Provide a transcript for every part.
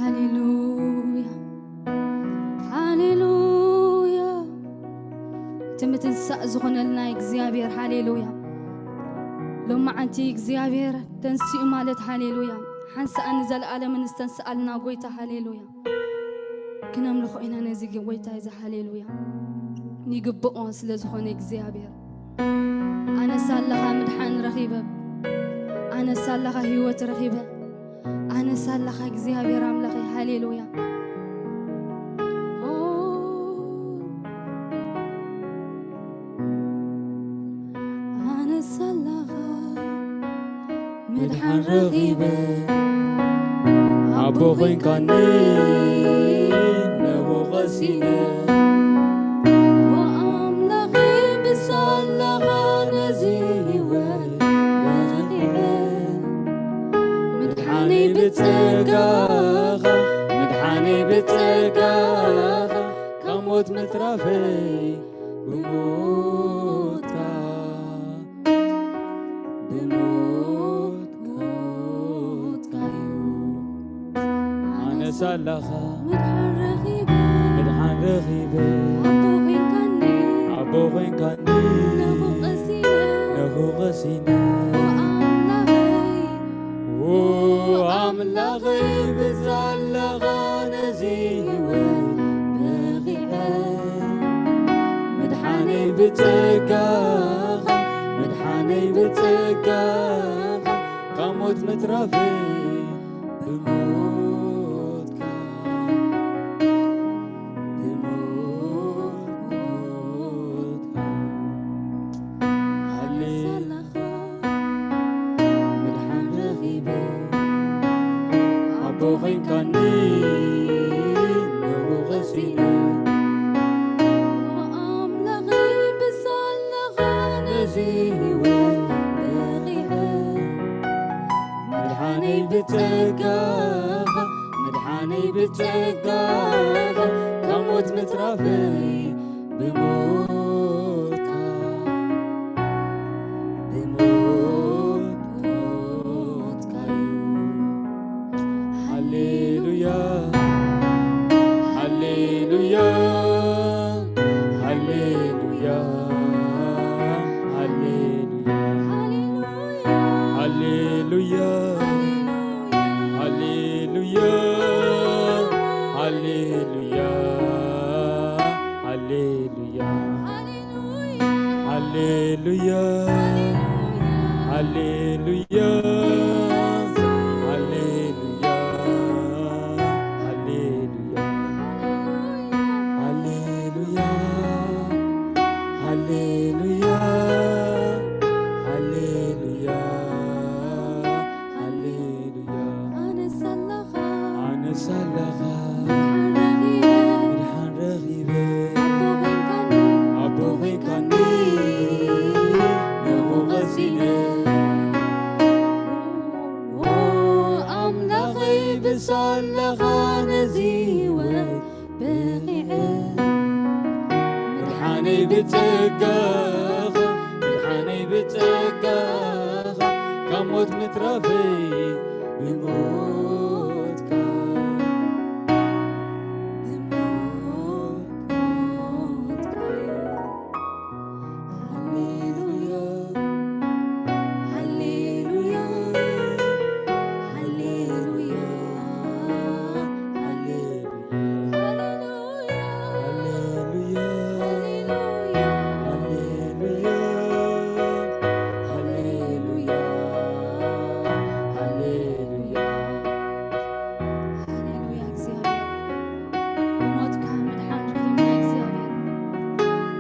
ሃሌሉያ፣ ሃሌሉያ። እቲ ምትንሳእ ዝኾነልና እግዚኣብሔር፣ ሃሌሉያ። ሎማዓንቲ እግዚኣብሔር ተንሲኡ ማለት፣ ሃሌሉያ። ሓንሳእን ንዘለኣለምን ዝተንስኣልና ጎይታ፣ ሃሌሉያ። ክነምልኾ ኢና ነዚ ጎይታ እዚ፣ ሃሌሉያ። ይግብኦ ስለ ዝኾነ እግዚኣብሔር። ኣነስ ኣለኻ ምድሓን ረኺበ፣ ኣነስ ኣለኻ ህይወት ረኺበ፣ ኣነስ ኣለኻ እግዚኣብሔር ኣምላኸይ፣ ሃሌሉያ። ኦ፣ ኣነስ ኣለኻ ምድሓን ረኺበ፣ ኣቦ ኮይንካኒ ነቡ ቀሲነ። ኣምላኸይ ብሳላኻ ነዚ ህይወት በቂዐ፣ ምድሓነይ ብጸጋኻ፣ ምድሓነይ ብጸጋኻ፣ ካብ ሞት ምትራፈይ ብሞትካ፣ ብሞትካ እዩ። ኣነስ ኣለኻ ምድሓን ረኺበ፣ ምድሓን ረኺበ፣ ኣቦ ኮይንካኒ፣ ኣቦ ኮይንካኒ፣ ነኹ ቀሲነ፣ ነኹ ቀሲነ። ኦ ኣምላኸይ፣ ኦ ኣምላኸይ፣ ብዛላኻ ነዚ ህይወት በቒዐ። ምድሓነይ ብጸጋኻ፣ ምድሓነይ ብጸጋኻ፣ ካብ ሞት ምትራፈይ ብሞትካ፣ ብሞትካ። ሃሌ ምድሓን ረኺበ፣ ኣቦ ኮይንካኒ ነቡ ቀሲነ። ኣምላኸይ ብሳላኻ ነዚ ህይወት በቒዐ። ምድሓነይ ብጸጋኻ፣ ምድሓነይ ብጸጋኻ፣ ካብ ሞት ምትራፈይ ብሞትካ፣ ብሞትካ እዩ። ሃሌሉያ፣ ሃሌሉያ፣ ሃሌሉያ፣ ሃሌሉያ። ሃሌሉያ፣ ሃሌሉያ፣ ሃሌሉያ፣ ሃሌሉያ፣ ሃሌሉያ፣ ሃሌሉያ፣ ሃሌሉያ፣ ሃሌሉያ። ሃሌሉያ፣ ሃሌሉያ፣ ሃሌሉያ፣ ሃሌሉያ። ኣነስ ኣለኻ፣ ኣነስ ኣለኻ፣ ምድሓን ረኺበ፣ ምድሓን ረኺበ፣ ኣቦ ኮይንካኒ፣ ኣቦ ኮይንካኒ፣ ነቡ ቀሲነ። ኦ ኣምላኸይ ብሳላኻ ነዚ ህይወት በቒዐ። ምድሓነይ ብጸጋኻ፣ ምድሓነይ ብጸጋኻ፣ ካብ ሞት ምትራፈይ ብሞትካ፣ ብሞትካ። ሃሌሉያ፣ ሃሌሉያ፣ ሃሌሉያ፣ ሃሌሉያ፣ ሃሌሉያ፣ ሃሌሉያ፣ ሃሌሉያ፣ ሃሌሉያ። ሃሌሉያ እግዚኣብሔር፣ ብሞትካ ምድሓን ረኺብና እግዚኣብሔር፣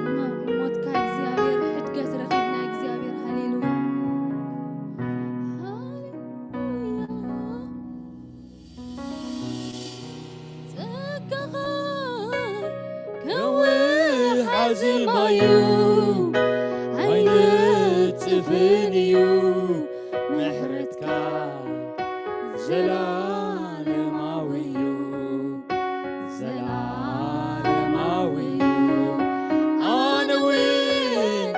ብሞ-፣ ብሞትካ እግዚኣብሔር ሕድገት ረኺብና እግዚኣብሔር። ሃሌሉያ፣ ሃሌሉያ። ጸጋኻ ከውሕ ኣዚማዩ ኣይነጽፍን እዩ። ምሕረትካ ዘላለማዊ እዩ፣ ዘላለማዊ እዩ። ኣነ እውን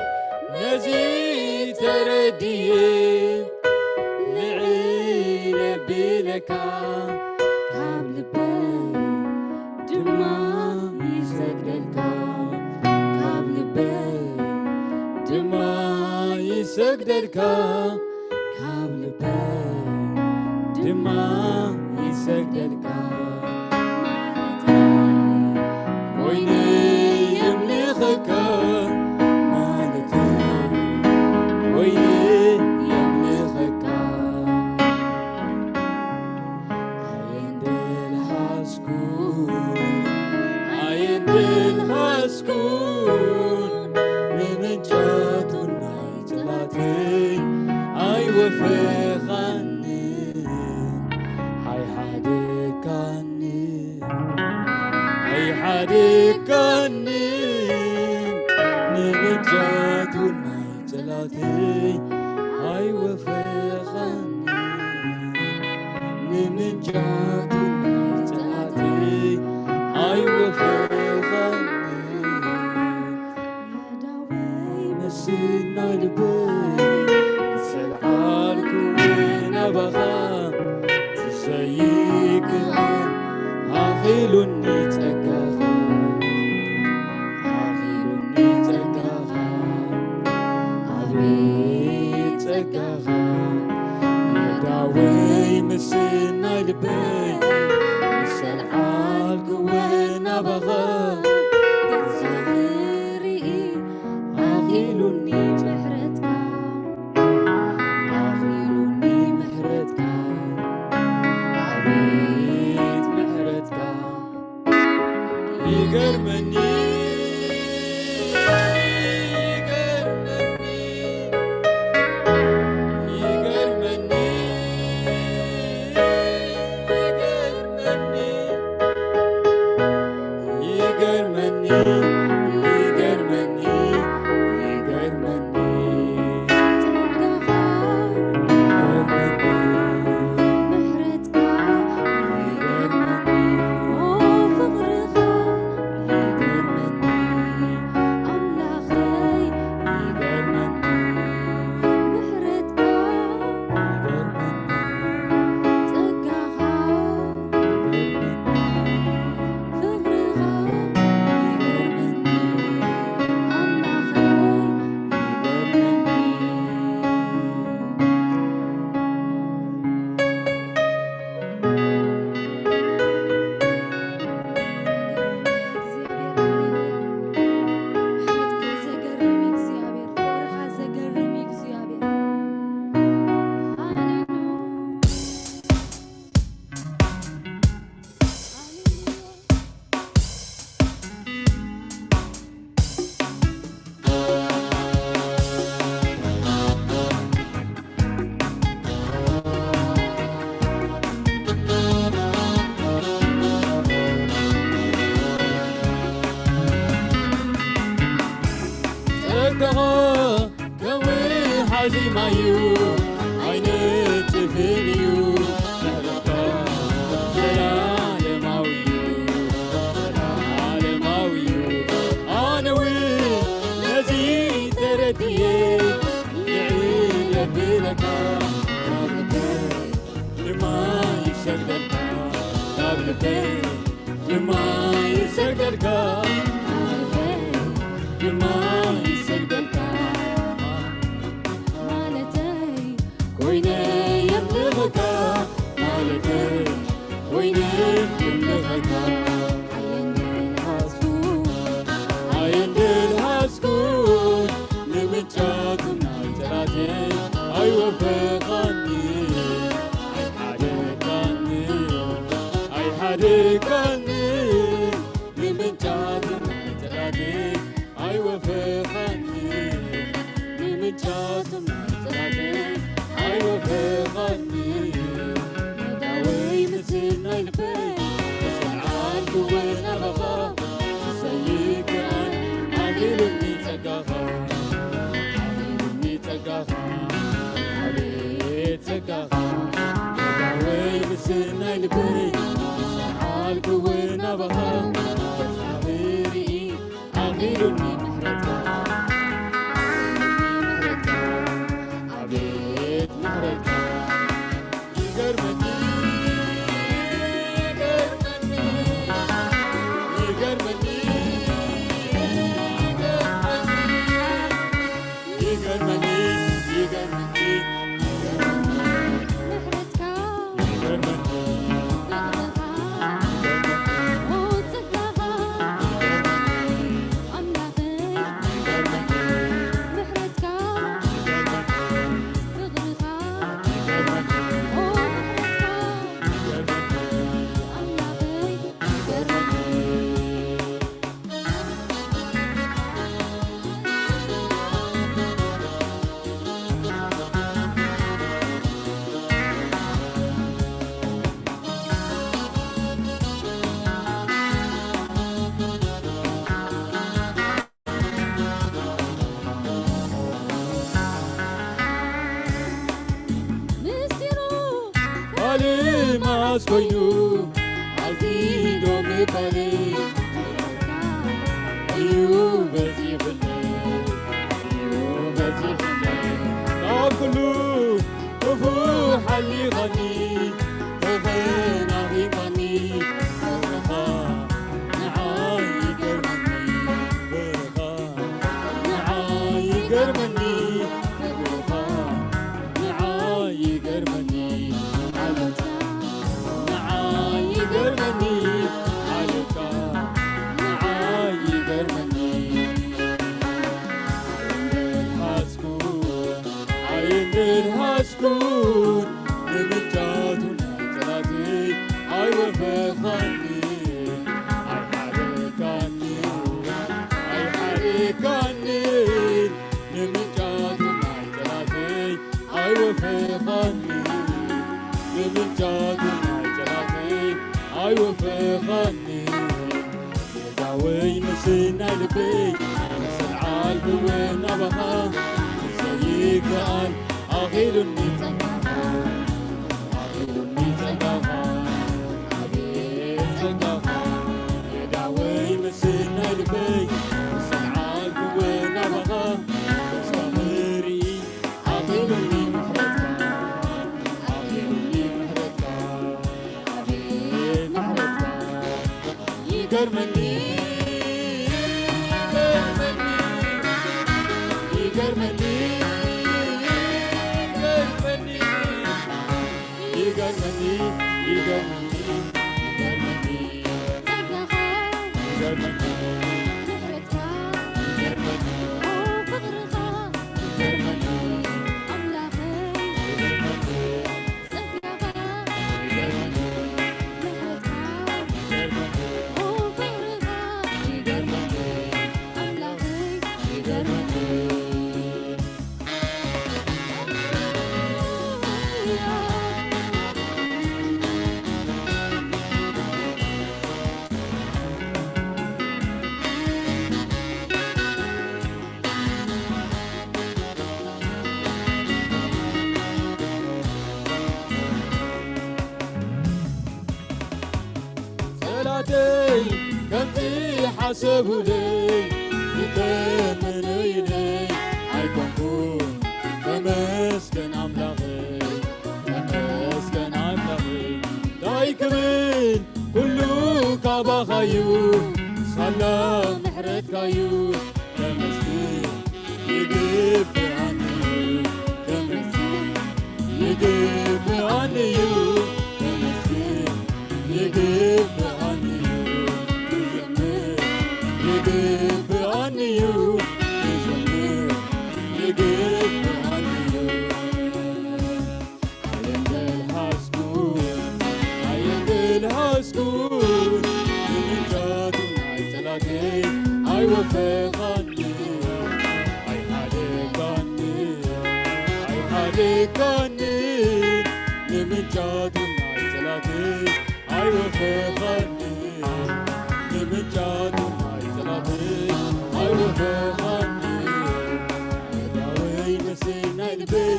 ነዚ ተረድየ ልዕል የብለካ፣ ካብ ልቢ ይሰግደልካ ካብ ልበይ ድማ ይሰግደልካ ማለተይ ኮይነ የምልኸካ ማለተይ ኮይነ የምልኸካ ኣየንደልሃስኩን ኣየንደልሃስኩን ንምንጫቱ ናይ ጽላተይ ኣይወፈኻኒ ኣይሓደካኒ ኣይሓደካኒ ንምንጫቱ ናይ ጽላተይ ኣይወፈኻኒ ንምንጫቱ ናይ ጽላተይ ኣይወፈኻኒ የዳወይ ምስናይ ልበይ ዝሰልዓልኩ ናባኻ ትሰይክኻ ኣኺሉኒ ጸጋኻ ኣኺሉኒ ጸጋኻ ኣቤት ጸጋኻ የዳወይ ምስናይ ልበይ ዝሰልዓልኩ ናባኻ ገጽኻ ክርኢ ኣኺሉኒ ምሕረትካ ኣኺሉኒ ምሕረትካ ኣቤት ምሕረትካ ይገርመኒ ይገርመኒ ይገርመኒ ይገርመኒ ይገርመኒ ይገርመኒ ይገርመኒ ጸጋኻ ይገርመኒ ምሕረትካ ይገርመኒ ኦ ፍቕርኻ ይገርመኒ ኣምላኸይ ይገርመኒ ምሕረትካ ይገርመኒ ጸጋኻ ይገርመኒ ፍቕርኻ ይገርመኒ ኣምላኸይ ይገርመኒ ጸጋኻ ከም ወሓዚ ማይ እዩ ኣይነጽፍን እዩ ምሕረትካ ዘላለማዊ እዩ ዘላለማዊ እዩ ኣነ እውን ነዚ ተረድየ ንዕለብለካ ካብ ልበይ ድማ ይሰግደልካ ካብ ልበይ ድማ ይሰግደልካ ድማ ይሰግደልካ ማለተይ ኮይነ የምልኸካ ማለተይ ኮይነ የምልኸካ ኣየንደልሃስኩ ኣየንደልሃስኩ ንምጫቱ ናይ ጠላቴ ኣይወፈኻኒ ኣይሓደካኒ ኣይሓደካኒ ንምንጫቱ ናይ ጠላቴ ኣይወፈኻኒ ንምንጫቱ ናይ ጠላቴ ኣይወፈኻኒ ዳወይ ምስናይ ልበይ ተሰዓልኩ ወናባኻ ዝሰይድ ኣሚሉኒ ጸጋኻ ኣሚሉኒ ጸጋኻ ኣቤት ጸጋኻ ጸጋወይ ምስናይ ልበይ ዝሰዓልኩ ወናባኻ ጻብሪ ኣሚሉኒ ምሕረትካ ኣሚሉኒ ምሕረትካ ኣቤት ምሕረትካ ይገርመኒ ይገርመኒ ይገርመኒ ይገርመኒ ይገርመኒ ኮይኑ ኣብዚ ዶ ምባለይ እዩ በዚሑለይ፣ እዩ በዚሑለይ። ካብ ኩሉ ክፉእ ሓሊኻኒ፣ ተኸናኺፋኒ፣ ፍቕርኻ ንዓይ ይገርመኒ፣ ፍቕርኻ ንዓይ ይገርመኒ፣ ፍቕርኻ ንዓይ ይገርመኒ፣ ሓይልኻ ንዓይ ይገርመኒ፣ ሓይልኻ ንዓይ ይገርመኒ። ኣይንደልሃስኩ፣ ኣይንደልሃስኩ፣ ንምጫቱ ናይ ጸላተይ ኣይወፈኻኒ፣ ኣይሓደካኒ፣ ኣይሓደካኒ። ንምጫቱ ናይ ጸላተይ ኣይወፈኻኒ፣ ንምጫቱ ናይ ጸላተይ ኣይወፈኻኒ። ጌታወይ ምስናይ ልበይ፣ ምስ ኣልዓልኩ ናባኻ፣ ዘይከኣል ኣኺሉኒ ጸጋኻ፣ ኣኺሉኒ ጸጋኻ፣ ኣቤት ጸጋኻ። ጌታወይ ምስናይ ልበይ፣ ምስ ኣልዓልኩ ናባኻ፣ ተስፋ ክርኢ ኣኺሉኒ ምሕረትካ፣ ኣኺሉኒ ምሕረትካ፣ ኣቤት ምሕረትካ። ይገርመኒ፣ ይገርመኒ፣ ይገርመኒ፣ ይገርመኒ፣ ይገርመኒ፣ ይገርመኒ፣ ይገርመኒ። ጸጋኻ ይገርመኒ፣ ምሕረትካ ይገርመኒ፣ ኦ ፍቕርኻ ይገርመኒ፣ ኣምላኸይ ይገርመኒ፣ ጸጋኻ ይገርመኒ፣ ምሕረትካ ይገርመኒ፣ ኦ ፍቕርኻ ይገርመኒ፣ ኣምላኸይ ይገርመኒ። ጸላተይ ከምቲ ሓሰቡለይ፣ ዝተመነዩለይ ኣይኮንኩን። ተመስገን ኣምላኸይ፣ ተመስገን ኣምላኸይ። እንታይ ክብል፣ ኩሉ ካባኻዩ፣ ሳላ ምሕረትካዩ። ተመስገን ይግብኣኒ፣ ተመስገን ይግብኣኒ እዩ፣ ተመስገን ይግብኣኒ እዩ፣ ክዘምር ይግብኣኒ እዩ፣ ክዘምር ይግብኣኒ እዩ። ኣየንገልሃስኩ፣ ኣየንገልሃስኩ፣ ንምንጫቱ ናይ ጸላተይ ኣይወፈኻኒ፣ ኣይሓደጋኒ፣ ኣይሓደጋኒ፣ ንምንጫቱ ናይ ጸላተይ ኣይወፈኻኒ፣ ንምንጫቱ ናይ ጸላተይ ኣይወፈኻኒ። ጌታወይ ምስናይ ልበይ፣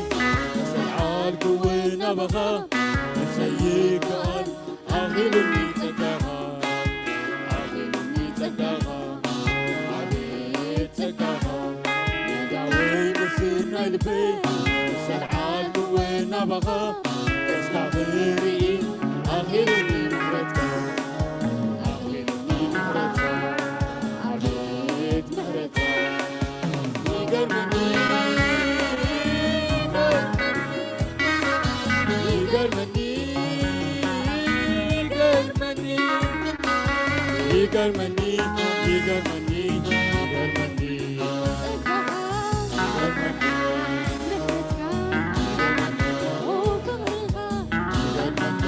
ምስ ኣልዓልኩ ናባኻ፣ ንሰይድ ከኣል ኣኺሉኒ ጸጋኻ፣ ኣኺሉኒ ጸጋኻ፣ ኣቤት ጸጋኻ። ጌታወይ ምስናይ ልበይ፣ ምስ ኣልዓልኩ ናባኻ፣ እስካ ክርኢ ኣኺሉኒ ምሕረትካ፣ ኣኺሉኒ ምሕረትካ፣ ኣቤት ምሕረትካ። ይገርመኒ፣ ይገርመኒ፣ ይገርመኒ፣ ይገርመኒ፣ ይገርመኒ፣ ይገርመኒ። ጸጋኻ ይገርመኒ፣ ምሕረትካ ይገርመኒ፣ ኦ ፍቕርኻ ይገርመኒ፣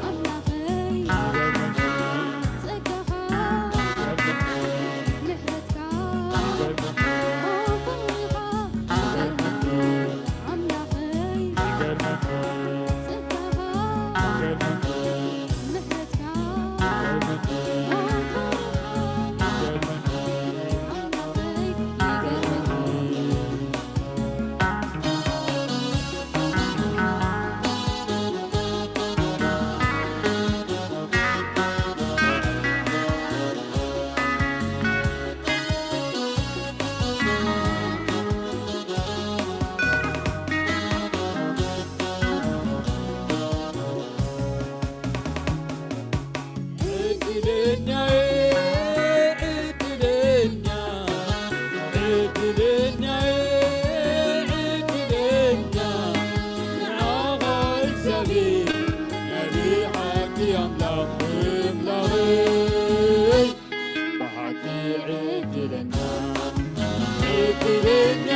ኣምላኸይ ይገርመኒ፣ ጸጋኻ ይገርመኒ፣ ምሕረትካ ይገርመኒ፣ ኦ ፍቕርኻ ይገርመኒ፣ ኣምላኸይ ይገርመኒ፣ ጸጋኻ ይገርመኒ፣ ምሕረትካ ይገርመኒ፣ ኦ ፍቕርኻ ይገርመኒ፣ ኣምላኸይ ይገርመኒ። ዕድለኛ፣ ዕድለኛ፣ ዕድለኛ፣ ንዓኻ እግዚኣብሔር፣ ናይ ብሓቂ ኣምላኽ፣ ኣምላኸይ፣ ብሓቂ ዕድለኛ፣ ዕድለኛ፣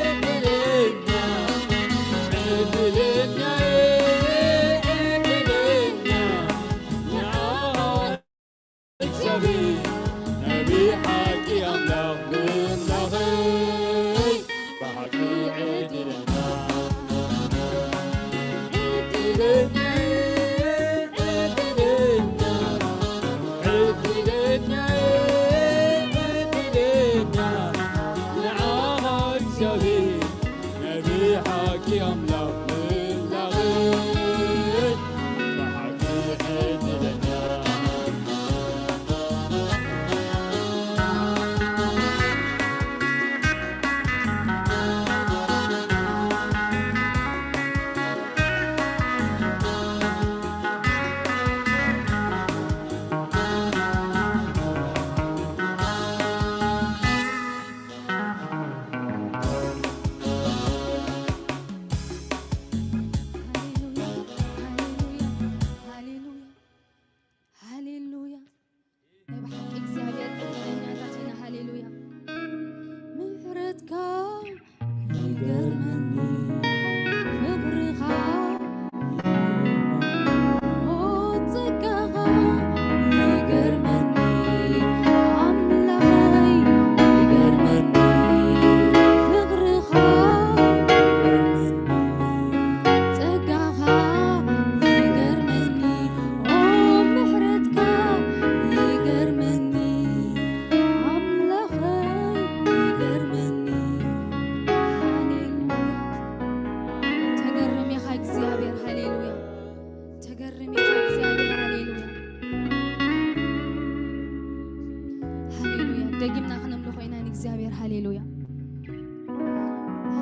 ዕድለኛ፣ ዕድለኛ፣ ዕድለኛ፣ ንዓኻ እግዚኣብሔር ናይ ብሓቂ ኣምላኽ፣ ኣምላኸይ፣ ብሓቂ ዕድለኛ፣ ዕድለኛ፣ ዕድለኛ፣ ዕድለኛ፣ ዕድለኛ፣ ንዓኻ እግዚኣብሔር ናይ ብሓቂ ኣምላኽ፣ ኣምላኸይ፣ ብሓቂ ዕድለኛ። ሃሌሉያ፣ ሃሌሉያ፣ ሃሌሉያ፣ ሃሌሉያ። ናይ ብሓቂ እግዚኣብሔር ዕድለኛታት ኢና። ሃሌሉያ። ምሕረትካ ይገርመኒ፣ ክብርኻ፣ ኦ፣ ጸጋኻ ይገርመኒ፣ ኣምላኸይ ይገርመኒ፣ ክብርኻ ጸጋኻ ይገርመኒ፣ ኦ ምሕረትካ ይገርመኒ፣ ኣምላኸይ ይገርመኒ። ሃሌሉያ። ተገርም ኢኻ እግዚኣብሔር። ሃሌሉያ። ተገርም ኢኻ እግዚኣብሔር። ሃሌሉያ። ሃሌሉያ። ደጊምና ክነምልኾ ኢና ንእግዚኣብሔር። ሃሌሉያ።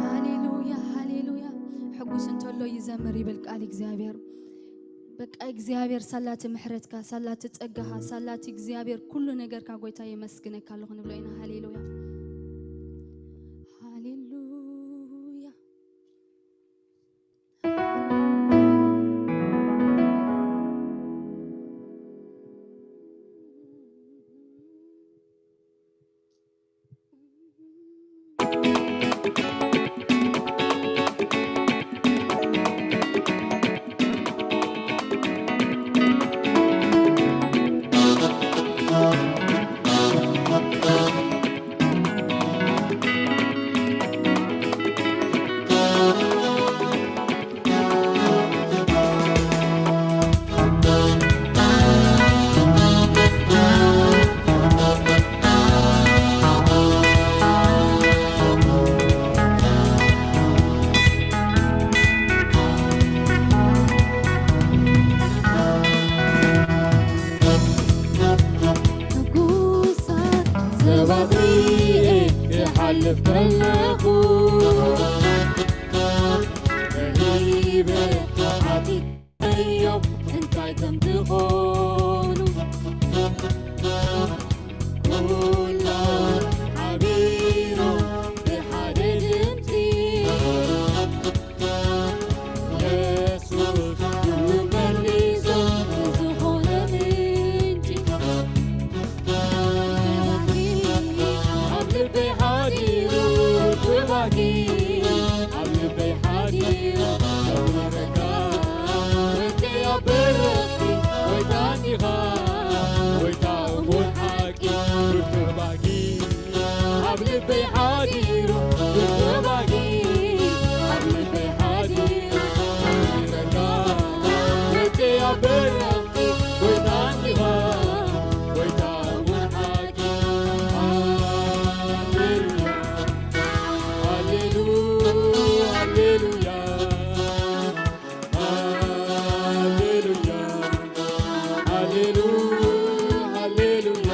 ሃሌሉያ፣ ሃሌሉያ። ሕጉስ እንተሎ ይዘምር ይብል ቃል እግዚኣብሔር። በቃ እግዚኣብሔር ሳላቲ ምሕረትካ፣ ሳላቲ ጸጋኻ፣ ሳላቲ እግዚኣብሔር ኩሉ ነገርካ ጎይታ የመስግነካ ኣለኹ ንብሎ ኢና። ሃሌሉያ፣ ሃሌሉያ። ሕጉሳት ሰባት ሪኤ ክሓልፍ ከለኹ፣ ደይበ ሓቲተዮም እንታይ ከም ዝኾኑ፣ ኩሎም ሓቢሮም ብሓደ ድምፂ፣ የሱስ ኩሉ መሊሱ ዝኾነ ምንጪ። ክብርኪ ኣብ ልበይ ሓዲሩ፣ ክብርኪ ኣብ ልበይ ሓዲሩ፣ ክብርካ ወዲ ኣብ በረኽቲ፣ ጎይታ እንዲኻ፣ ጎይታ እሙን ሓቂ፣ ክብርኪ ኣብ ልበይ ሓዲሩ፣ ክብርኪ ኣብ ልበይ ሓዲሩ፣ ክብርካ ወዲ ኣብ በረኽቲ፣ ጎይታ እንዲኻ፣ ጎይታ እሙን ሓቂ። ሃሌሉያ፣ ሃሌሉያ፣ ሃሌሉያ፣ ሃሌሉያ፣ ሃሌሉያ፣ ሃሌሉያ።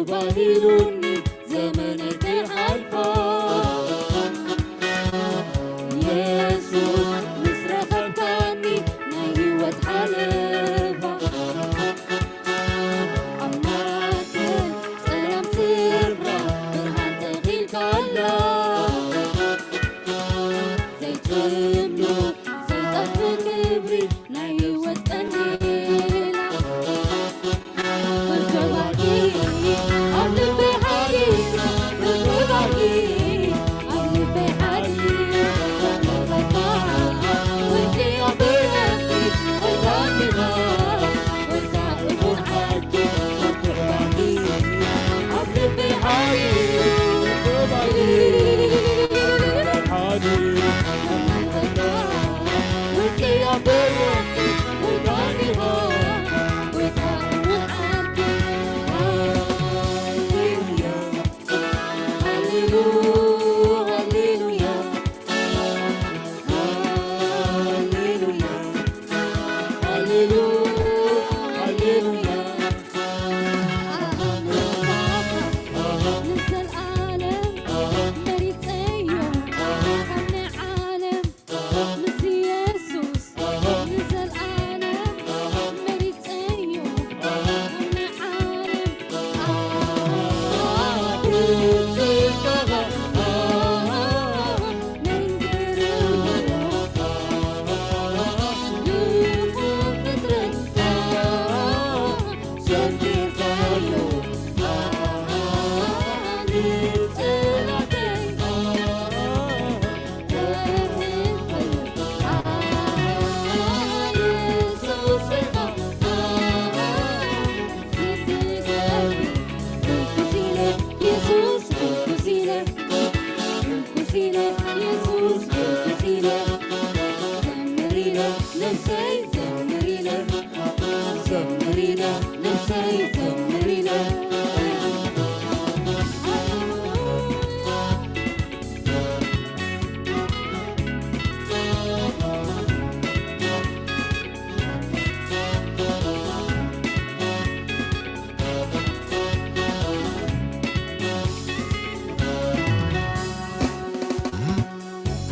ባሂሉኒ ዘመነይ ከይሓልፋ። የሱስ ምስ ረኸብካኒ ናይ ህይወት ሓለፋ። ኣብ ማእከል ጸላም ስፍራ ብርሃን ተኺልካላ። ዘይትምኖ ዘይጠፍእ ክብሪ ናይ ህይወት ቀንዲላ። ወጀባኪ ኣብ ልበይ ሓዲሩ፣ ወጀባኪ ኣብ ልበይ ሓዲሩ። ወጀባካ ወልቂ ኣበረኪ ወዳንዲኻ ወልካ እሙን ዓርኪ ወጀባኪ ኣብ ልበይ ሓዲሩ፣ ወጀባኪ ሓዲሩ።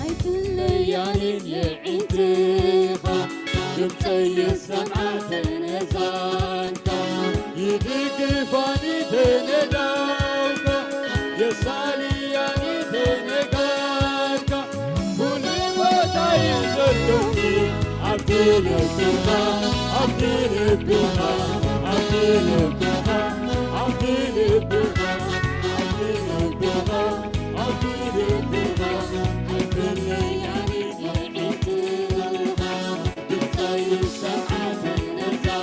ኣይትለያንን የዒንትኻ፣ ድምፀይ ይሰምዓ ተነዛንካ። ይድግፋኒ ተነዳውካ፣ የሳልያኒ ተነጋንካ። ኩሉ ቦታ እዩ ዘሎኒ ኣብቲ ልብኻ፣ ኣብቲ ልብኻ፣ ኣብቲ ልብኻ፣ ኣብቲ ልብኻ፣ ኣብቲ ልብኻ፣ ኣብቲ ልብኻ። ኣይትለያኒ የዒንትኻ፣ ድምፀይ ይሰምዓ ተነዛንካ።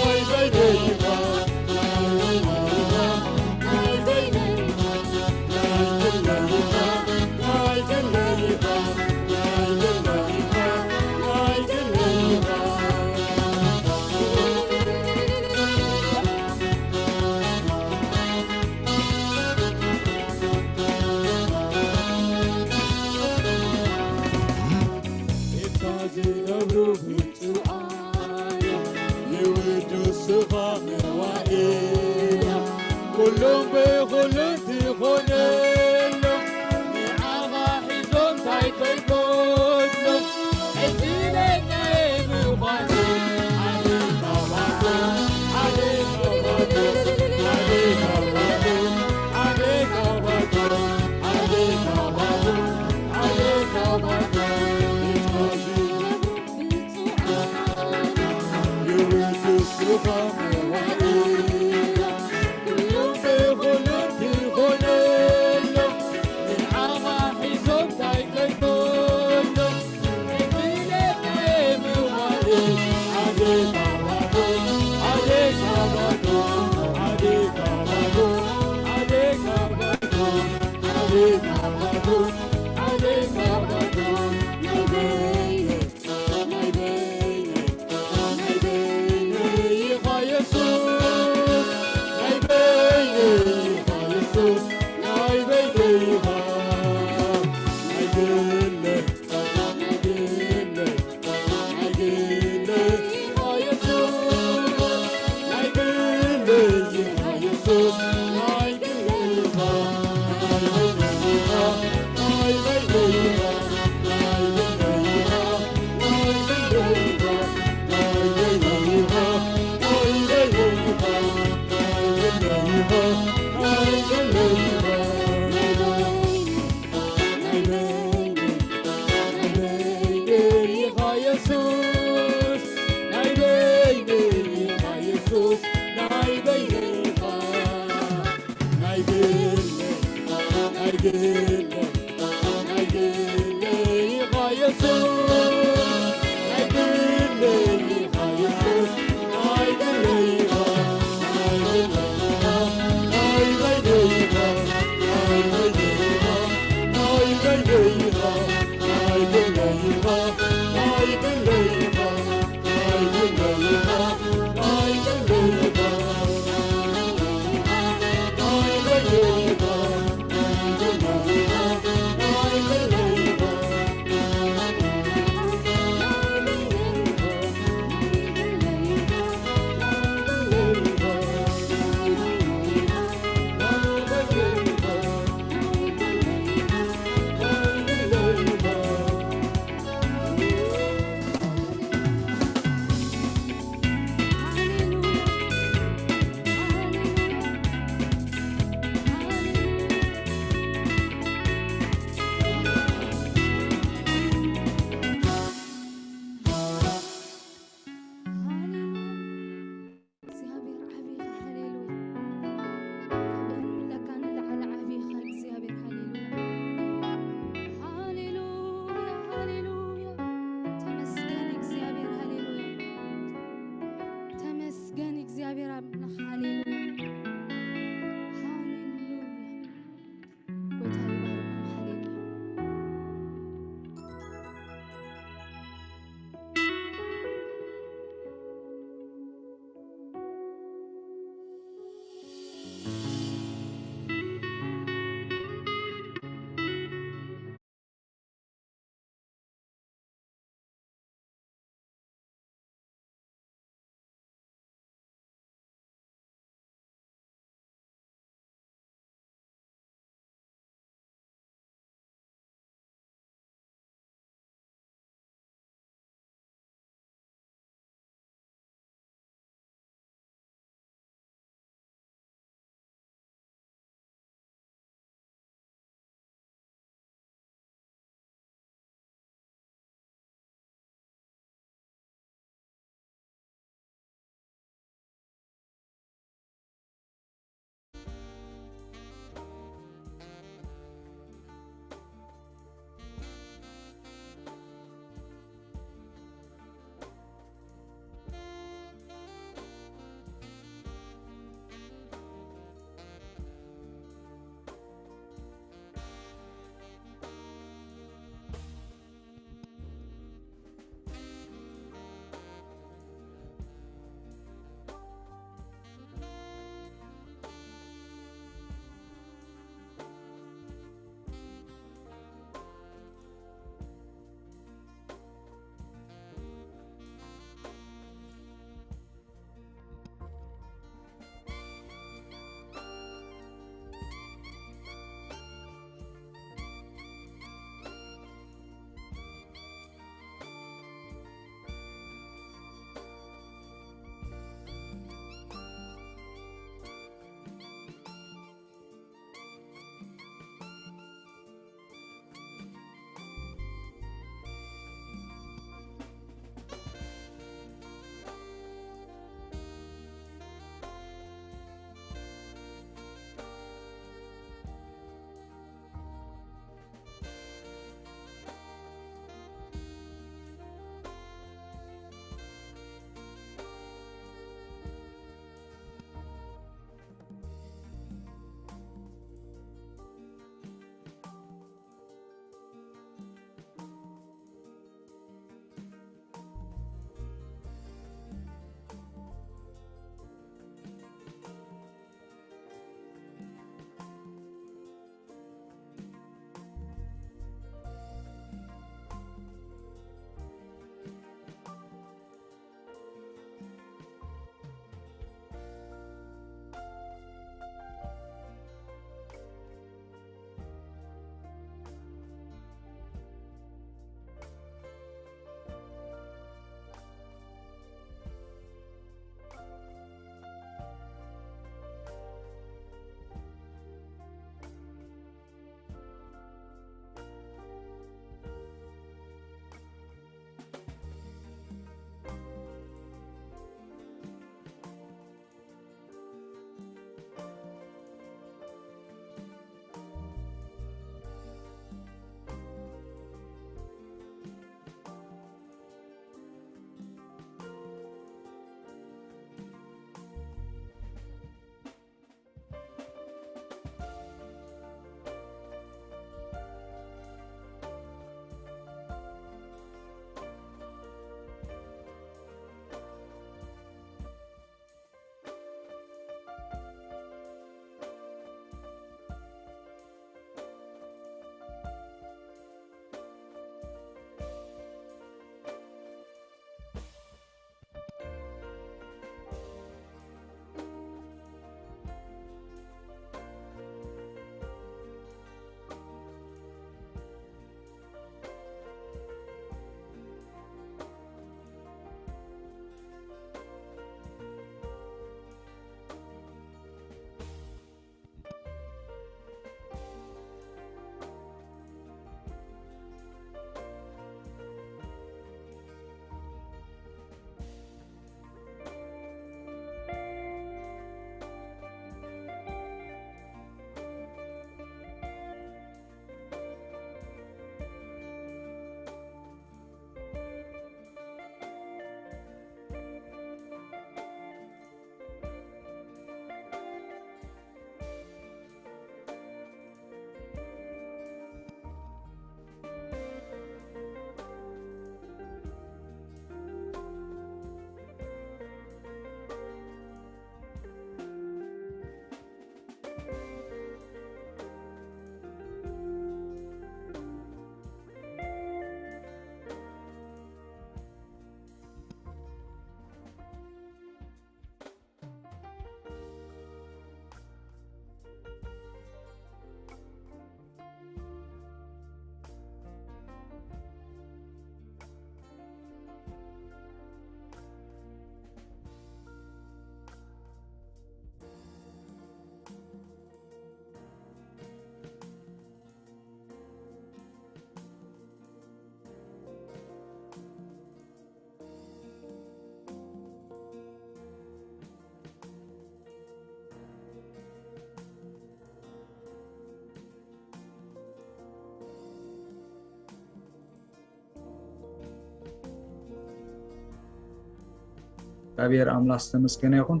እግዚኣብሔር ኣምላኽ ዝተመስገነ ይኹን።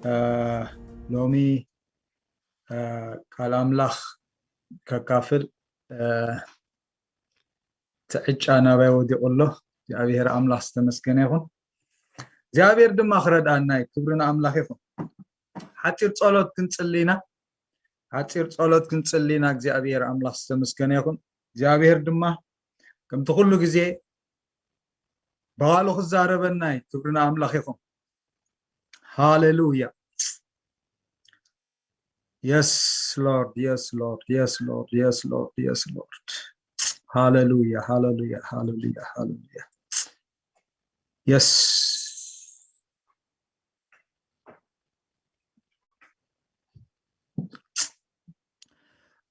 እ፣ ሎሚ፣ እ፣ ቃል ኣምላኽ ከካፍል፣ እ፣ እቲ ዕጫ ናባይ ወዲቑ ኣሎ። እግዚኣብሔር ኣምላኽ ዝተመስገነ ይኹን። እግዚኣብሔር ድማ ክረድኣና እዩ። ክብሪ ንኣምላኽ ይኹን። ሓፂር ጸሎት ክንጽሊ ኢና። ሓፂር ጸሎት ክንጽሊ ኢና። እግዚኣብሔር ኣምላኽ ዝተመስገነ ይኹን። እግዚኣብሔር ድማ ከምቲ ኩሉ ግዜ ብቓሉ ክዛረበና እዩ። ክብሪ ንኣምላኽ ይኹን። ሃሌሉያ። Yes, Lord. Yes, Lord. Yes, Lord. Yes, Lord. Yes, Lord. ሃሌሉያ፣ ሃሌሉያ፣ ሃሌሉያ፣ ሃሌሉያ። Yes.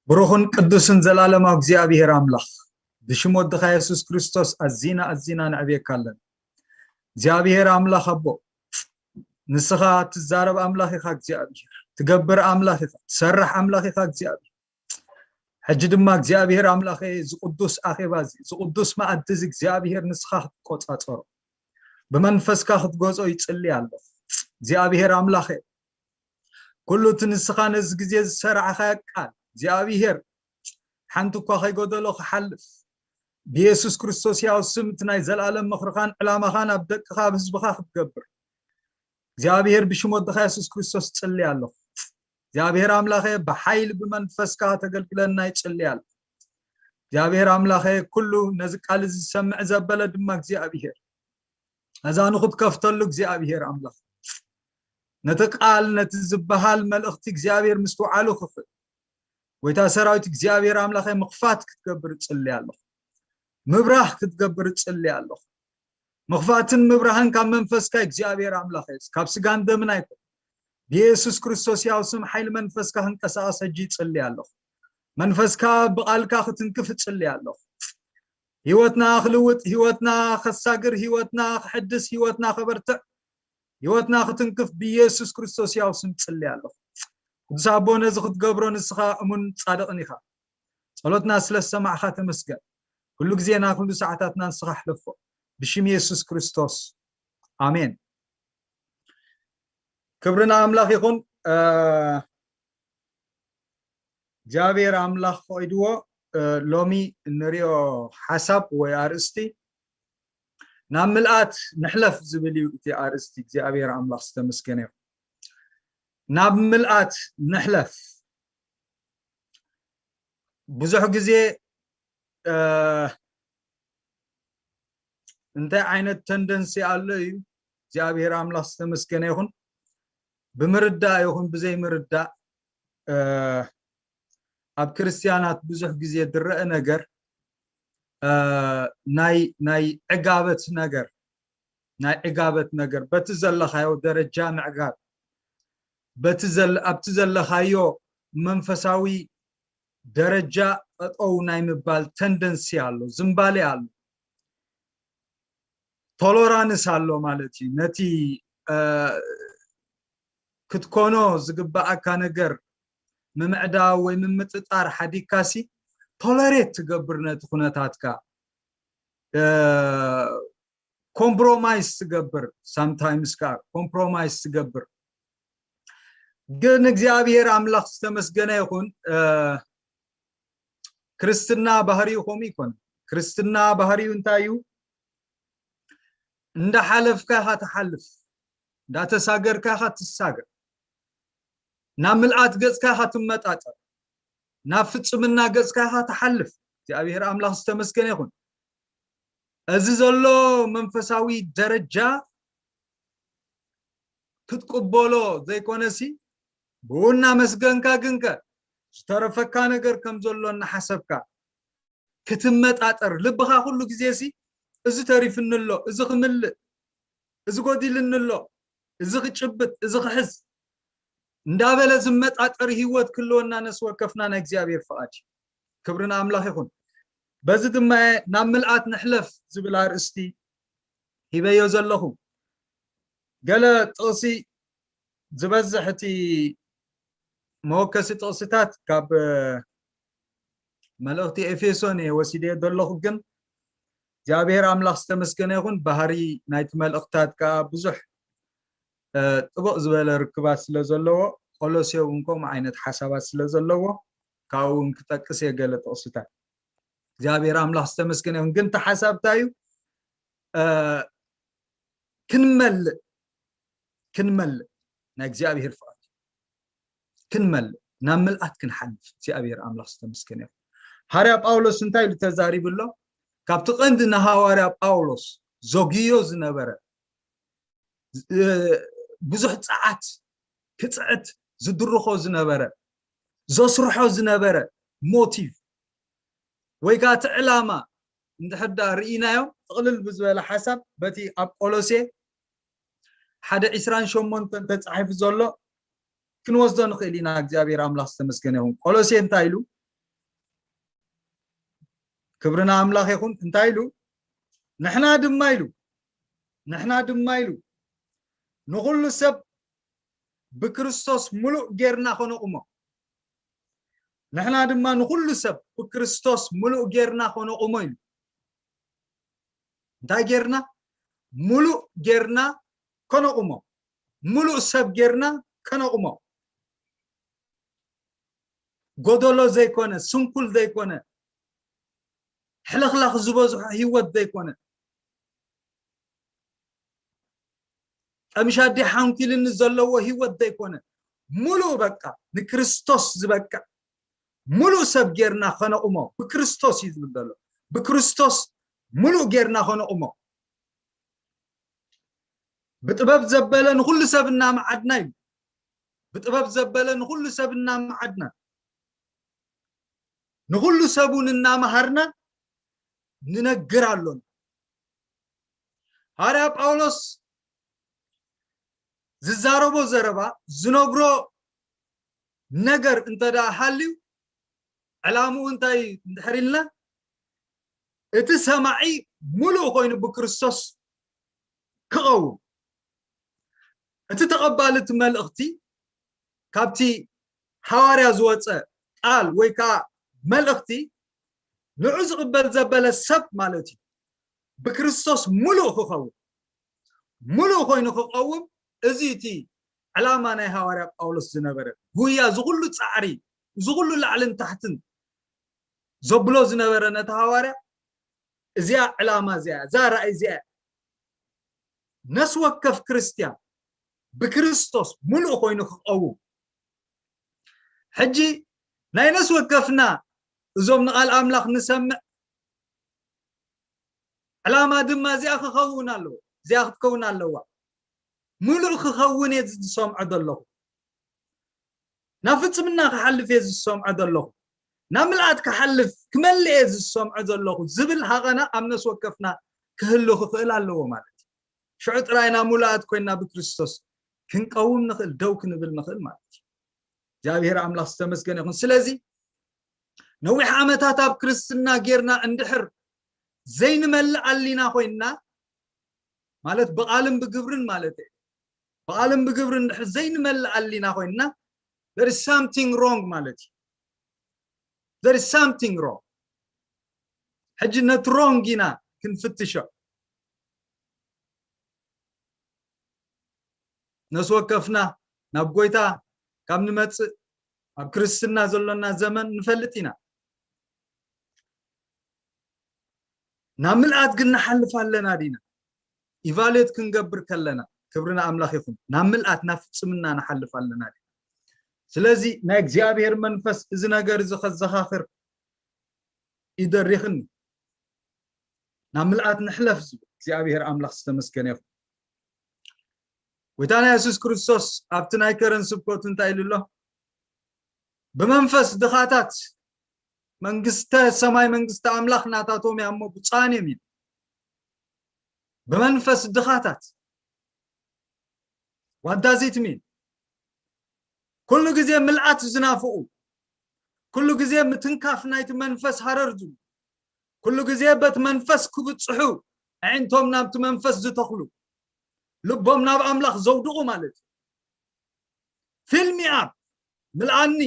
ብሩኽን ቅዱስን ዘላለማዊ እግዚኣብሔር ኣምላኽ፣ ብሽም ወድኻ የሱስ ክርስቶስ ኣዚና፣ ኣዚና ነዕብየካ ኣለና። እግዚኣብሔር ኣምላኽ ኣቦ፣ ንስኻ ትዛረብ ኣምላኽ ኢኻ እግዚኣብሔር፣ ትገብር ኣምላኽ ኢኻ፣ ትሰርሕ ኣምላኽ ኢኻ እግዚኣብሔር። ሕጂ ድማ እግዚኣብሔር ኣምላኸ፣ እዚ ቅዱስ ኣኼባ እዚ፣ እዚ ቅዱስ መኣዲ እዚ እግዚኣብሔር ንስኻ ክትቆጻጸሮ፣ ብመንፈስካ ክትገጾ ይጽሊ ኣለኹ። እግዚኣብሔር ኣምላኸ፣ ኩሉ እቲ ንስኻ ነዚ ግዜ ዝሰራዕኻዮ ቃል እግዚኣብሔር ሓንቲ እኳ ከይጎደሎ ክሓልፍ፣ ብየሱስ ክርስቶስ ያው ስም እቲ ናይ ዘላለም ምኽርኻን ዕላማኻን ኣብ ደቅኻ፣ ኣብ ህዝብኻ ክትገብር እግዚኣብሔር ብሽም ወድኻ የሱስ ክርስቶስ ጽሊ ኣለኹ። እግዚኣብሔር ኣምላኸ፣ ብሓይሊ ብመንፈስካ ተገልግለና ይጽሊ ኣለኹ። እግዚኣብሔር ኣምላኸ፣ ኩሉ ነዚ ቃል እዚ ዝሰምዕ ዘበለ ድማ እግዚኣብሔር ኣዛኑ ክትከፍተሉ እግዚኣብሔር ኣምላኽ፣ ነቲ ቃል፣ ነቲ ዝበሃል መልእኽቲ እግዚኣብሔር ምስትውዓሉ ክኽእል፣ ጎይታ ሰራዊት እግዚኣብሔር ኣምላኸ፣ ምኽፋት ክትገብር እጽሊ ኣለኹ። ምብራህ ክትገብር እጽሊ ኣለኹ። ምኽፋትን ምብራህን ካብ መንፈስካ እግዚኣብሔር ኣምላኸ፣ ካብ ስጋን ደምን ኣይኮን። ብየሱስ ክርስቶስ ያው ስም ሓይሊ መንፈስካ ክንቀሳቐስ ሕጂ ይጽሊ ኣለኹ። መንፈስካ ብቓልካ ክትንክፍ እጽሊ ኣለኹ። ህይወትና ክልውጥ፣ ህይወትና ከሳግር፣ ህይወትና ክሕድስ፣ ህይወትና ከበርትዕ፣ ህይወትና ክትንክፍ ብኢየሱስ ክርስቶስ ያው ስም ጽሊ ኣለኹ። ቅዱስ ኣቦ፣ ነዚ ክትገብሮ ንስኻ እሙን ጻድቕን ኢኻ። ጸሎትና ስለ ዝሰማዕኻ ተመስገን። ኩሉ ግዜና፣ ኩሉ ሰዓታትና ንስኻ ሕለፎ። ብሽም ኢየሱስ ክርስቶስ፣ ኣሜን። ክብሪ ንኣምላኽ ይኹን። እ፣ እግዚኣብሔር ኣምላኽ ፈቒድዎ፣ እ፣ ሎሚ እንሪኦ ሓሳብ ወይ ኣርእስቲ፣ ናብ ምልኣት ንሕለፍ ዝብል እዩ እቲ ኣርእስቲ። እግዚኣብሔር ኣምላኽ ዝተመስገነ ይኹን። ናብ ምልኣት ንሕለፍ። ብዙሕ ግዜ፣ እ፣ እንታይ ዓይነት ተንደንሲ ኣሎ እዩ? እግዚኣብሔር ኣምላኽ ዝተመስገነ ይኹን። ብምርዳእ ይኹን ብዘይምርዳእ፣ እ፣ ኣብ ክርስትያናት ብዙሕ ግዜ ዝረአ ነገር፣ እ፣ ናይ፣ ናይ ዕጋበት ነገር፣ ናይ ዕጋበት ነገር፣ በቲ ዘለኻዮ ደረጃ ምዕጋብ፣ በቲ ዘለ-፣ ኣብቲ ዘለኻዮ መንፈሳዊ ደረጃ ጠጠው ናይ ምባል ተንደንሲ ኣሎ፣ ዝንባሌ ኣሎ፣ ቶሎራንስ ኣሎ ማለት እዩ። ነቲ፣ እ፣ ክትኮኖ ዝግባኣካ ነገር ምምዕዳው ወይ ምምጥጣር ሓዲግካሲ፣ ቶለሬት ትገብር ነቲ ኩነታትካ። እ፣ ኮምፕሮማይስ ትገብር፣ ሳምታይምስ ከኣ ኮምፕሮማይስ ትገብር። ግን እግዚኣብሔር ኣምላኽ ዝተመስገነ ይኹን። እ፣ ክርስትና ባህሪኡ ከምኡ ይኮን። ክርስትና ባህሪኡ እንታይ እዩ? እንዳሓለፍካ ኢኻ ትሓልፍ፣ እንዳተሳገርካ ኢኻ ትሳገር፣ ናብ ምልኣት ገጽካ ኢኻ ትመጣጠር፣ ናብ ፍጽምና ገጽካ ኢኻ ትሓልፍ። እግዚኣብሔር ኣምላኽ ዝተመስገነ ይኹን። እዚ ዘሎ መንፈሳዊ ደረጃ ክትቅበሎ ዘይኮነሲ፣ ብኡ እናመስገንካ ግንከ ዝተረፈካ ነገር ከም ዘሎ እናሓሰብካ ክትመጣጠር፣ ልብኻ ኩሉ ግዜሲ፣ "እዚ ተሪፍኒ ኣሎ፣ እዚ ክምልእ፣ እዚ ጎዲልኒ ኣሎ፣ እዚ ክጭብጥ፣ እዚ ክሕዝ" እንዳበለ ዝመጣጠር ህይወት ክህልወና ነፍሲ ወከፍና ናይ እግዚኣብሔር ፍቓድ እዩ። ክብሪ ንኣምላኽ ይኹን። በዚ ድማ ናብ ምልኣት ንሕለፍ ዝብል ኣርእስቲ ሂበዮ ዘለኹ። ገለ ጥቕሲ፣ ዝበዝሕ እቲ መወከሲ ጥቕስታት ካብ፣ እ፣ መልእኽቲ ኤፌሶን እየ ወሲደዮ ዘለኹ፣ ግን እግዚኣብሔር ኣምላኽ ዝተመስገነ ይኹን። ባህሪ ናይቲ መልእኽታት ከኣ ብዙሕ ጥቡቕ ዝበለ ርክባት ስለ ዘለዎ፣ ቆሎሴ እውን ከምኡ ዓይነት ሓሳባት ስለ ዘለዎ፣ ካብኡ እውን ክጠቅስ እየ ገለ ጥቕስታት። እግዚኣብሔር ኣምላኽ ዝተመስገነ ይኹን። ግን እቲ ሓሳብ እንታይ እዩ? ክንመልእ ክንመልእ ናይ እግዚኣብሔር ፍቓድ፣ ክንመልእ ናብ ምልኣት ክንሓልፍ እግዚኣብሔር ኣምላኽ ዝተመስገነ ይኹን። ሃርያ ጳውሎስ እንታይ ኢሉ ተዛሪቡ ኣሎ? ካብቲ ቀንዲ ንሃዋርያ ጳውሎስ ዘጉዮ ዝነበረ፣ ብዙሕ ጸዓት ክጽዕት ዝድርኾ ዝነበረ፣ ዘስርሖ ዝነበረ ሞቲቭ ወይ ከዓ እቲ ዕላማ እንድሕር ዳ ርኢናዮ፣ ጥቕልል ብዝበለ ሓሳብ በቲ ኣብ ቆሎሴ ሓደ ዒስራን ሸሞንተን ተጻሒፉ ዘሎ ክንወስዶ ንኽእል ኢና። እግዚኣብሔር ኣምላኽ ዝተመስገነ ይኹን። ቆሎሴ እንታይ ኢሉ? ክብርና ኣምላኽ ይኹን። እንታይ ኢሉ? ንሕና ድማ ኢሉ፣ ንሕና ድማ ኢሉ፣ ንኹሉ ሰብ ብክርስቶስ ምሉእ ጌርና ከነቑሞ። ንሕና ድማ ንኹሉ ሰብ ብክርስቶስ ምሉእ ጌርና ከነቑሞ ኢሉ። እንታይ ጌርና? ምሉእ ጌርና ከነቑሞ። ምሉእ ሰብ ጌርና ከነቑሞ። ጎደሎ ዘይኮነ፣ ስንኩል ዘይኮነ፣ ሕልኽላኽ ዝበዝሖ ህይወት ዘይኮነ፣ ቀምሻዲ ሓንኪልኒ ዘለዎ ህይወት ዘይኮነ፣ ምሉእ በቃ ንክርስቶስ ዝበቅዕ ምሉእ ሰብ ጌርና ከነቑሞ ብክርስቶስ እዩ ዝብል ዘሎ። ብክርስቶስ ምሉእ ጌርና ከነቑሞ። ብጥበብ ዘበለ ንኹሉ ሰብ እናመዓድና እዩ። ብጥበብ ዘበለ ንኹሉ ሰብ እናመዓድና፣ ንኹሉ ሰብ እውን እናመሃርና ንነግር ኣሎና። ሃርያ ጳውሎስ ዝዛረቦ ዘረባ፣ ዝነግሮ ነገር እንተ ደኣ ሃልዩ፣ ዕላምኡ እንታይ እንድሕር ኢልና፣ እቲ ሰማዒ ምሉእ ኮይኑ ብክርስቶስ ክቐውም፣ እቲ ተቐባሊ እቲ መልእኽቲ፣ ካብቲ ሃዋርያ ዝወፀ ቃል ወይ ከዓ መልእኽቲ፣ ንዑ ዝቕበል ዘበለ ሰብ ማለት እዩ። ብክርስቶስ ምሉእ ክኸውን፣ ምሉእ ኮይኑ ክቐውም፣ እዚ እቲ ዕላማ ናይ ሃዋርያ ጳውሎስ ዝነበረ። ጉያ፣ እዚ ኩሉ ጻዕሪ፣ እዚ ኩሉ ላዕልን ታሕትን ዘብሎ ዝነበረ ነቲ ሃዋርያ፣ እዚኣ ዕላማ እዚኣ፣ እዛ ራእይ እዚኣ፣ ነፍሲ ወከፍ ክርስትያን ብክርስቶስ ምሉእ ኮይኑ ክቐውም። ሕጂ ናይ ነፍሲ ወከፍና እዞም ንቓል ኣምላኽ ንሰምዕ ዕላማ ድማ እዚኣ ክኸውን ኣለዎ፣ እዚኣ ክትከውን ኣለዋ። ምሉእ ክኸውን እየ ዝሰምዖ ዘለኹ፣ ናብ ፍጽምና ክሓልፍ እየ ዝሰምዖ ዘለኹ፣ ናብ ምልኣት ክሓልፍ ክመልእ እየ ዝሰምዖ ዘለኹ ዝብል ሃቐና ኣብ ነፍሲ ወከፍና ክህሉ ክኽእል ኣለዎ ማለት እዩ። ሽዑ ጥራይ ኢና ምሉኣት ኮይና ብክርስቶስ ክንቀውም ንኽእል፣ ደው ክንብል ንኽእል ማለት እዩ። እግዚኣብሔር ኣምላኽ ዝተመስገነ ይኹን። ስለዚ ነዊሕ ዓመታት ኣብ ክርስትና ጌርና እንድሕር ዘይንመልእ ኣሊና ኮይንና፣ ማለት ብቓልን ብግብርን ማለት እዩ፣ ብቓልን ብግብርን እንድሕር ዘይንመልእ ኣሊና ኮይንና፣ there is something wrong ማለት እዩ። There is something wrong። ሕጂ ነቲ ሮንግ ኢና ክንፍትሾ። ነፍሲ ወከፍና ናብ ጎይታ ካብ ንመጽእ፣ ኣብ ክርስትና ዘሎና ዘመን ንፈልጥ ኢና። ናብ ምልኣት ግን ንሓልፍ ኣለና ዲና? ኢቫሉዌት ክንገብር ከለና፣ ክብሪ ንኣምላኽ ይኹን፣ ናብ ምልኣት፣ ናብ ፍጽምና ንሓልፍ ኣለና ዲና? ስለዚ ናይ እግዚኣብሔር መንፈስ እዚ ነገር እዚ ከዘኻኽር ይደሪኽኒ። ናብ ምልኣት ንሕለፍ ዝብል እግዚኣብሔር ኣምላኽ ዝተመስገነ ይኹን። ጎይታና የሱስ ክርስቶስ ኣብቲ ናይ ከረን ስብከቱ እንታይ ኢሉ ኣሎ? ብመንፈስ ድኻታት መንግስተ ሰማይ፣ መንግስተ ኣምላኽ ናታቶም እያ እሞ ብፁዓን እዮም ኢሉ። ብመንፈስ ድኻታት። What does it mean? ኩሉ ግዜ ምልኣት ዝናፍቑ፣ ኩሉ ግዜ ምትንካፍ ናይቲ መንፈስ ሃረር ዝብሉ፣ ኩሉ ግዜ በቲ መንፈስ ክብጽሑ ኣዒንቶም ናብቲ መንፈስ ዝተኽሉ፣ ልቦም ናብ ኣምላኽ ዘውድቑ ማለት እዩ። Fill me up፣ ምልኣኒ፣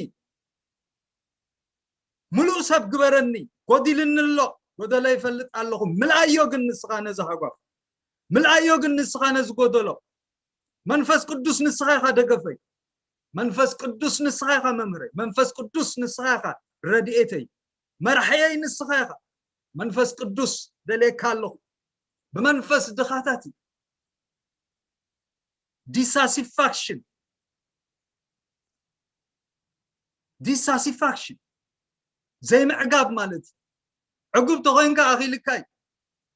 ምሉእ ሰብ ግበረኒ፣ ጎዲልኒ ኣሎ፣ ጎደሎ ይፈልጥ ኣለኹ፣ ምልኣዮ ግን ንስኻ ነዚ ሃጓፍ፣ ምልኣዮ ግን ንስኻ ነዚ ጎደሎ፣ መንፈስ ቅዱስ ንስኻ ኢኻ ደገፈይ። መንፈስ ቅዱስ ንስኻ ኢኻ መምህረይ። መንፈስ ቅዱስ ንስኻ ኢኻ ረድኤተይ። መራሕየይ ንስኻ ኢኻ። መንፈስ ቅዱስ ደልየካ ኣለኹ። ብመንፈስ ድኻታት እዩ። ዲሳቲስፋክሽን፣ ዲሳቲስፋክሽን ዘይምዕጋብ ማለት እዩ። ዕጉብ ተኾይንካ ኣኺልካይ፣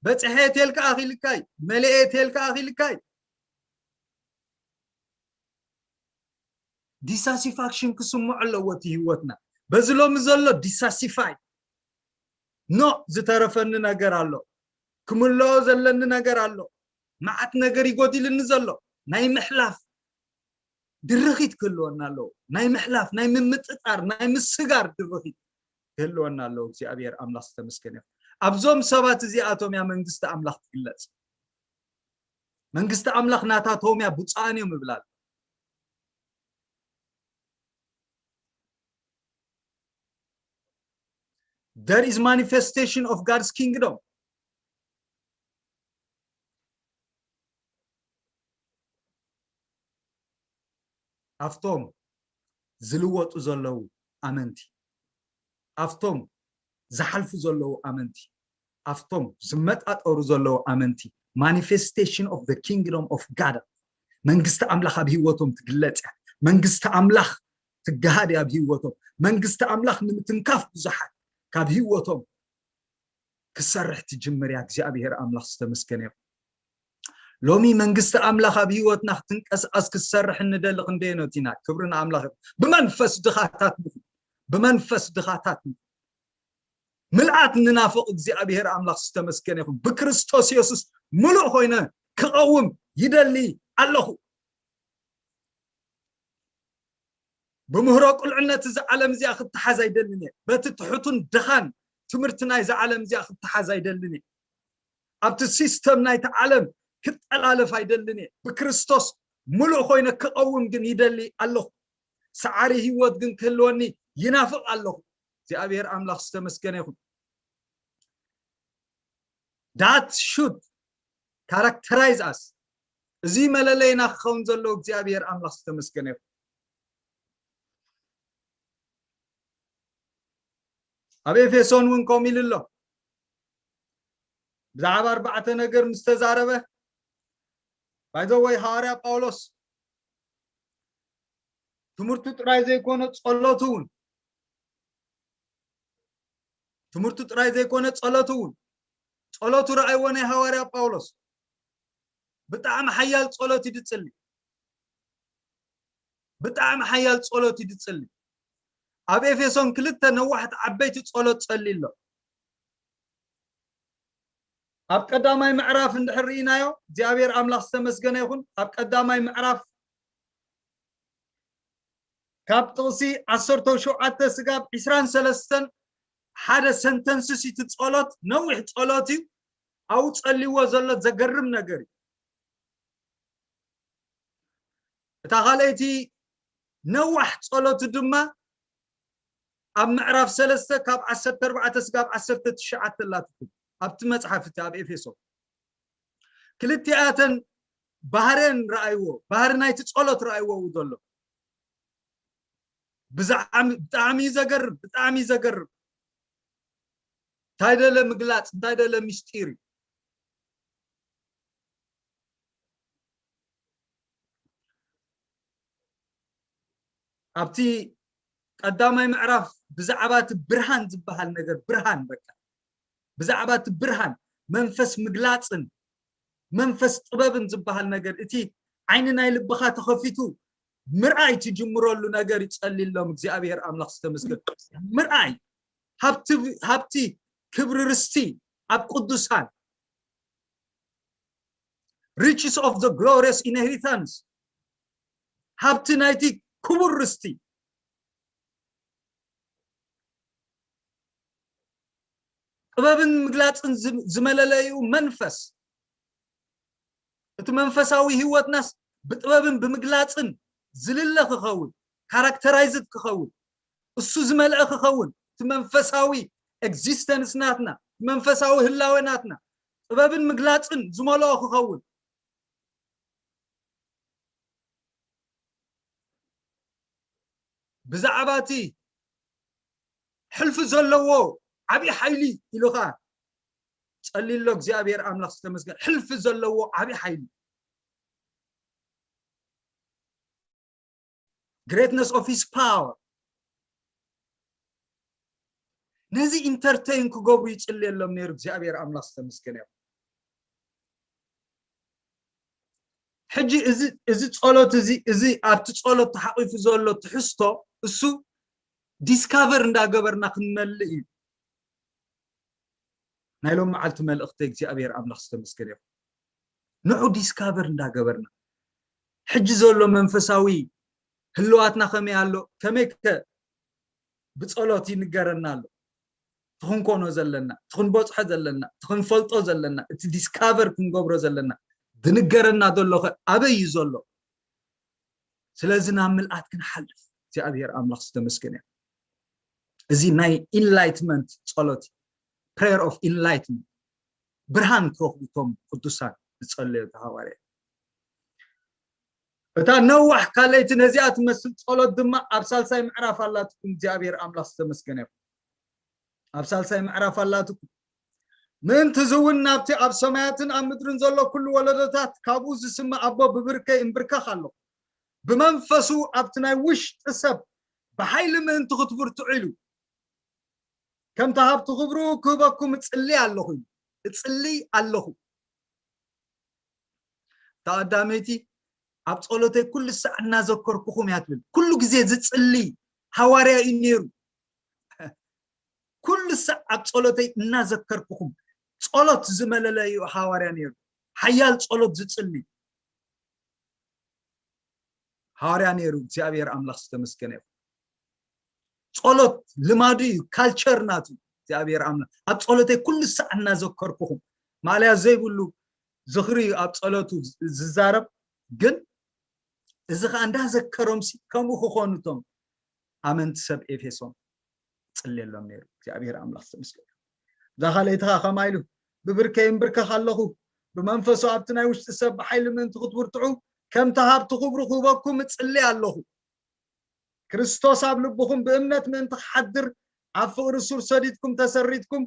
በጽሐ የትየልካ ኣኺልካይ፣ መለኤ የትየልካ ኣኺልካይ። ዲሳቲስፋክሽን ክስምዖ ኣለዎ እቲ ህይወትና። በዚ ሎሚ ዘሎ ዲሳቲስፋይ ኖ፣ ዝተረፈኒ ነገር ኣሎ፣ ክምልኦ ዘለኒ ነገር ኣሎ፣ መዓት ነገር ይጎዲልኒ ዘሎ። ናይ ምሕላፍ ድርኺት ክህልወና ኣለዎ። ናይ ምሕላፍ፣ ናይ ምምጥጣር፣ ናይ ምስጋር ድርኺት ክህልወና ኣለዎ። እግዚኣብሔር ኣምላኽ ዝተመስገነ ይኹን። ኣብዞም ሰባት እዚኣቶም እያ መንግስቲ ኣምላኽ ትግለጽ። መንግስቲ ኣምላኽ ናታቶም እያ፣ ብፁዓን እዮም ይብላል። There is manifestation of God's kingdom. ኣብቶም ዝልወጡ ዘለዉ ኣመንቲ፣ ኣብቶም ዝሓልፉ ዘለዉ ኣመንቲ፣ ኣብቶም ዝመጣጠሩ ዘለዉ ኣመንቲ፣ manifestation of the kingdom of God፣ መንግስቲ ኣምላኽ ኣብ ህይወቶም ትግለጽ እያ። መንግስቲ ኣምላኽ ትገሃድ እያ ኣብ ህይወቶም። መንግስቲ ኣምላኽ ንምትንካፍ ብዙሓት ካብ ህይወቶም ክሰርሕ ትጅምር እያ። እግዚኣብሔር ኣምላኽ ዝተመስገነ ይኹን። ሎሚ መንግስቲ ኣምላኽ ኣብ ህይወትና ክትንቀሳቐስ ክትሰርሕ እንደሊ ክንደየኖት ኢና። ክብሪ ንኣምላኽ ይኹን። ብመንፈስ ድኻታት ንኹን። ብመንፈስ ድኻታት ንኹን። ምልኣት ንናፍቕ። እግዚኣብሔር ኣምላኽ ዝተመስገነ ይኹን። ብክርስቶስ የሱስ ምሉእ ኮይነ ክቐውም ይደሊ ኣለኹ። ብምህሮ ቁልዕነት እዚ ዓለም እዚኣ ክትሓዝ ኣይደልን እየ። በቲ ትሑቱን ድኻን ትምህርቲ ናይዚ ዓለም እዚኣ ክትሓዝ ኣይደልን እየ። ኣብቲ ሲስተም ናይቲ ዓለም ክጠላለፍ ኣይደልን እየ። ብክርስቶስ ምሉእ ኮይነ ክቐውም ግን ይደሊ ኣለኹ። ሰዓሪ ህይወት ግን ክህልወኒ ይናፍቕ ኣለኹ። እግዚኣብሔር ኣምላኽ ዝተመስገነ ይኹን። That should characterize us። እዚ መለለይና ክኸውን ዘለዎ እግዚኣብሔር ኣምላኽ ዝተመስገነ ይኹን። ኣብ ኤፌሶን እውን ከምኡ ኢሉ ኣሎ። ብዛዕባ ኣርባዕተ ነገር ምስ ተዛረበ፣ by the way፣ ሃዋርያ ጳውሎስ ትምህርቱ ጥራይ ዘይኮነ ጸሎቱ እውን፣ ትምህርቱ ጥራይ ዘይኮነ ጸሎቱ እውን፣ ጸሎቱ ረኣይዎ ናይ ሃዋርያ ጳውሎስ። ብጣዕሚ ሓያል ጸሎት እዩ ዝጽሊ። ብጣዕሚ ሓያል ጸሎት እዩ ዝጽሊ። ኣብ ኤፌሶን ክልተ ነዋሕቲ ዓበይቲ ጸሎት ጸሊ ኣሎ። ኣብ ቀዳማይ ምዕራፍ እንድሕር ርኢናዮ፣ እግዚኣብሔር ኣምላኽ ዝተመስገነ ይኹን። ኣብ ቀዳማይ ምዕራፍ ካብ ጥቕሲ ዓሰርተ ሸውዓተ ስጋብ ዒስራን ሰለስተን ሓደ ሰንተንስስ እዩ እቲ ጸሎት፣ ነዊሕ ጸሎት እዩ። ኣብኡ ጸልይዎ ዘሎ ዘገርም ነገር እዩ። እታ ካልኣይቲ ነዋሕ ጸሎቱ ድማ ኣብ ምዕራፍ ሰለስተ ካብ ዓሰርተ ኣርባዕተ ስጋብ ዓሰርተ ትሽዓተ ኣላትኩም ኣብቲ መጽሓፍ እቲ ኣብ ኤፌሶ። ክልቲኣተን ባህርየን ረኣይዎ፣ ባህሪ ናይቲ ጸሎት ረኣይዎ እዩ ዘሎ። ብዛዕሚ-፣ ብጣዕሚ እዩ ዘገርም፣ ብጣዕሚ እዩ ዘገርም። እንታይ ደለ ምግላጽ፣ እንታይ ደለ ምስጢር እዩ። ኣብቲ ቀዳማይ ምዕራፍ ብዛዕባ እቲ ብርሃን ዝበሃል ነገር፣ ብርሃን በቃ፣ ብዛዕባ እቲ ብርሃን መንፈስ ምግላጽን መንፈስ ጥበብን ዝበሃል ነገር፣ እቲ ዓይኒ ናይ ልብኻ ተኸፊቱ ምርኣይ ትጅምረሉ ነገር ይጸልሎም። እግዚኣብሔር ኣምላኽ ዝተመስገን። ምርኣይ ሃብቲ፣ ሃብቲ ክብሪ ርስቲ ኣብ ቅዱሳን፣ riches of the glorious inheritance፣ ሃብቲ ናይቲ ክቡር ርስቲ። ጥበብን ምግላጽን ዝ-፣ ዝመለለዩ መንፈስ፣ እቲ መንፈሳዊ ህይወትናስ ብጥበብን ብምግላጽን ዝልለ ክኸውን፣ ካራክተራይዝድ ክኸውን፣ እሱ ዝመልአ ክኸውን፣ እቲ መንፈሳዊ ኤግዚስተንስ ናትና፣ እቲ መንፈሳዊ ህላዌ ናትና ጥበብን ምግላጽን ዝመልኦ ክኸውን። ብዛዕባ እቲ ሕልፊ ዘለዎ ዓብዪ ሓይሊ ኢሉኻ ጸሊሎ እግዚኣብሔር ኣምላኽ ዝተመስገን። ሕልፊ ዘለዎ ዓብዪ ሓይሊ፣ greatness of his power፣ ነዚ ኢንተርቴይን ክገብሩ ይጽልየሎም ነይሩ እግዚኣብሔር ኣምላኽ ዝተመስገነ ይኹን። ሕጂ እዚ ጸሎት እዚ እዚ ኣብቲ ጸሎት ተሓቂፉ ዘሎ ትሕዝቶ እሱ ዲስካቨር እንዳገበርና ክንመልእ እዩ። ናይ ሎም መዓልቲ መልእኽቲ እግዚኣብሔር ኣምላኽ ዝተመስገነ ይኹን። ንዑ ዲስካቨር እንዳገበርና ሕጂ ዘሎ መንፈሳዊ ህልዋትና ከመይ ኣሎ፣ ከመይ ከ ብጸሎት ይንገረና ኣሎ። ትኽንኮኖ ዘለና፣ ትኽንበጽሖ ዘለና፣ ትኽንፈልጦ ዘለና፣ እቲ ዲስካቨር ክንገብሮ ዘለና ዝንገረና ዘሎ ከ ኣበይ እዩ ዘሎ? ስለዚ ናብ ምልኣት ክንሓልፍ እግዚኣብሔር ኣምላኽ ዝተመስገነ እዩ። እዚ ናይ ኢንላይትመንት ጸሎት፣ prayer of enlightenment፣ ብርሃን ክረኽቡ እቶም ቅዱሳን ዝጸለዩ ሃዋርያ። እታ ነዋሕ ካለይቲ ነዚኣ ትመስል ጸሎት ድማ ኣብ ሳልሳይ ምዕራፍ ኣላትኩም። እግዚኣብሔር ኣምላኽ ዝተመስገነ ይኹን። ኣብ ሳልሳይ ምዕራፍ ኣላትኩም። ምእንቲ እዚ እውን ናብቲ ኣብ ሰማያትን ኣብ ምድርን ዘሎ ኩሉ ወለዶታት ካብኡ ዝስምዕ ኣቦ ብብርከይ እምብርከኽ ኣለኹ። ብመንፈሱ ኣብቲ ናይ ውሽጢ ሰብ ብሓይሊ ምእንቲ ክትብርትዑ ኢሉ ከምቲ ሃብቲ ክብሩ ክህበኩም እጽሊ ኣለኹ ኢሉ። እጽሊ ኣለኹ። እታ ቀዳመይቲ ኣብ ጸሎተይ ኩሉ ሳዕ እናዘከርኩኹም እያ ትብል። ኩሉ ግዜ ዝጽሊ ሃዋርያ እዩ ነይሩ። ኩሉ ሳዕ ኣብ ጸሎተይ እናዘከርኩኹም። ጸሎት ዝመለለ እዩ ሃዋርያ ነይሩ። ሓያል ጸሎት ዝጽሊ ሃዋርያ ነይሩ። እግዚኣብሔር ኣምላኽ ዝተመስገነ ይኹን። ጸሎት ልማዱ እዩ፣ ካልቸር ናቱ። እግዚኣብሔር ኣምላኽ ኣብ ጸሎተይ ኩሉ ሳዕ እናዘከርኩኹም፣ ማእለያ ዘይብሉ ዝኽሪ እዩ ኣብ ጸሎቱ ዝዛረብ። ግን እዚ ኸኣ እንዳዘከሮምሲ ከምኡ ክኾኑ እቶም ኣመንቲ ሰብ ኤፌሶን ጽልየሎም ነይሩ። እግዚኣብሔር ኣምላኽ ዝተመስገነ። እዛ ካልኣይቲ ኸኣ ከምኣ ኢሉ፣ ብብርከይ እምብርከኽ ኣለኹ፣ ብመንፈሱ ኣብቲ ናይ ውሽጢ ሰብ ብሓይሊ ምእንቲ ክትብርትዑ፣ ከምቲ ሃብቲ ክብሩ ክህበኩም እጽሊ ኣለኹ። ክርስቶስ ኣብ ልብኹም ብእምነት ምእንቲ ክሓድር፣ ኣብ ፍቕሪ ሱር ሰዲድኩም ተሰሪትኩም፣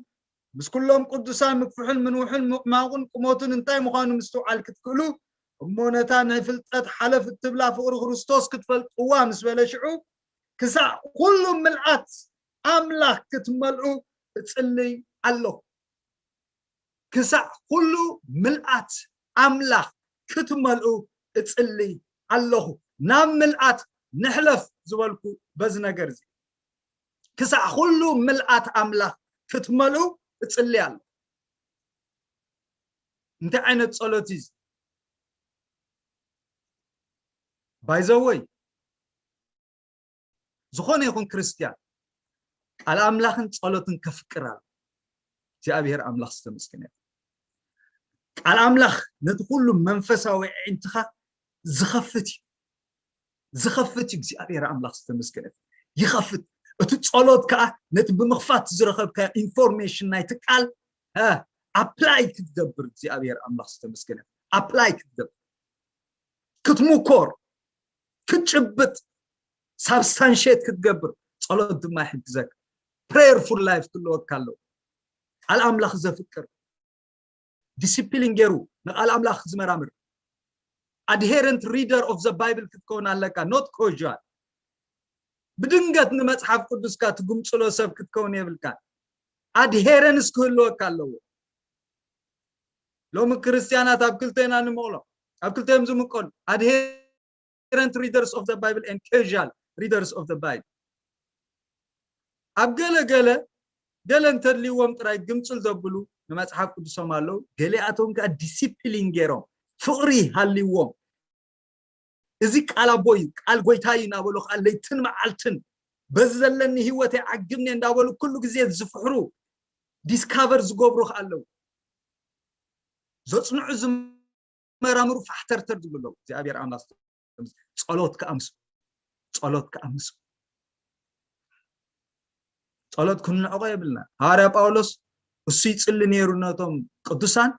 ምስ ኩሎም ቅዱሳን ምግፍሑን ምንውሑን ምዕማቑን ቁመቱን እንታይ ምዃኑ ምስትውዓል ክትክእሉ፣ እሞ ነታ ንፍልጠት ሓለፍ እትብላ ፍቕሪ ክርስቶስ ክትፈልጥዋ ምስ በለ ሽዑ፣ ክሳዕ ኩሉ ምልኣት ኣምላኽ ክትመልኡ እጽልይ ኣለኹ። ክሳዕ ኩሉ ምልኣት ኣምላኽ ክትመልኡ እጽልይ ኣለኹ። ናብ ምልኣት ንሕለፍ ዝበልኩ በዚ ነገር እዚ። ክሳዕ ኩሉ ምልኣት ኣምላኽ ክትመልኡ እጽልይ ኣለኹ። እንታይ ዓይነት ጸሎት እዩ እዚ? ባይዘወይ፣ ዝኾነ ይኹን ክርስትያን ቃል ኣምላኽን ጸሎትን ከፍቅር ኣሎ። እግዚኣብሔር ኣምላኽ ዝተመስገነ ይኹን። ቃል ኣምላኽ ነቲ ኩሉ መንፈሳዊ ኣዒንትኻ ዝኸፍት እዩ። ዝኸፍት እዩ። እግዚኣብሔር ኣምላኽ ዝተመስገነ ይኹን። ይኸፍት። እቲ ጸሎት ከኣ ነቲ ብምኽፋት ዝረኸብካ ኢንፎርሜሽን ናይቲ ቃል፣ እ፣ ኣፕላይ ክትገብር እግዚኣብሔር ኣምላኽ ዝተመስገነ ይኹን። ኣፕላይ ክትገብር፣ ክትምኮር፣ ክትጭብጥ፣ ሳብስታንሽት ክትገብር ጸሎት ድማ ይሕግዘካ። ፕሬየርፉል ላይፍ ክህልወካ ኣለዎ። ቃል ኣምላኽ ዘፍቅር፣ ዲሲፕሊን ገይሩ ንቃል ኣምላኽ ዝመራምር፣ ኣድሄረንት ሪደር ኦፍ ዘ ባይብል ክትከውን ኣለካ። ኖት ኮዥዋል፣ ብድንገት ንመጽሓፍ ቅዱስካ ትግምጽሎ ሰብ ክትከውን የብልካን። ኣድሄረንስ ክህልወካ ኣለዎ። ሎሚ ክርስትያናት ኣብ ክልተ ኢና ንምቕሎም፣ ኣብ ክልተ እዮም ዝምቀሉ። ኣድሄረንት ሪደርስ ኦፍ ዘ ባይብል ኤንድ ካዥዋል ሪደርስ ኦፍ ዘ ባይብል። ኣብ ገለ ገለ ገለ እንተድልይዎም ጥራይ ግምጽል ዘብሉ ንመጽሓፍ ቅዱሶም ኣለዉ። ገሊኣቶም ከኣ ዲሲፕሊን ገይሮም፣ ፍቕሪ ሃልይዎም፣ እዚ ቃል ኣቦይ እዩ፣ ቃል ጎይታይ እዩ እናበሉ ከኣ ለይትን መዓልትን በዚ ዘለኒ ህይወተይ ዓግብኒ እንዳበሉ ኩሉ ግዜ ዝፍሕሩ፣ ዲስካቨር ዝገብሩ ከኣ ኣለዉ። ዘጽንዑ ዝመራምሩ ፋሕተርተር ዝብሉ ኣለዉ። እግዚኣብሔር ኣምላኽ ጸሎት ከኣ ምስ ጸሎት ከኣ ምስ ጸሎት ክንንዕቆ የብልና። ሃዋርያ ጳውሎስ እሱ ይጽሊ ነይሩ ነቶም ቅዱሳን፣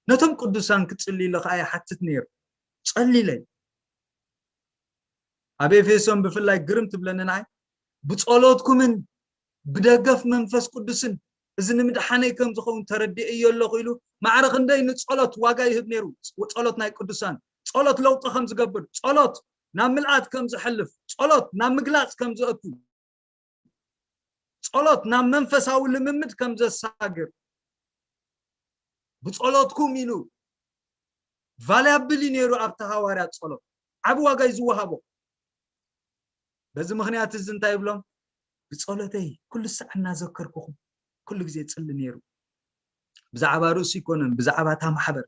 ነቶም ቅዱሳን ክጽልይሉ ከኣ ይሓትት ነይሩ። ጸሊለይ። ኣብ ኤፌሶን ብፍላይ ግርም ትብለኒ ንዓይ፣ ብጸሎትኩምን ብደገፍ መንፈስ ቅዱስን እዚ ንምድሓነይ ከም ዝኸውን ተረዲኤዮ ኣለኹ ኢሉ። ማዕረ ክንደይ ንጸሎት ዋጋ ይህብ ነይሩ። ጸሎት ናይ ቅዱሳን፣ ጸሎት ለውጢ ከም ዝገብር፣ ጸሎት ናብ ምልኣት ከም ዝሐልፍ፣ ጸሎት ናብ ምግላጽ ከም ዘእቱ፣ ጸሎት ናብ መንፈሳዊ ልምምድ ከም ዘሳግር፣ ብጸሎትኩም ኢሉ ቫልያብል እዩ ነይሩ ኣብቲ ሃዋርያ ጸሎት። ዓቢ ዋጋ እዩ ዝወሃቦ። በዚ ምኽንያት እዚ እንታይ ይብሎም? ብጸሎተይ ኩሉ ሳዕ እናዘከርኩኹም ኩሉ ግዜ ጽሊ ነይሩ። ብዛዕባ ርእሱ ኣይኮነን፣ ብዛዕባ እታ ማሕበር፣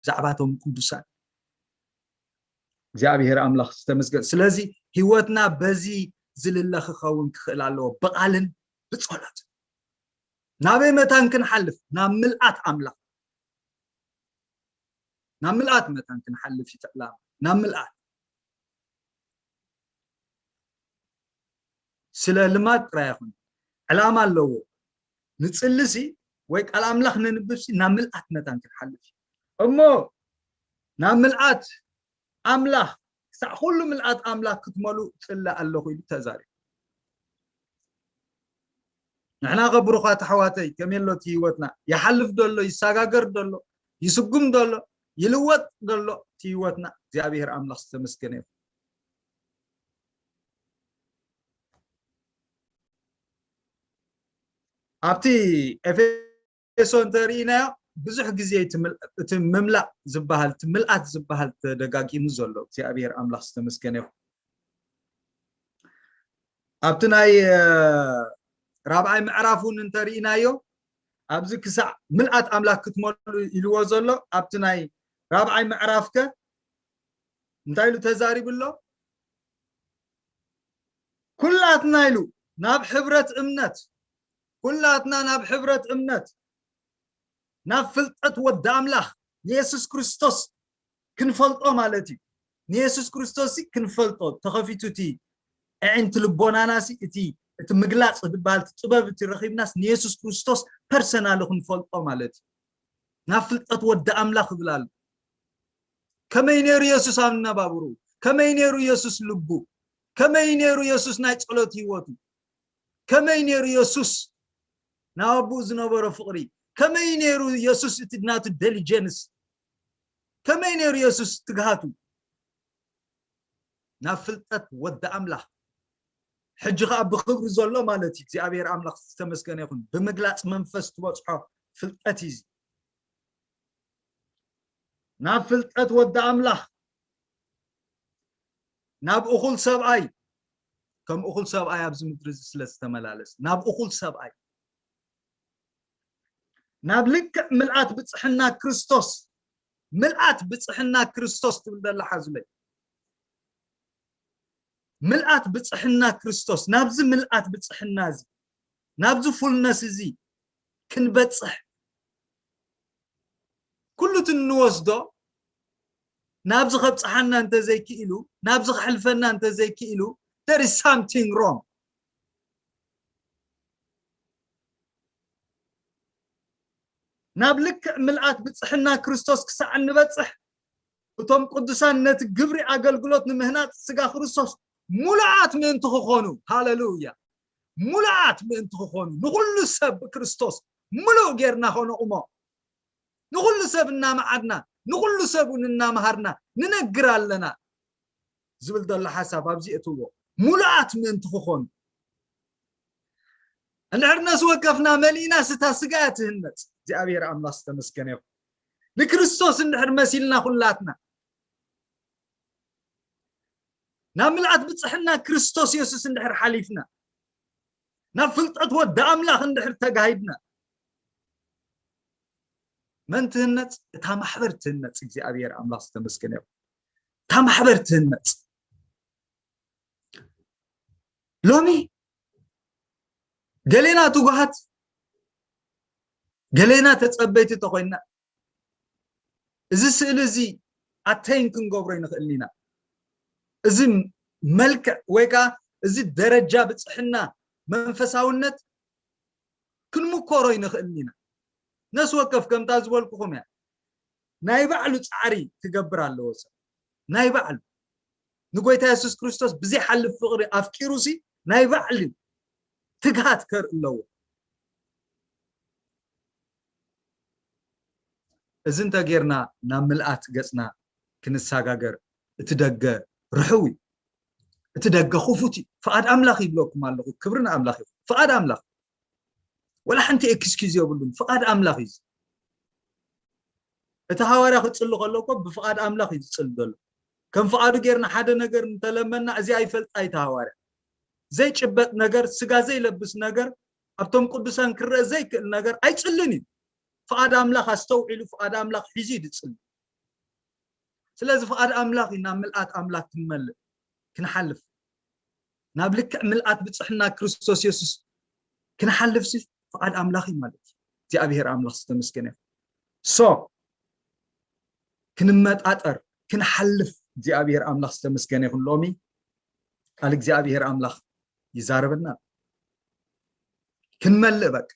ብዛዕባ እቶም ቅዱሳን። እግዚኣብሔር ኣምላኽ ዝተመስገን። ስለዚ ህይወትና በዚ ዝልለ ክኸውን ክኽእል ኣለዎ፣ ብቓልን ብጸሎት። ናበይ መታን ክንሓልፍ? ናብ ምልኣት ኣምላኽ። ናብ ምልኣት መታን ክንሓልፍ እዩ እቲ ዕላማ። ናብ ምልኣት። ስለ ልማድ ጥራይ ኣይኮነን። ዕላማ ኣለዎ። ንጽልሲ ወይ ቃል ኣምላኽ ነንብብሲ ናብ ምልኣት መታን ክንሓልፍ እዩ። እሞ ናብ ምልኣት ኣምላኽ፣ ክሳዕ ኩሉ ምልኣት ኣምላኽ ክትመሉ ጽለ ኣለኹ ኢሉ ተዛሪቡ። ንሕና ከ ብሩኻት ኣሕዋተይ፣ ከመይ ኣሎ እቲ ህይወትና? ይሓልፍ ደሎ፣ ይሰጋገር ደሎ፣ ይስጉም ደሎ፣ ይልወጥ ደሎ እቲ ህይወትና? እግዚኣብሔር ኣምላኽ ዝተመስገነ ይኹን። ኣብቲ ኤፌሶ እንተርኢናዮ፣ ብዙሕ ግዜ እቲ ምል-፣ እቲ ምምላእ ዝበሃል፣ እቲ ምልኣት ዝበሃል ተደጋጊሙ ዘሎ። እግዚኣብሔር ኣምላኽ ዝተመስገነ ይኹን። ኣብቲ ናይ፣ እ፣ ራብዓይ ምዕራፍ እውን እንተርኢናዮ፣ ኣብዚ ክሳዕ ምልኣት ኣምላኽ ክትመሉ ኢልዎ ዘሎ፣ ኣብቲ ናይ ራብዓይ ምዕራፍ ከ እንታይ ኢሉ ተዛሪቡ ኣሎ? ኩላትና ኢሉ ናብ ሕብረት እምነት፣ ኩላትና ናብ ሕብረት እምነት፣ ናብ ፍልጠት ወዲ ኣምላኽ ንየሱስ ክርስቶስ ክንፈልጦ ማለት እዩ። ንየሱስ ክርስቶስ ሲ ክንፈልጦ ተኸፊቱ እቲ ኣዒንቲ ልቦናና ሲ እቲ፣ እቲ ምግላጽ ዝበሃል እቲ ጥበብ እቲ ረኺብናስ ንየሱስ ክርስቶስ ፐርሰናሊ ክንፈልጦ ማለት እዩ። ናብ ፍልጠት ወዲ ኣምላኽ ይብል ኣሎ። ከመይ ነይሩ የሱስ ኣብ ነባብሩ? ከመይ ነይሩ የሱስ ልቡ? ከመይ ነይሩ የሱስ ናይ ጸሎት ህይወቱ? ከመይ ነይሩ የሱስ ናብ ኣቦኡ ዝነበሮ ፍቕሪ? ከመይ ነይሩ የሱስ እቲ ናቱ ዲሊጀንስ? ከመይ ነይሩ የሱስ ትግሃቱ? ናብ ፍልጠት ወዲ ኣምላኽ። ሕጂ ኸኣ ብኽብሪ ዘሎ ማለት እዩ። እግዚኣብሔር ኣምላኽ ዝተመስገነ ይኹን። ብምግላጽ መንፈስ ትበጽሖ ፍልጠት እዩ እዚ። ናብ ፍልጠት ወዲ ኣምላኽ፣ ናብ እኹል ሰብኣይ፣ ከም እኹል ሰብኣይ ኣብዚ ምድሪ እዚ ስለ ዝተመላለስ፣ ናብ እኹል ሰብኣይ፣ ናብ ልክዕ ምልኣት ብጽሕና ክርስቶስ፣ ምልኣት ብጽሕና ክርስቶስ ትብል ዘላ ሓዙለይ። ምልኣት ብጽሕና ክርስቶስ፣ ናብዚ ምልኣት ብጽሕና እዚ፣ ናብዚ ፉልነስ እዚ ክንበጽሕ፣ ኩሉ እቲ እንወስዶ ናብዚ ከብጽሓና እንተዘይክኢሉ፣ ናብዚ ከሕልፈና እንተዘይክኢሉ፣ there is something wrong። ናብ ልክዕ ምልኣት ብጽሕና ክርስቶስ ክሳዕ እንበጽሕ፣ እቶም ቅዱሳን ነቲ ግብሪ ኣገልግሎት ንምህናጽ ስጋ ክርስቶስ ሙሉኣት ምእንቲ ክኾኑ፣ ሃሌሉያ፣ ሙሉኣት ምእንቲ ክኾኑ፣ ንኹሉ ሰብ ብክርስቶስ ሙሉእ ጌርና ከነቑሞ፣ ንኹሉ ሰብ እናመዓድና፣ ንኹሉ ሰብ እውን እናመሃርና ንነግር ኣለና ዝብል ዘሎ ሓሳብ ኣብዚ እትዎ፣ ሙሉኣት ምእንቲ ክኾኑ። እንድሕር ነፍሲ ወከፍና መሊእናስ እታ ስጋ እያ ትህነጽ። እግዚኣብሔር ኣምላኽ ዝተመስገነ ይኹን። ንክርስቶስ እንድሕር መሲልና ኩላትና፣ ናብ ምልኣት ብጽሕና ክርስቶስ የሱስ እንድሕር ሓሊፍና፣ ናብ ፍልጠት ወዲ ኣምላኽ እንድሕር ተጋሂድና፣ መን ትህነጽ? እታ ማሕበር ትህነጽ። እግዚኣብሔር ኣምላኽ ዝተመስገነ ይኹን። እታ ማሕበር ትህነጽ። ሎሚ ገሌና ትጉሃት፣ ገሌና ተጸበይቲ ተኾይንና፣ እዚ ስእሊ እዚ ኣተይን ክንገብሮ ይንኽእል ኢና። እዚ መልክዕ ወይ ከኣ እዚ ደረጃ ብጽሕና መንፈሳውነት ክንምኮሮ ይንኽእል ኢና። ነፍሲ ወከፍ ከምታ ዝበልኩኹም እያ። ናይ ባዕሉ ጻዕሪ ክገብር ኣለዎ ሰብ። ናይ ባዕሉ። ንጎይታ የሱስ ክርስቶስ ብዘይሓልፍ ፍቕሪ ኣፍቂሩሲ ናይ ባዕሉ ትግሃት ከርኢ ኣለዎ። እዚ እንተጌርና ናብ ምልኣት ገጽና ክንሰጋገር እቲ ደገ ርሑው እዩ። እቲ ደገ ክፉት እዩ። ፍቓድ ኣምላኽ ይብለኩም ኣለኹ። ክብሪ ንኣምላኽ ይኹን። ፍቓድ ኣምላኽ ወላ ሓንቲ ኤክስኪዝ የብሉን። ፍቓድ ኣምላኽ እዩ። እቲ ሃዋርያ ክጽሊ ከሎ እኮ ብፍቓድ ኣምላኽ እዩ ዝጽሊ ዘሎ። ከም ፍቓዱ ጌርና ሓደ ነገር እንተለመና እዚ ኣይፈልጣ እዩ እቲ ሃዋርያ። ዘይጭበጥ ነገር፣ ስጋ ዘይለብስ ነገር፣ ኣብቶም ቅዱሳን ክረአ ዘይክእል ነገር ኣይጽልን እዩ። ፍቓድ ኣምላኽ ኣስተውዒሉ ፍቓድ ኣምላኽ ሒዙ እዩ ዝጽሊ። ስለዚ ፍቓድ ኣምላኽ እዩ ናብ ምልኣት ኣምላኽ ክንመልእ ክንሓልፍ ናብ ልክዕ ምልኣት ብፅሕና ክርስቶስ የሱስ ክንሓልፍ ሲ ፍቓድ ኣምላኽ እዩ ማለት እዩ። እግዚኣብሔር ኣምላኽ ዝተመስገነ ይኹን። ሶ ክንመጣጠር ክንሓልፍ እግዚኣብሔር ኣምላኽ ዝተመስገነ ይኹን። ሎሚ ቃል እግዚኣብሔር ኣምላኽ ይዛረበና። ክንመልእ በቃ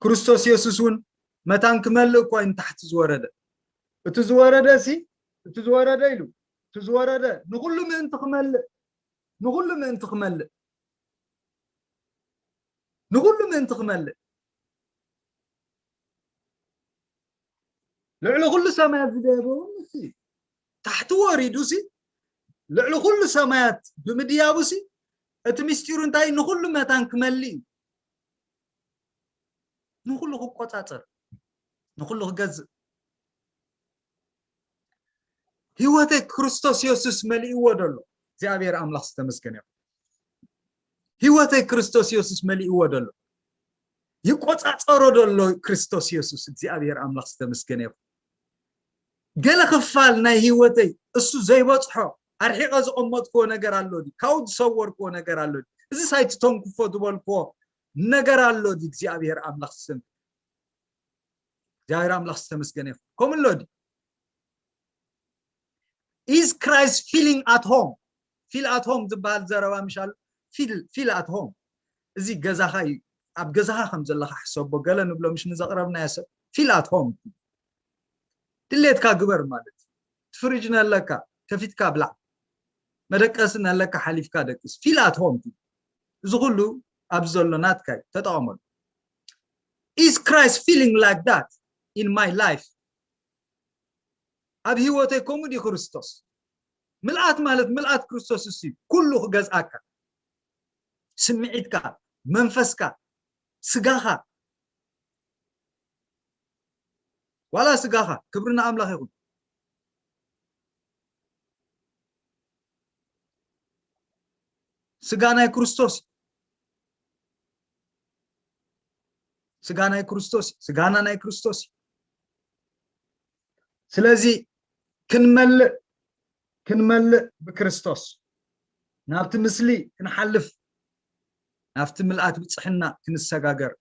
ክርስቶስ የሱስ እውን መታን ክመልእ እኳ እዩ ንታሕቲ ዝወረደ። እቲ ዝወረደ ሲ እቲ ዝወረደ ኢሉ እቲ ዝወረደ ንኹሉ ምእንቲ ክመልእ ንኹሉ ምእንቲ ክመልእ ንኹሉ ምእንቲ ክመልእ ልዕሊ ኩሉ ሰማያት ዝደየበ እውን ንሱ እዩ። ታሕቲ ወሪዱ ሲ ልዕሊ ኩሉ ሰማያት ብምድያቡ ሲ እቲ ምስጢሩ እንታይ ንኹሉ መታን ክመልእ እዩ። ንኹሉ ክቆጻጸር ንኹሉ ክገዝእ ህይወተይ ክርስቶስ የሱስ መሊእዎ ደሎ እግዚኣብሔር ኣምላኽ ዝተመስገነ ይኹን። ህይወተይ ክርስቶስ የሱስ መሊእዎ ደሎ ይቆጻጸሮ ደሎ ክርስቶስ የሱስ እግዚኣብሔር ኣምላኽ ዝተመስገነ ይኹን። ገለ ክፋል ናይ ህይወተይ እሱ ዘይበጽሖ ኣርሒቐ ዝቐመጥክዎ ነገር ኣሎ ድዩ? ካብኡ ዝሰወርክዎ ነገር ኣሎ ድዩ? እዚ ሳይት ተንክፎ ዝበልክዎ ነገር ኣሎ ድዩ? እግዚኣብሔር ኣምላኽ ስም እግዚኣብሔር ኣምላኽ ዝተመስገነ ይኹን። ከምኡ ኣሎ ድዩ? Is Christ feeling at home? Feel at home ዝበሃል ዘረባ ምሻል feel feel at home እዚ ገዛኻ እዩ። ኣብ ገዛኻ ከም ዘለኻ ሕሰቦ። ገለ ንብሎ ምሽ ንዘቕረብናዮ ሰብ feel at home ድሌትካ ግበር ማለት እዩ። ፍሪጅ ነለካ ከፊትካ ብላዕ፣ መደቀሲ ነለካ ሓሊፍካ ደቅስ፣ feel at home። እዚ ኩሉ ኣብዚ ዘሎ ናትካ እዩ፣ ተጠቐመሉ። Is Christ feeling like that in my life? ኣብ ህይወተይ ከምኡ ድዩ ክርስቶስ? ምልኣት ማለት ምልኣት ክርስቶስ እሱ እዩ። ኩሉ ክገዝኣካ፣ ስምዒትካ፣ መንፈስካ፣ ስጋኻ ዋላ ስጋኻ ክብሪ ንኣምላኽ ይኹን። ስጋ ናይ ክርስቶስ ስጋ ናይ ክርስቶስ ስጋና ናይ ክርስቶስ። ስለዚ ክንመልእ ክንመልእ ብክርስቶስ ናብቲ ምስሊ ክንሓልፍ ናብቲ ምልኣት ብፅሕና ክንሰጋገር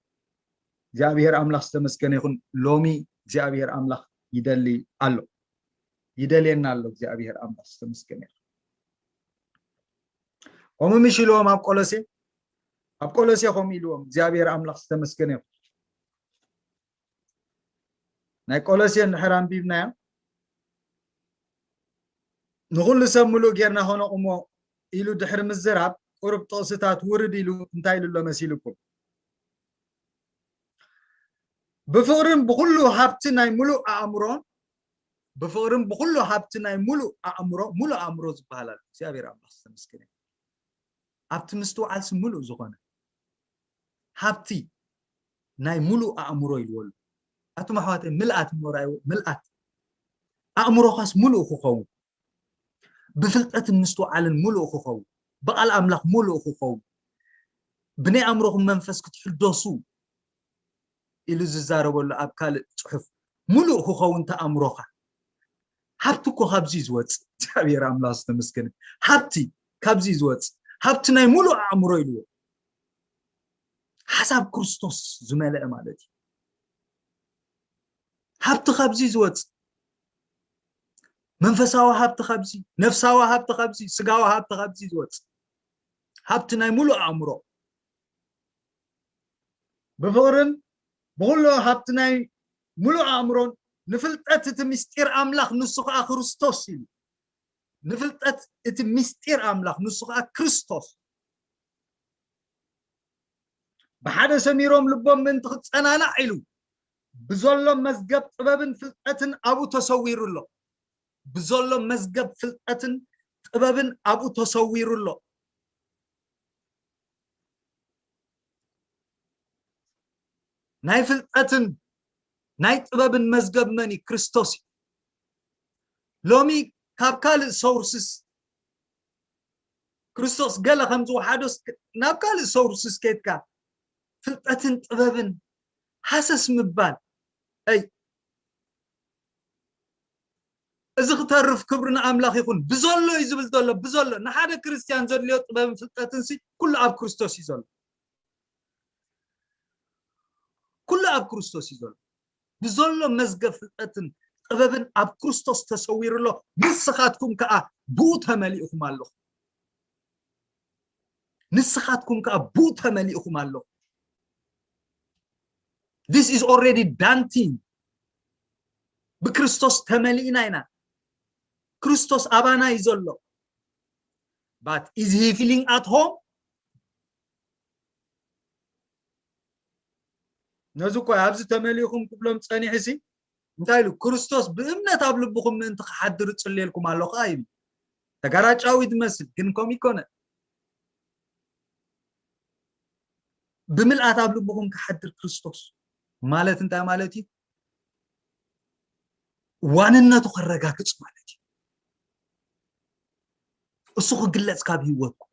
እግዚኣብሔር ኣምላኽ ዝተመስገነ ይኹን። ሎሚ እግዚኣብሔር ኣምላኽ ይደሊ ኣሎ፣ ይደልየና ኣሎ። እግዚኣብሔር ኣምላኽ ዝተመስገነ ይኹን። ከምኡ ምሽ ኢልዎም ኣብ ቆሎሴ ኣብ ቆሎሴ ከምኡ ኢልዎም እግዚኣብሔር ኣምላኽ ዝተመስገነ ይኹን። ናይ ቆሎሴ እንድሕር ኣንቢብናዮ ንኹሉ ሰብ ምሉእ ጌርና ከነቑሞ ኢሉ ድሕሪ ምዝራብ ቁሩብ ጥቕስታት ውርድ ኢሉ እንታይ ኢሉ ኣሎ መሲልኩም? ብፍቕርን ብኹሉ ሃብቲ ናይ ምሉእ ኣእምሮን ብፍቕርን ብኹሉ ሃብቲ ናይ ምሉእ ኣእምሮ ምሉእ ኣእምሮ ዝበሃል ኣሎ እግዚኣብሔር ኣምላኽ ዝተመስገነ ኣብቲ ምስትውዓልሲ ምሉእ ዝኾነ ሃብቲ ናይ ምሉእ ኣእምሮ ኢልዎ ኣሎ። ኣቱም ኣሕዋተይ ምልኣት እሞ ርኣይዎ ምልኣት ኣእምሮኻስ ምሉእ ክኸውን ብፍልጠትን ምስትውዓልን ምሉእ ክኸውን ብቓል ኣምላኽ ምሉእ ክኸውን ብናይ ኣእምሮኹም መንፈስ ክትሕደሱ ኢሉ ዝዛረበሉ ኣብ ካልእ ጽሑፍ ምሉእ ክኸውን ተኣምሮኻ ሃብቲ እኮ ካብዚ ዝወፅእ እግዚኣብሔር ኣምላኽ ዝተመስገነ ሃብቲ ካብዚ ዝወፅእ ሃብቲ ናይ ሙሉእ ኣእምሮ ኢልዎ ሓሳብ ክርስቶስ ዝመልአ ማለት እዩ። ሃብቲ ካብዚ ዝወፅእ መንፈሳዊ ሃብቲ ካብዚ ነፍሳዊ ሃብቲ ካብዚ ስጋዊ ሃብቲ ካብዚ ዝወፅእ ሃብቲ ናይ ሙሉእ ኣእምሮ ብፍቕርን ብኹሉ ሃብቲ ናይ ሙሉእ ኣእምሮን ንፍልጠት እቲ ምስጢር ኣምላኽ ንሱ ኸዓ ክርስቶስ ኢሉ ንፍልጠት እቲ ምስጢር ኣምላኽ፣ ንሱ ኸዓ ክርስቶስ፣ ብሓደ ሰሚሮም ልቦም ምእንቲ ክጸናናዕ ኢሉ፣ ብዘሎ መዝገብ ጥበብን ፍልጠትን ኣብኡ ተሰዊሩ ኣሎ። ብዘሎ መዝገብ ፍልጠትን ጥበብን ኣብኡ ተሰዊሩ ኣሎ። ናይ ፍልጠትን ናይ ጥበብን መዝገብ መን እዩ? ክርስቶስ እዩ። ሎሚ ካብ ካልእ ሶርስስ፣ ክርስቶስ ገለ ከም ዝወሓዶስ፣ ናብ ካልእ ሶርስስ ከይድካ ፍልጠትን ጥበብን ሃሰስ ምባል፣ ኣይ፣ እዚ ክተርፍ ክብሪ ንኣምላኽ ይኹን። ብዘሎ እዩ ዝብል ዘሎ፣ ብዘሎ። ንሓደ ክርስትያን ዘድልዮ ጥበብን ፍልጠትን ሲ ኩሉ ኣብ ክርስቶስ እዩ ዘሎ። ኩሉ ኣብ ክርስቶስ እዩ ዘሎ። ብዘሎ መዝገብ ፍልጠትን ጥበብን ኣብ ክርስቶስ ተሰዊሩ ኣሎ። ንስኻትኩም ከኣ ብኡ ተመሊእኹም ኣለኹም። ንስኻትኩም ከኣ ብኡ ተመሊእኹም ኣለኹም። This is already done thing። ብክርስቶስ ተመሊእና ኢና። ክርስቶስ ኣባና እዩ ዘሎ። But is he feeling at home? ነዚ እኮ ኣብዚ ተመሊእኹም ክብሎም ጸኒሑ ሲ እንታይ ኢሉ? ክርስቶስ ብእምነት ኣብ ልብኹም ምእንቲ ክሓድር እጽልየልኩም ኣለኹ ኢሉ። ተጋራጫዊ ትመስል ግን ከም ይኮነ። ብምልኣት ኣብ ልብኹም ክሓድር ክርስቶስ ማለት እንታይ ማለት እዩ? ዋንነቱ ከረጋግጽ ማለት እዩ። እሱ ክግለጽ ካብ ህይወትኩም፣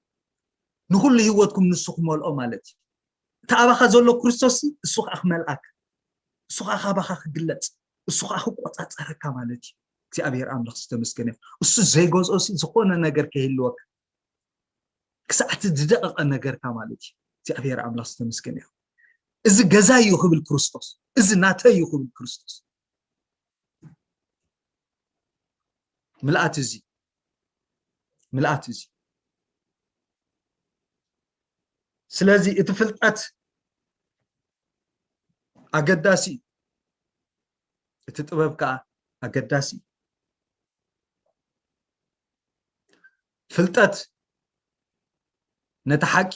ንኹሉ ህይወትኩም ንሱ ክመልኦ ማለት እዩ። እቲ ኣባኻ ዘሎ ክርስቶስ እሱ ከዓ ክመልኣካ፣ እሱ ከዓ ካባኻ ክግለጽ፣ እሱ ከዓ ክቆጻጸረካ ማለት እዩ። እግዚኣብሔር ኣምላኽ ዝተመስገነ ይኹን። እሱ ዘይገዝኦ ሲ ዝኾነ ነገር ከይህልወካ፣ ክሳዕ እቲ ዝደቐቐ ነገርካ ማለት እዩ። እግዚኣብሔር ኣምላኽ ዝተመስገነ ይኹን። እዚ ገዛ እዩ ክብል ክርስቶስ፣ እዚ ናተይ እዩ ክብል ክርስቶስ። ምልኣት እዚ፣ ምልኣት እዚ። ስለዚ እቲ ፍልጠት ኣገዳሲ እዩ። እቲ ጥበብ ከዓ ኣገዳሲ እዩ። ፍልጠት ነቲ ሓቂ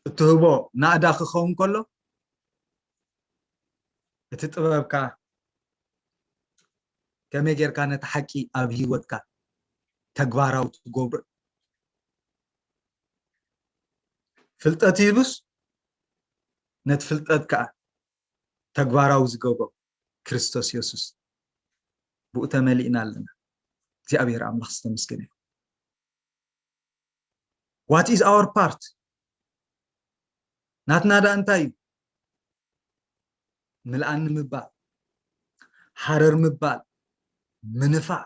እትህቦ ናእዳ ክኸውን ከሎ፣ እቲ ጥበብካ ከመይ ጌርካ ነቲ ሓቂ ኣብ ህይወትካ ተግባራዊ ትገብሮ። ፍልጠት ይብስ፣ ነቲ ፍልጠት ከኣ ተግባራዊ ዝገብሮ ክርስቶስ የሱስ። ብኡ ተመሊእና ኣለና። እግዚኣብሔር ኣምላኽ ዝተመስገነ ይኹን። What is our part? ናትና ደኣ እንታይ እዩ? ምልኣኒ ምባል፣ ሃረር ምባል፣ ምንፋዕ፣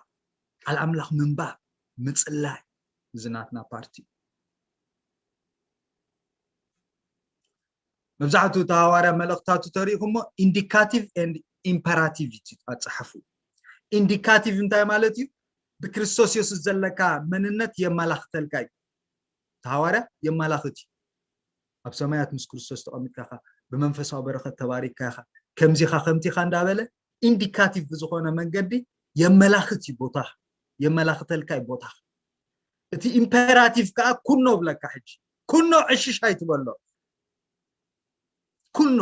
ቃል ኣምላኽ ምንባብ፣ ምጽላይ፣ እዚ ናትና ፓርቲ እዩ። መብዛሕትኡ እቲ ሃዋርያ መልእኽታቱ ተሪኢኹሞ ኢንዲካቲቭ ኤንድ ኢምፐራቲቭ እዩ ኣጻሓፉ። ኢንዲካቲቭ እንታይ ማለት እዩ? ብክርስቶስ የሱስ ዘለካ መንነት የመላኽተልካ እዩ። እቲ ሃዋርያ የመላኽት እዩ። ኣብ ሰማያት ምስ ክርስቶስ ተቐሚጥካ ኢኻ፣ ብመንፈሳዊ በረኸት ተባሪክካ ኢኻ፣ ከምዚ ኢኻ፣ ከምቲ ኢኻ እንዳበለ ኢንዲካቲቭ ብዝኾነ መንገዲ የመላኽት እዩ ቦታኻ፣ የመላኽተልካ እዩ ቦታኻ። እቲ ኢምፐራቲቭ ከኣ ኩኖ ብለካ። ሕጂ ኩኖ ዕሽሽ ኣይትበሎ። ኩኖ።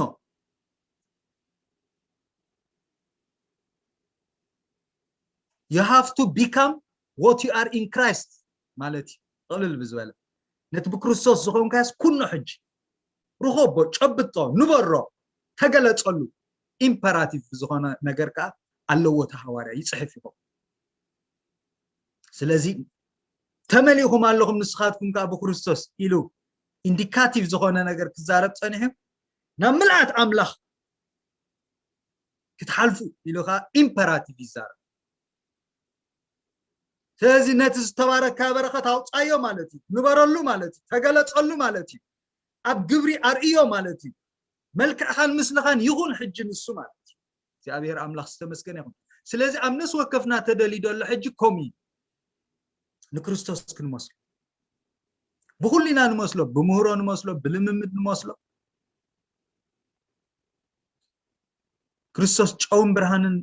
You have to become what you are in Christ ማለት እዩ። ጥቕልል ብዝበለ ነቲ ብክርስቶስ ዝኾንካስ ኩኖ ሕጂ ርኸቦ፣ ጨብጦ፣ ንበሮ፣ ተገለጸሉ። ኢምፐራቲቭ ብዝኾነ ነገር ከኣ ኣለዎ እቲ ሃዋርያ ይጽሕፍ ይኸውን። ስለዚ ተመሊእኹም ኣለኹም ንስኻትኩም ከኣ ብክርስቶስ ኢሉ ኢንዲካቲቭ ዝኾነ ነገር ክዛረብ ጸኒሑ ናብ ምልኣት ኣምላኽ ክትሓልፉ ኢሉ ከኣ ኢምፐራቲቭ ይዛረብ። ስለዚ ነቲ ዝተባረካ በረኸት ኣውጻዮ ማለት እዩ፣ ንበረሉ ማለት እዩ፣ ተገለጸሉ ማለት እዩ፣ ኣብ ግብሪ ኣርእዮ ማለት እዩ። መልክዕኻን ምስልኻን ይኹን ሕጂ ንሱ ማለት እዩ። እግዚኣብሔር ኣምላኽ ዝተመስገነ ይኹን። ስለዚ ኣብ ነፍሲ ወከፍና ተደልዩ ዘሎ ሕጂ ከምኡ እዩ። ንክርስቶስ ክንመስሎ ብኹሉ ኢና ንመስሎ፣ ብምህሮ ንመስሎ፣ ብልምምድ ንመስሎ። ክርስቶስ ጨውን ብርሃንን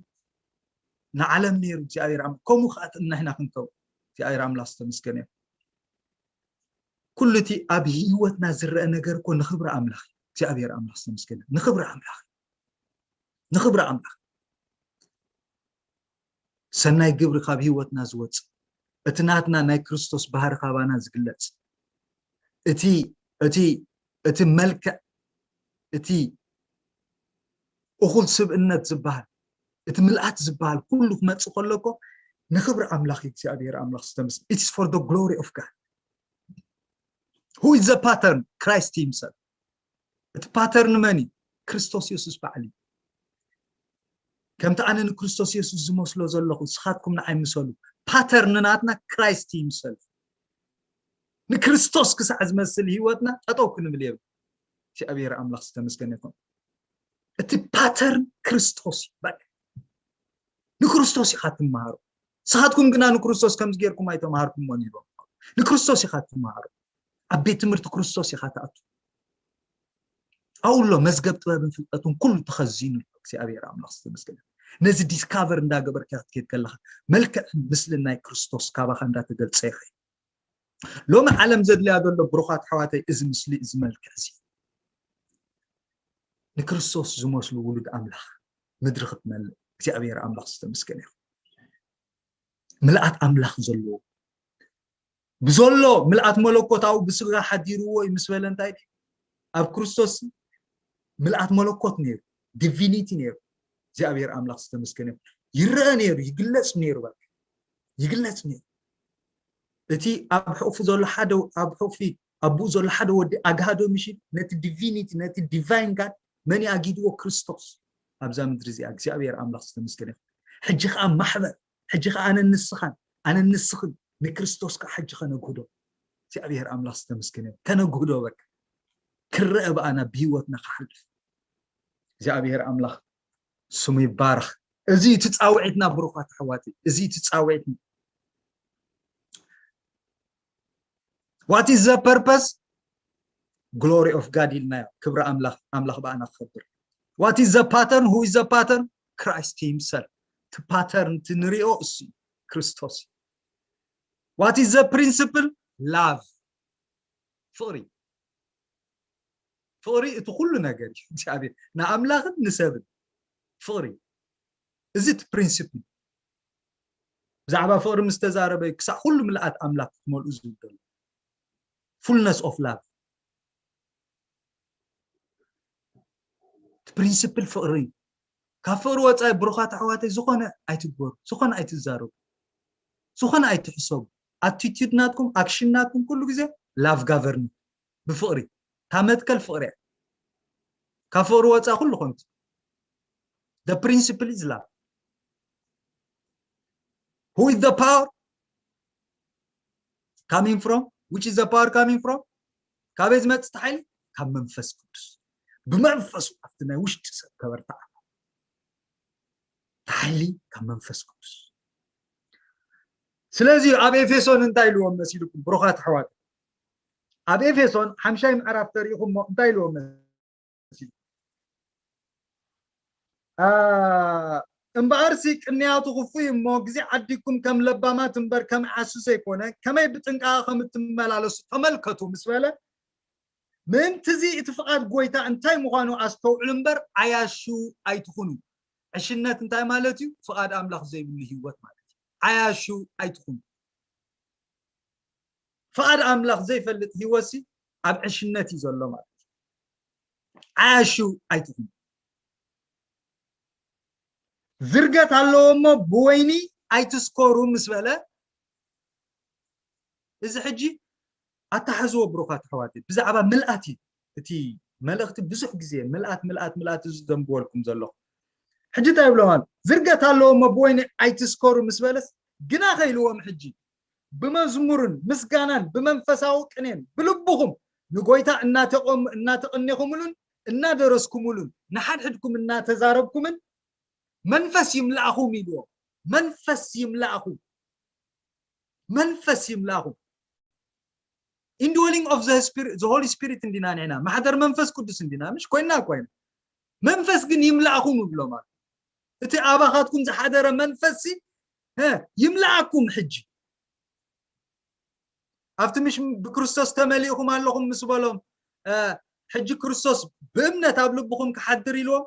ንዓለም ነይሩ እግዚኣብሔር ኣምላኽ። ከምኡ ከዓ ንሕና ክንከውን እግዚኣብሔር ኣምላኽ ዝተመስገነ ይኹን። ኩሉ እቲ ኣብ ህይወትና ዝረአ ነገር እኮ ንኽብሪ ኣምላኽ እዩ። እግዚኣብሔር ኣምላኽ ዝተመስገነ ይኹን። ንኽብሪ ኣምላኽ እዩ። ንኽብሪ ኣምላኽ። ሰናይ ግብሪ ካብ ህይወትና ዝወፅእ፣ እቲ ናትና ናይ ክርስቶስ ባህሪ ካባና ዝግለፅ፣ እቲ እቲ እቲ መልክዕ፣ እቲ እኹል ስብእነት ዝበሃል፣ እቲ ምልኣት ዝበሃል ኩሉ ክመፅእ ከሎ እኮ ንኽብሪ ኣምላኽ እዩ። እግዚኣብሔር ኣምላኽ ዝተመስገነ። It's for the glory of God. Who is the pattern? Christ himself. እቲ ፓተርን መን እዩ? ክርስቶስ የሱስ ባዕሉ እዩ። ከምቲ ኣነ ንክርስቶስ የሱስ ዝመስሎ ዘለኹ ንስኻትኩም ንዓይ ምሰሉ። ፓተርን ናትና ክራይስት ይምሰል። ንክርስቶስ ክሳዕ ዝመስል ህይወትና ጠጠው ክንብል የብል። እግዚኣብሔር ኣምላኽ ዝተመስገነ ይኹን። እቲ ፓተርን ክርስቶስ እዩ። በቃ ንክርስቶስ ኢኻ ትመሃሮ። ንስኻትኩም ግና ንክርስቶስ ከምዚ ጌርኩም ኣይተምሃርኩሞን ኢልዎም። ንክርስቶስ ኢኻ ትመሃሮ። ኣብ ቤት ትምህርቲ ክርስቶስ ኢኻ ትኣቱ። ኣብኡ ኣሎ መዝገብ ጥበብን ፍልጠቱን ኩሉ ተኸዚኑ ኣሎ። እግዚኣብሔር ኣምላኽ ዝተመስገነ። ነዚ ዲስካቨር እንዳገበርካ ክትከይድ ከለኻ መልክዕ ምስልን ናይ ክርስቶስ ካባኻ እንዳተገልጸ ይኸይድ። ሎሚ ዓለም ዘድልያ ዘሎ ብሩኻት ኣሕዋተይ እዚ ምስሊ እዚ መልክዕ እዚ ንክርስቶስ ዝመስሉ ውሉድ ኣምላኽ ምድሪ ክትመልእ እግዚኣብሔር ኣምላኽ ዝተመስገነ ይኹን። ምልኣት ኣምላኽ ዘለዎ ብዘሎ ምልኣት መለኮታዊ ብስጋ ሓዲርዎ እዩ ምስ በለ እንታይ ድዩ? ኣብ ክርስቶስ ምልኣት መለኮት ነይሩ፣ ዲቪኒቲ ነይሩ። እግዚኣብሔር ኣምላኽ ዝተመስገነ ይኹን። ይረአ ነይሩ፣ ይግለጽ ነይሩ፣ በቃ ይግለጽ ነይሩ። እቲ ኣብ ሕቑፉ ዘሎ ሓደ ኣብ ሕቑፊ ኣቡኡ ዘሎ ሓደ ወዲ ኣግሃዶ ምሽ ነቲ ዲቪኒቲ ነቲ ዲቫይን ጋድ መን ኣጊድዎ? ክርስቶስ ኣብዛ ምድሪ እዚኣ እግዚኣብሔር ኣምላኽ ዝተመስገነ ይኹን። ሕጂ ከዓ ማሕበር ሕጂ ከዓ ኣነ ንስኻን ኣነ ንስኽን ንክርስቶስ ከዓ ሕጂ ከነግህዶ እግዚኣብሔር ኣምላኽ ዝተመስገነ ይኹን። ከነግህዶ በቃ ክረአ ብኣና ብህይወትና ክሓልፍ እግዚኣብሔር ኣምላኽ ስሙ ይባረኽ። እዚ እቲ ፃውዒትና ብሩኻት ኣሕዋተይ፣ እዚ እቲ ፃውዒትና። What is the purpose? Glory of God ኢልናዮ። ክብሪ ኣምላኽ፣ ኣምላኽ ብኣና ክኸብር። What is the pattern? Who is the pattern? Christ himself። እቲ ፓተርን እቲ ንሪኦ እሱ እዩ፣ ክርስቶስ እዩ። What is the principle? Love። ፍቕሪ። ፍቕሪ እቲ ኩሉ ነገር እዩ። እግዚኣብሔር ንኣምላኽን ንሰብን ፍቕሪ። እዚ እቲ ፕሪንሲፕል። ብዛዕባ ፍቕሪ ምስ ተዛረበ ክሳዕ ኩሉ ምልኣት ኣምላኽ ክትመልኡ ዝብል ዘሎ። ፉልነስ ኦፍ ላቭ። እቲ ፕሪንሲፕል ፍቕሪ እዩ። ካብ ፍቕሪ ወፃኢ ብሩኻት ኣሕዋተይ ዝኾነ ኣይትግበሩ፣ ዝኾነ ኣይትዛረቡ፣ ዝኾነ ኣይትሕሰቡ። ኣቲቲዩድ ናትኩም፣ ኣክሽን ናትኩም ኩሉ ግዜ ላቭ ጋቨርን ብፍቕሪ። እታ መትከል ፍቕሪ እያ። ካብ ፍቕሪ ወፃኢ ኩሉ ከንቱ። The principle is love. Who is the power coming from? Which is the power coming from? ካበይ ዝመጽእ ሓይሊ? ካብ መንፈስ ቅዱስ። ብመንፈሱ ኣብቲ ናይ ውሽጢ ሰብ ከበርትዓ። እቲ ሓይሊ ካብ መንፈስ ቅዱስ። ስለዚ ኣብ ኤፌሶን እንታይ ኢልዎም መሲልኩም ብሩኻት ኣሕዋት? ኣብ ኤፌሶን ሓምሻይ ምዕራፍ ተሪኢኹሞ እንታይ ኢልዎም መሲልኩም? እምበኣርሲ ቅንያቱ ክፉይ እሞ ግዜ ዓዲግኩም ከም ለባማት እምበር ከም ዓሱ ዘይኮነ ከመይ ብጥንቃቐ ከም እትመላለሱ ተመልከቱ ምስ በለ ምእንትዚ እቲ ፍቓድ ጎይታ እንታይ ምዃኑ ኣስተውዕሉ እምበር ዓያሹ ኣይትኹኑ። ዕሽነት እንታይ ማለት እዩ? ፍቓድ ኣምላኽ ዘይብሉ ህይወት ማለት እዩ። ዓያሹ ኣይትኹኑ። ፍቓድ ኣምላኽ ዘይፈልጥ ህይወትሲ ኣብ ዕሽነት እዩ ዘሎ ማለት እዩ። ዓያሹ ኣይትኹኑ። ዝርገት ኣለዎ እሞ ብወይኒ ኣይትስከሩ ምስ በለ እዚ ሕጂ ኣተሓዝዎ ብሩኻት ኣሕዋት ብዛዕባ ምልኣት እዩ እቲ መልእኽቲ ብዙሕ ግዜ ምልኣት ምልኣት ምልኣት እዚ ዘንብወልኩም ዘለኹ ሕጂ እንታይ ይብሎም ኣሎ ዝርገት ኣለዎ እሞ ብወይኒ ኣይትስከሩ ምስ በለስ ግና ከይልዎም ሕጂ ብመዝሙርን ምስጋናን ብመንፈሳዊ ቅኔን ብልብኹም ንጎይታ እናተቐነኹምሉን እናደረስኩምሉን ንሓድሕድኩም እናተዛረብኩምን መንፈስ ይምላእኹም ኢልዎ መንፈስ ይምላእኹም መንፈስ ይምላእኹም indwelling of the spirit the holy spirit እንዲና ንሕና ማሕደር መንፈስ ቅዱስ እንዲና ምሽ ኮይና ኮይና መንፈስ ግን ይምላእኹም ይብሎም ኣሎ እቲ ኣባኻትኩም ዝሓደረ መንፈስ ሲ፣ እ፣ ይምልኣኩም ሕጂ። ኣብቲ ምሽ ብክርስቶስ ተመሊእኹም ኣለኹም ምስ በሎም፣ እ፣ ሕጂ ክርስቶስ ብእምነት ኣብ ልብኹም ክሓድር ኢልዎም።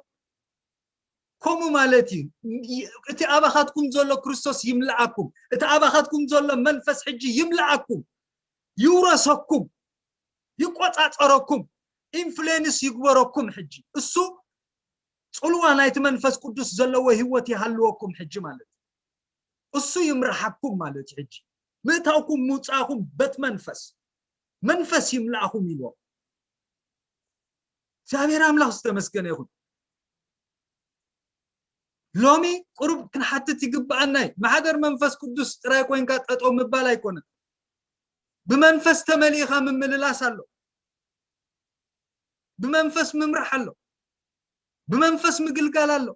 ከምኡ ማለት እዩ። ይ-፣ እቲ ኣባኻትኩም ዘሎ ክርስቶስ ይምልኣኩም። እቲ ኣባኻትኩም ዘሎ መንፈስ ሕጂ ይምልኣኩም። ይውረሰኩም። ይቆጻጸረኩም። ኢንፍሉዌንስ ይግበረኩም። ሕጂ እሱ ጽልዋ ናይቲ መንፈስ ቅዱስ ዘለዎ ህይወት ይሃልወኩም ሕጂ ማለት እዩ። እሱ ይምርሓኩም ማለት እዩ። ሕጂ ምእታውኩም ምውጻእኩም በት መንፈስ፣ መንፈስ ይምልኣኹም ኢልዎም። እግዚኣብሔር ኣምላኽ ዝተመስገነ ይኹን። ሎሚ ቁሩብ ክንሓትት ይግብኣና እዩ። ማሕደር መንፈስ ቅዱስ ጥራይ ኮይንካ ጠጠው ምባል ኣይኮነን። ብመንፈስ ተመሊእኻ ምምልላስ ኣሎ። ብመንፈስ ምምራሕ ኣሎ። ብመንፈስ ምግልጋል ኣሎ።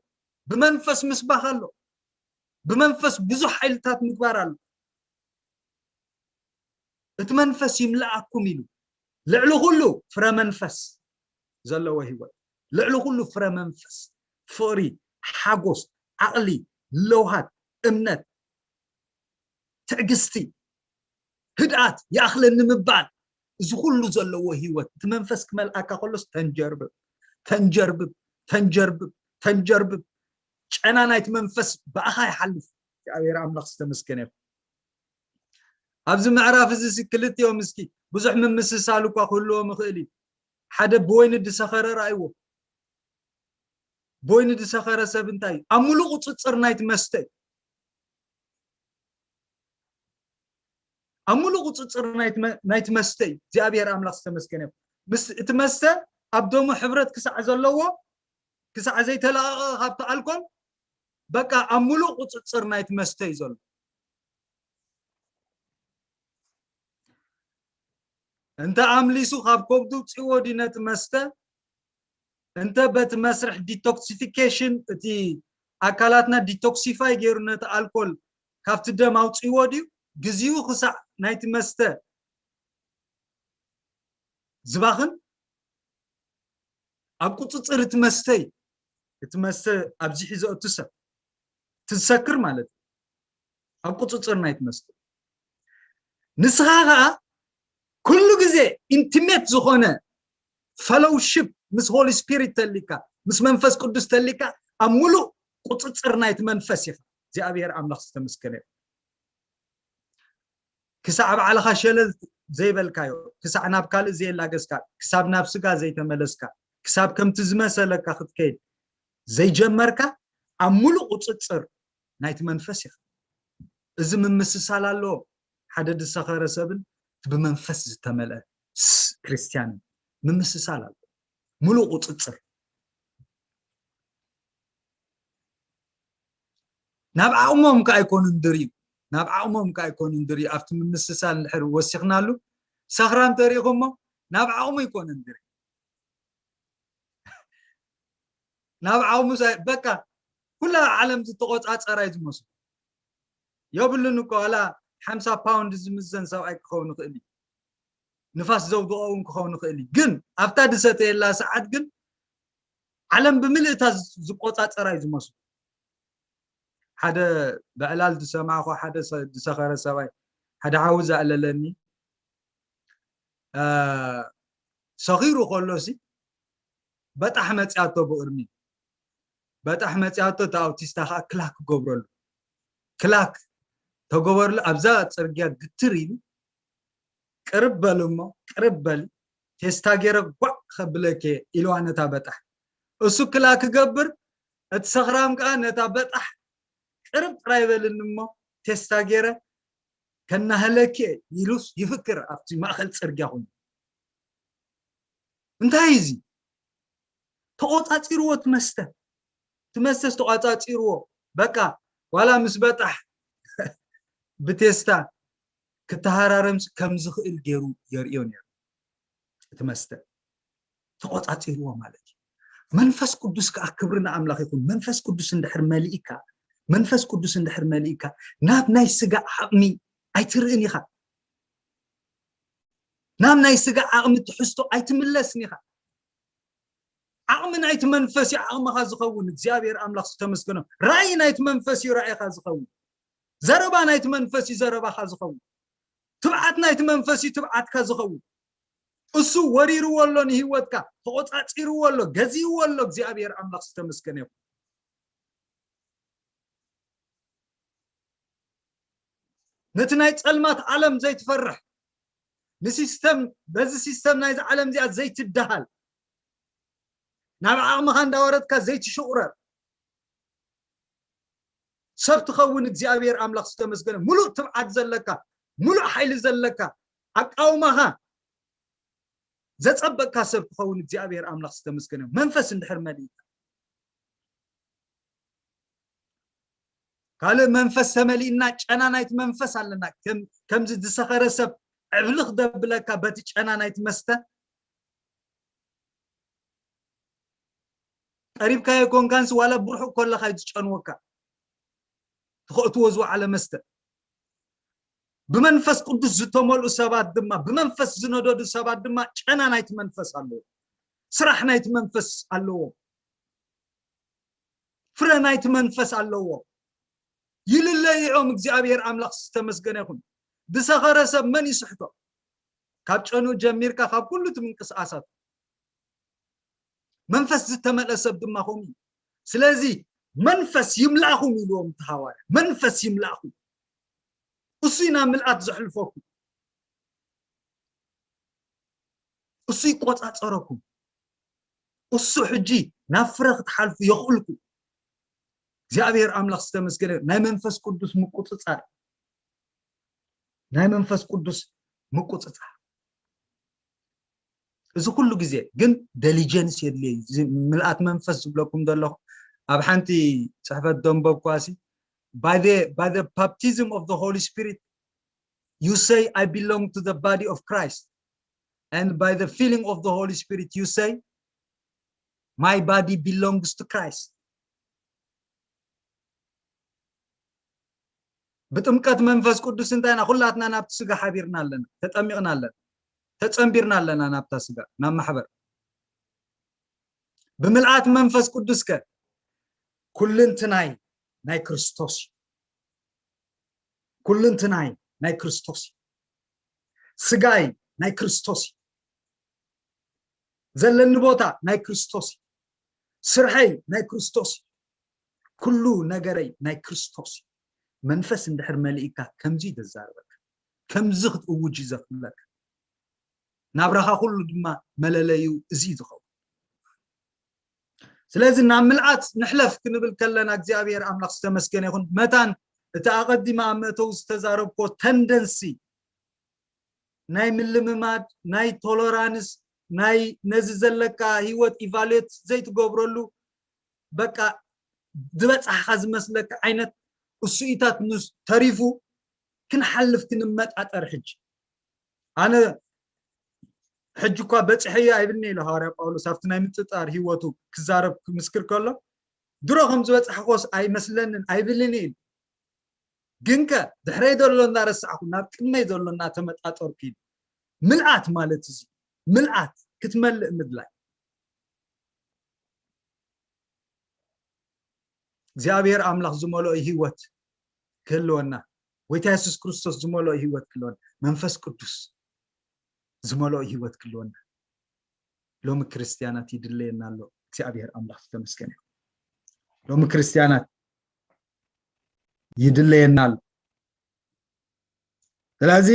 ብመንፈስ ምስባኽ ኣሎ። ብመንፈስ ብዙሕ ሓይልታት ምግባር ኣሎ። እቲ መንፈስ ይምልኣኩም ኢሉ። ልዕሊ ኩሉ ፍረ መንፈስ ዘለዎ ህይወት። ልዕሊ ኩሉ ፍረ መንፈስ፣ ፍቕሪ፣ ሓጎስ፣ ዓቕሊ፣ ለውሃት፣ እምነት፣ ትዕግስቲ፣ ህድኣት፣ ይኣኽለኒ ምባል፣ እዚ ኩሉ ዘለዎ ህይወት፣ እቲ መንፈስ ክመልኣካ ከሎስ ተንጀርብብ፣ ተንጀርብብ፣ ተንጀርብብ፣ ተንጀርብብ። ጨና ናይቲ መንፈስ ብኣኻ ይሓልፍ። እግዚኣብሔር ኣምላኽ ዝተመስገነ ይኹን። ኣብዚ ምዕራፍ እዚ ሲ ክልቲኦም እስኪ ብዙሕ ምምስሳል እኳ ክህልዎም ይኽእል እዩ። ሓደ ብወይኒ ዝሰኸረ ረኣይዎ። ብወይኒ ዝሰኸረ ሰብ እንታይ እዩ? ኣብ ሙሉእ ቁጽጽር ናይቲ መስተ እዩ። ኣብ ሙሉእ ቁጽጽር ናይቲ መ-፣ ናይቲ መስተ እዩ። እግዚኣብሔር ኣምላኽ ዝተመስገነ ይኹን። ምስ እቲ መስተ ኣብ ደሙ ሕብረት ክሳዕ ዘለዎ፣ ክሳዕ ዘይተለቐቐ ካብቲ ኣልኮል፣ በቃ ኣብ ሙሉእ ቁጽጽር ናይቲ መስተ እዩ ዘሎ። እንተ ኣምሊሱ ካብ ከብዱ ውፅእዎ ድዩ ነቲ መስተ? እንተ በቲ መስርሕ ዲቶክሲፊኬሽን እቲ ኣካላትና ዲቶክሲፋይ ገይሩ ነቲ ኣልኮል ካብቲ ደም ኣውፅእዎ ድዩ? ግዚኡ ክሳዕ ናይቲ መስተ ዝባኽን ኣብ ቁፅፅር እቲ መስተ እዩ። እቲ መስተ ኣብዚሑ ዘእቱ ሰብ፣ እቲ ዝሰክር ማለት እዩ። ኣብ ቁፅፅር ናይቲ መስተ። ንስኻ ኸዓ ኩሉ ግዜ ኢንቲሜት ዝኾነ ፈሎውሺፕ ምስ ሆሊ ስፒሪት ተሊካ፣ ምስ መንፈስ ቅዱስ ተሊካ፣ ኣብ ሙሉእ ቁፅፅር ናይቲ መንፈስ ኢኻ። እግዚኣብሔር ኣምላኽ ዝተመስገነ ይኹን። ክሳዕ ባዕልኻ ሸለል ዘይበልካዮ፣ ክሳዕ ናብ ካልእ ዘየላገስካ፣ ክሳብ ናብ ስጋ ዘይተመለስካ፣ ክሳብ ከምቲ ዝመሰለካ ክትከይድ ዘይጀመርካ፣ ኣብ ሙሉእ ቁፅፅር ናይቲ መንፈስ ኢኻ። እዚ ምምስሳል ኣለዎ። ሓደ ዝሰኸረ ሰብን እቲ ብመንፈስ ዝተመልአ ስ-፣ ክርስትያንን ምምስሳል ኣለዎ። ሙሉእ ቁፅፅር። ናብ ዓቕሞም ከኣ ኣይኮኑን ድርዩ። ናብ ዓቕሞም ከኣ ኣይኮኑን ድርዩ። ኣብቲ ምምስሳል እንድሕር ወሲኽናሉ፣ ሰኽራም ተሪእኹሞ፣ ናብ ዓቕሙ ኣይኮነን ድርዩ። ናብ ዓቕሙ ሳይ-፣ በቃ ኩላ ዓለም ዝተቖጻጸራ እዩ ዝመስሉ። የብሉን እኮ፣ ዋላ ሓምሳ ፓውንድ ዝምዘን ሰብኣይ ክኸውን ይኽእል እዩ። ንፋስ ዘውድቖ እውን ክኸውን ይኽእል እዩ። ግን ኣብታ ዝሰተየላ ሰዓት ግን ዓለም ብምልእታ ዝ-፣ ዝቆጻጸራ እዩ ዝመስሉ። ሓደ ብዕላል ዝሰማዕኹ ሓደ ሰ-፣ ዝሰኸረ ሰብኣይ፣ ሓደ ሓዊ ዘዕለለኒ፣ እ፣ ሰኺሩ ከሎሲ በጣሕ መጽያቶ ብቕድሚ። በጣሕ መጽያቶ እቲ ኣውቲስታ ኸዓ ክላክ ክገብረሉ። ክላክ ተገበርሉ፣ ኣብዛ ጽርግያ ግትር ኢሉ፣ "ቅርብ በል እሞ፣ ቅርብ በል፣ ቴስታ ገይረ ጓዕ ከብለኪ" ኢልዋ ነታ በጣሕ። እሱ ክላክ ክገብር፣ እቲ ሰኽራም ከኣ ነታ በጣሕ "ቅርብ ጥራይ በልኒ እሞ፣ ቴስታ ገይረ ከናህለኪ" ኢሉስ ይፍክር ኣብቲ ማእከል ጽርግያ ኮይኑ። እንታይ እዩ እዚ? ተቖጻጺርዎ እቲ መስተ። እቲ መስተስ ተቖጻጺርዎ። በቃ፣ ዋላ ምስ በጣሕ ብቴስታ ክተሃራረምስ ከም ዝኽእል ገይሩ የርእዮ ነይሩ። እቲ መስተ ተቖጻጺርዎ ማለት እዩ። መንፈስ ቅዱስ ከኣ፣ ክብሪ ንኣምላኽ ይኹን፣ መንፈስ ቅዱስ እንድሕር መሊእካ፣ መንፈስ ቅዱስ እንድሕር መሊእካ፣ ናብ ናይ ስጋ ዓቕሚ ኣይትርእን ኢኻ። ናብ ናይ ስጋ ዓቕሚ ትሕዝቶ ኣይትምለስን ኢኻ። ዓቕሚ ናይቲ መንፈስ እዩ ዓቕምኻ ዝኸውን። እግዚኣብሔር ኣምላኽ ዝተመስገነ። ራእይ ናይቲ መንፈስ እዩ ራእይኻ ዝኸውን። ዘረባ ናይቲ መንፈስ እዩ ዘረባኻ ዝኸውን። ትብዓት ናይቲ መንፈስ እዩ ትብዓትካ ዝኸውን። እሱ ወሪርዎ ኣሎ ንህይወትካ፣ ተቖጻጺርዎ ኣሎ፣ ገዚእዎ ኣሎ። እግዚኣብሔር ኣምላኽ ዝተመስገነ ይኹን። ነቲ ናይ ጸልማት ዓለም ዘይትፈርሕ፣ ንሲስተም፣ በዚ ሲስተም ናይዚ ዓለም እዚኣ ዘይትደሃል፣ ናብ ዓቕምኻ እንዳወረድካ ዘይትሽቑረር ሰብ ትኸውን። እግዚኣብሔር ኣምላኽ ዝተመስገነ። ሙሉእ ትብዓት ዘለካ፣ ሙሉእ ሓይሊ ዘለካ፣ ኣቃውማኻ ዘጸበቅካ ሰብ ትኸውን። እግዚኣብሔር ኣምላኽ ዝተመስገነ። መንፈስ እንድሕር መሊእካ፣ ካልእ መንፈስ ተመሊእና፣ ጨና ናይቲ መንፈስ ኣለና። ከም-፣ ከምዚ ዝሰኸረ ሰብ ዕብልኽ ደብለካ በቲ ጨና ናይቲ መስተ። ቀሪብካዮ ኮንካንስ ዋላ ብርሑቕ ከለኻ እዩ ዝጨንወካ። ትኸእትዎ ዝወዓለ መስተ። ብመንፈስ ቅዱስ ዝተመልኡ ሰባት ድማ፣ ብመንፈስ ዝነደዱ ሰባት ድማ ጨና ናይቲ መንፈስ ኣለዎ። ስራሕ ናይቲ መንፈስ ኣለዎ። ፍረ ናይቲ መንፈስ ኣለዎ። ይልለይዖም። እግዚኣብሔር ኣምላኽ ዝተመስገነ ይኹን። ዝሰኸረ ሰብ መን ይስሕቶ? ካብ ጨኑ ጀሚርካ፣ ካብ ኩሉ እቲ ምንቅስቃሳት። መንፈስ ዝተመልአ ሰብ ድማ ከምኡ እዩ። ስለዚ መንፈስ ይምላእኹም ኢልዎም እቲ ሃዋርያ። መንፈስ ይምላእኹም። እሱ እዩ ናብ ምልኣት ዘሕልፈኩም። እሱ ይቆጻጸረኩም። እሱ ሕጂ ናብ ፍረ ክትሓልፉ የኽእልኩም። እግዚኣብሔር ኣምላኽ ዝተመስገነ። ናይ መንፈስ ቅዱስ ምቁጽጻር፣ ናይ መንፈስ ቅዱስ ምቁጽጻር። እዚ ኩሉ ግዜ ግን ደሊጀንስ የድልየ እዩ። እዚ ምልኣት መንፈስ ዝብለኩም ዘለኹ፣ ኣብ ሓንቲ ጽሕፈት ደንበብኳሲ፣ by the, by the baptism of the Holy Spirit, you say, "I belong to the body of Christ." And by the filling of the Holy Spirit, you say, "My body belongs to Christ." ብጥምቀት መንፈስ ቅዱስ እንታይና ኩላትና ናብቲ ስጋ ሓቢርና ኣለና፣ ተጠሚቕና ኣለና፣ ተጸንቢርና ኣለና ናብታ ስጋ፣ ናብ ማሕበር። ብምልኣት መንፈስ ቅዱስ ከ ኩልንትናይ ናይ ክርስቶስ እዩ። ኩልንትናይ ናይ ክርስቶስ እዩ። ስጋይ ናይ ክርስቶስ እዩ። ዘለኒ ቦታ ናይ ክርስቶስ እዩ። ስርሐይ ናይ ክርስቶስ እዩ። ኩሉ ነገረይ ናይ ክርስቶስ እዩ። መንፈስ እንድሕር መሊእካ ከምዚ እዩ ዘዛርበካ፣ ከምዚ ክትእውጅ እዩ ዘኽእለካ። ናብራኻ ኩሉ ድማ መለለዩ እዚ እዩ ዝኸውን። ስለዚ ናብ ምልኣት ንሕለፍ ክንብል ከለና እግዚኣብሔር ኣምላኽ ዝተመስገነ ይኹን። መታን እቲ ኣቐዲመ ኣብ መእተዊ ዝተዛረብኮ ተንደንሲ ናይ ምልምማድ፣ ናይ ቶለራንስ፣ ናይ ነዚ ዘለካ ህይወት ኢቫሉዌት ዘይትገብረሉ፣ በቃ ዝበጻሕኻ ዝመስለካ ዓይነት እሱኢታት ምስ ተሪፉ ክንሓልፍ ክንመጣጠር። ሕጂ ኣነ ሕጂ እኳ በጺሐዮ ኣይብልኒ ኢሉ ሃዋርያ ጳውሎስ ኣብቲ ናይ ምጥጣር ህይወቱ ክዛረብ ክምስክር ከሎ፣ ድሮ ከም ዝበጻሕኮስ ኣይመስለንን ኣይብልን ኢሉ። ግንከ ድሕረይ ዘሎ እናረሳዕኩ ናብ ቅድመይ ዘሎ እናተመጣጠርኩ ኢሉ። ምልኣት ማለት እዚ ምልኣት ክትመልእ ምድላይ። እግዚኣብሔር ኣምላኽ ዝመልኦ ህይወት ክህልወና፣ ጎይታ የሱስ ክርስቶስ ዝመልኦ ህይወት ክህልወና፣ መንፈስ ቅዱስ ዝመልኦ ህይወት ክህልወና ሎሚ ክርስትያናት ይድለየና ኣሎ። እግዚኣብሔር ኣምላኽ ዝተመስገነ ይኹን። ሎሚ ክርስትያናት ይድለየና ኣሎ። ስለዚ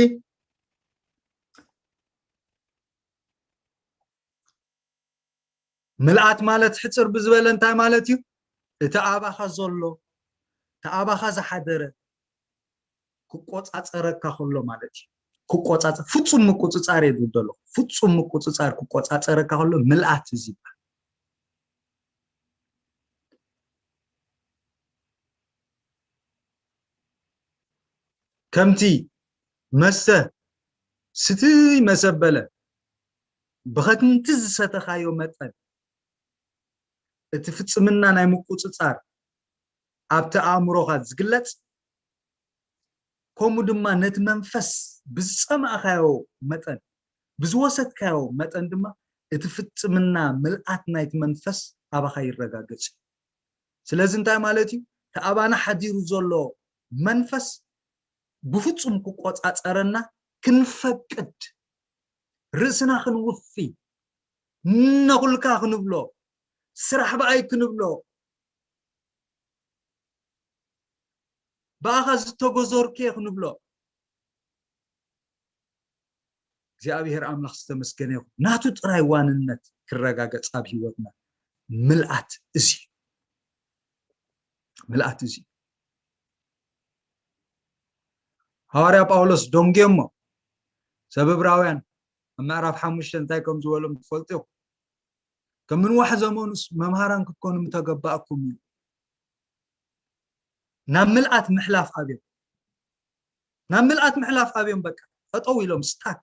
ምልኣት ማለት ሕጽር ብዝበለ እንታይ ማለት እዩ? እቲ ኣባኻ ዘሎ፣ እቲ ኣባኻ ዝሓደረ ክቆጻጸረካ ከሎ ማለት እዩ። ክቆጻጸ-፣ ፍጹም ምቁጽጻር እየ ዝብል ዘለኹ። ፍጹም ምቁጽጻር ክቆጻጸረካ ከሎ ምልኣት እዚ ይባሃል። ከምቲ መስተ ስትይ መሰበለ ብኸትንቲ ዝሰተኻዮ መጠን እቲ ፍጽምና ናይ ምቁጽጻር ኣብቲ ኣእምሮኻ ዝግለጽ፣ ከምኡ ድማ ነቲ መንፈስ ብዝጸማእካዮ መጠን፣ ብዝወሰድካዮ መጠን ድማ እቲ ፍጽምና ምልኣት ናይቲ መንፈስ ኣባኻ ይረጋገጽ እዩ። ስለዚ እንታይ ማለት እዩ? እቲ ኣባና ሓዲሩ ዘሎ መንፈስ ብፍጹም ክቆጻጸረና ክንፈቅድ፣ ርእስና ክንውፊ፣ ነኹልካ ክንብሎ፣ ስራሕ ብኣይ ክንብሎ፣ ብኣኻ ዝተጎዘርኩ እየ ክንብሎ። እግዚኣብሔር ኣምላኽ ዝተመስገነ ይኹን። ናቱ ጥራይ ዋንነት ክረጋገጽ ኣብ ህይወትና ምልኣት እዚ እዩ። ምልኣት እዚ እዩ። ሃዋርያ ጳውሎስ ደንጉዮሞ፣ ሰብ ዕብራውያን ኣብ ምዕራፍ ሓሙሽተ እንታይ ከም ዝበሎም ትፈልጡ ኢኹም። ከም ንዋሕ ዘመኑስ መምሃራን ክትኮኑ ምተገባእኩም እዩ። ናብ ምልኣት ምሕላፍ ኣብዮም። ናብ ምልኣት ምሕላፍ ኣብዮም። በቃ ጠጠው ኢሎም ስታክ።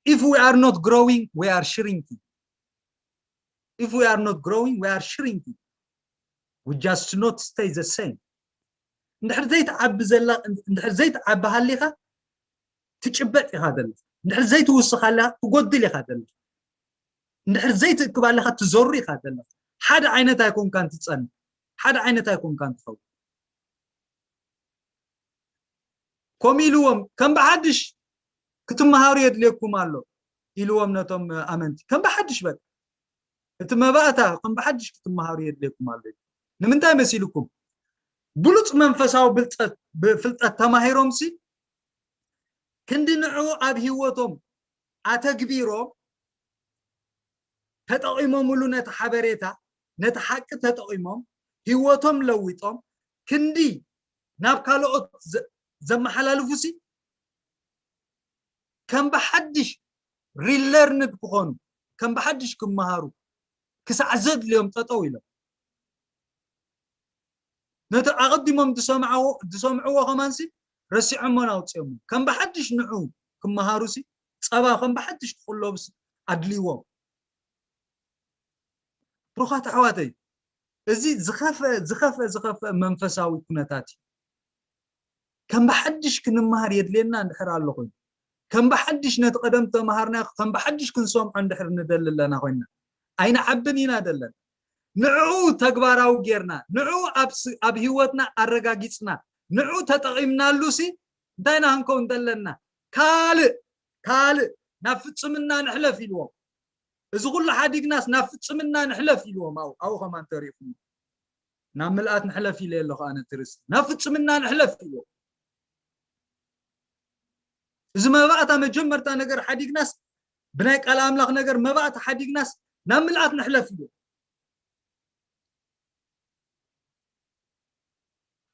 If we are not growing, we are shrinking. If we are not growing, we are shrinking. We just not stay the same. እንድሕር ዘይትዓቢ ዘላ እንድሕር ዘይትዓቢ ሃሊኻ ትጭበጥ ኢኻ ዘለኻ። እንድሕር ዘይትውስኽ ሃሊኻ ትጎድል ኢኻ ዘለኻ። እንድሕር ዘይትእክብ ሃሊኻ ትዘሩ ኢኻ ዘለኻ። ሓደ ዓይነት ኣይኮንካን ትጸንሕ። ሓደ ዓይነት ኣይኮንካን ትኸውን። ከምኡ ኢልዎም፣ ከም ብሓድሽ ክትመሃሩ የድልየኩም ኣሎ ኢልዎም ነቶም ኣመንቲ። ከም ብሓድሽ በቃ እቲ መባእታ ከም ብሓድሽ ክትመሃሩ የድልየኩም ኣሎ። ንምንታይ መሲልኩም? ብሉፅ መንፈሳዊ ብልፀት ብፍልጠት ተማሂሮምሲ ክንዲ ንዕኡ ኣብ ህይወቶም ኣተግቢሮም ተጠቒሞምሉ ነቲ ሓበሬታ ነቲ ሓቂ ተጠቒሞም ህይወቶም ለዊጦም ክንዲ ናብ ካልኦት ዘ- ዘመሓላልፉሲ ከም ብሓድሽ ሪለርንድ ክኾኑ ከም ብሓድሽ ክመሃሩ ክሳዕ ዘድልዮም ጠጠው ኢሎም ነቲ ኣቐዲሞም ዝሰምዕዎ ዝሰምዕዎ ከማንሲ ረሲዖሞን ኣውፅኦሞ ከም ብሓድሽ ንዑ ክመሃሩሲ ፀባ ከም ብሓድሽ ክቕለቡሲ ኣድልይዎም። ብሩኻት ኣሕዋተይ እዚ ዝኸፍአ ዝኸፍአ ዝኸፍአ መንፈሳዊ ኩነታት እዩ። ከም ብሓድሽ ክንመሃር የድልየና እንድሕር ኣሎ ኮይኑ ከም ብሓድሽ ነቲ ቀደም ተምሃርና ከም ብሓድሽ ክንሰምዖ እንድሕር ንደሊ ኣለና ኮይና ኣይንዓብን ኢና ደለን ንዕኡ ተግባራዊ ጌርና ንዕኡ ኣብ ስ- ኣብ ህይወትና ኣረጋጊጽና ንዕኡ ተጠቒምናሉ ሲ እንታይ ኢና ክንከውን ዘለና ካልእ ካልእ ናብ ፍጽምና ንሕለፍ ኢልዎም እዚ ኩሉ ሓዲግናስ ናብ ፍጽምና ንሕለፍ ኢልዎም ኣው ኣው ከማን ተሪፉ ናብ ምልኣት ንሕለፍ ኢለ ኣለኹ ኣነ ትርስ ናብ ፍጽምና ንሕለፍ ኢልዎም እዚ መባእታ መጀመርታ ነገር ሓዲግናስ ብናይ ቃል ኣምላኽ ነገር መባእታ ሓዲግናስ ናብ ምልኣት ንሕለፍ ኢልዎም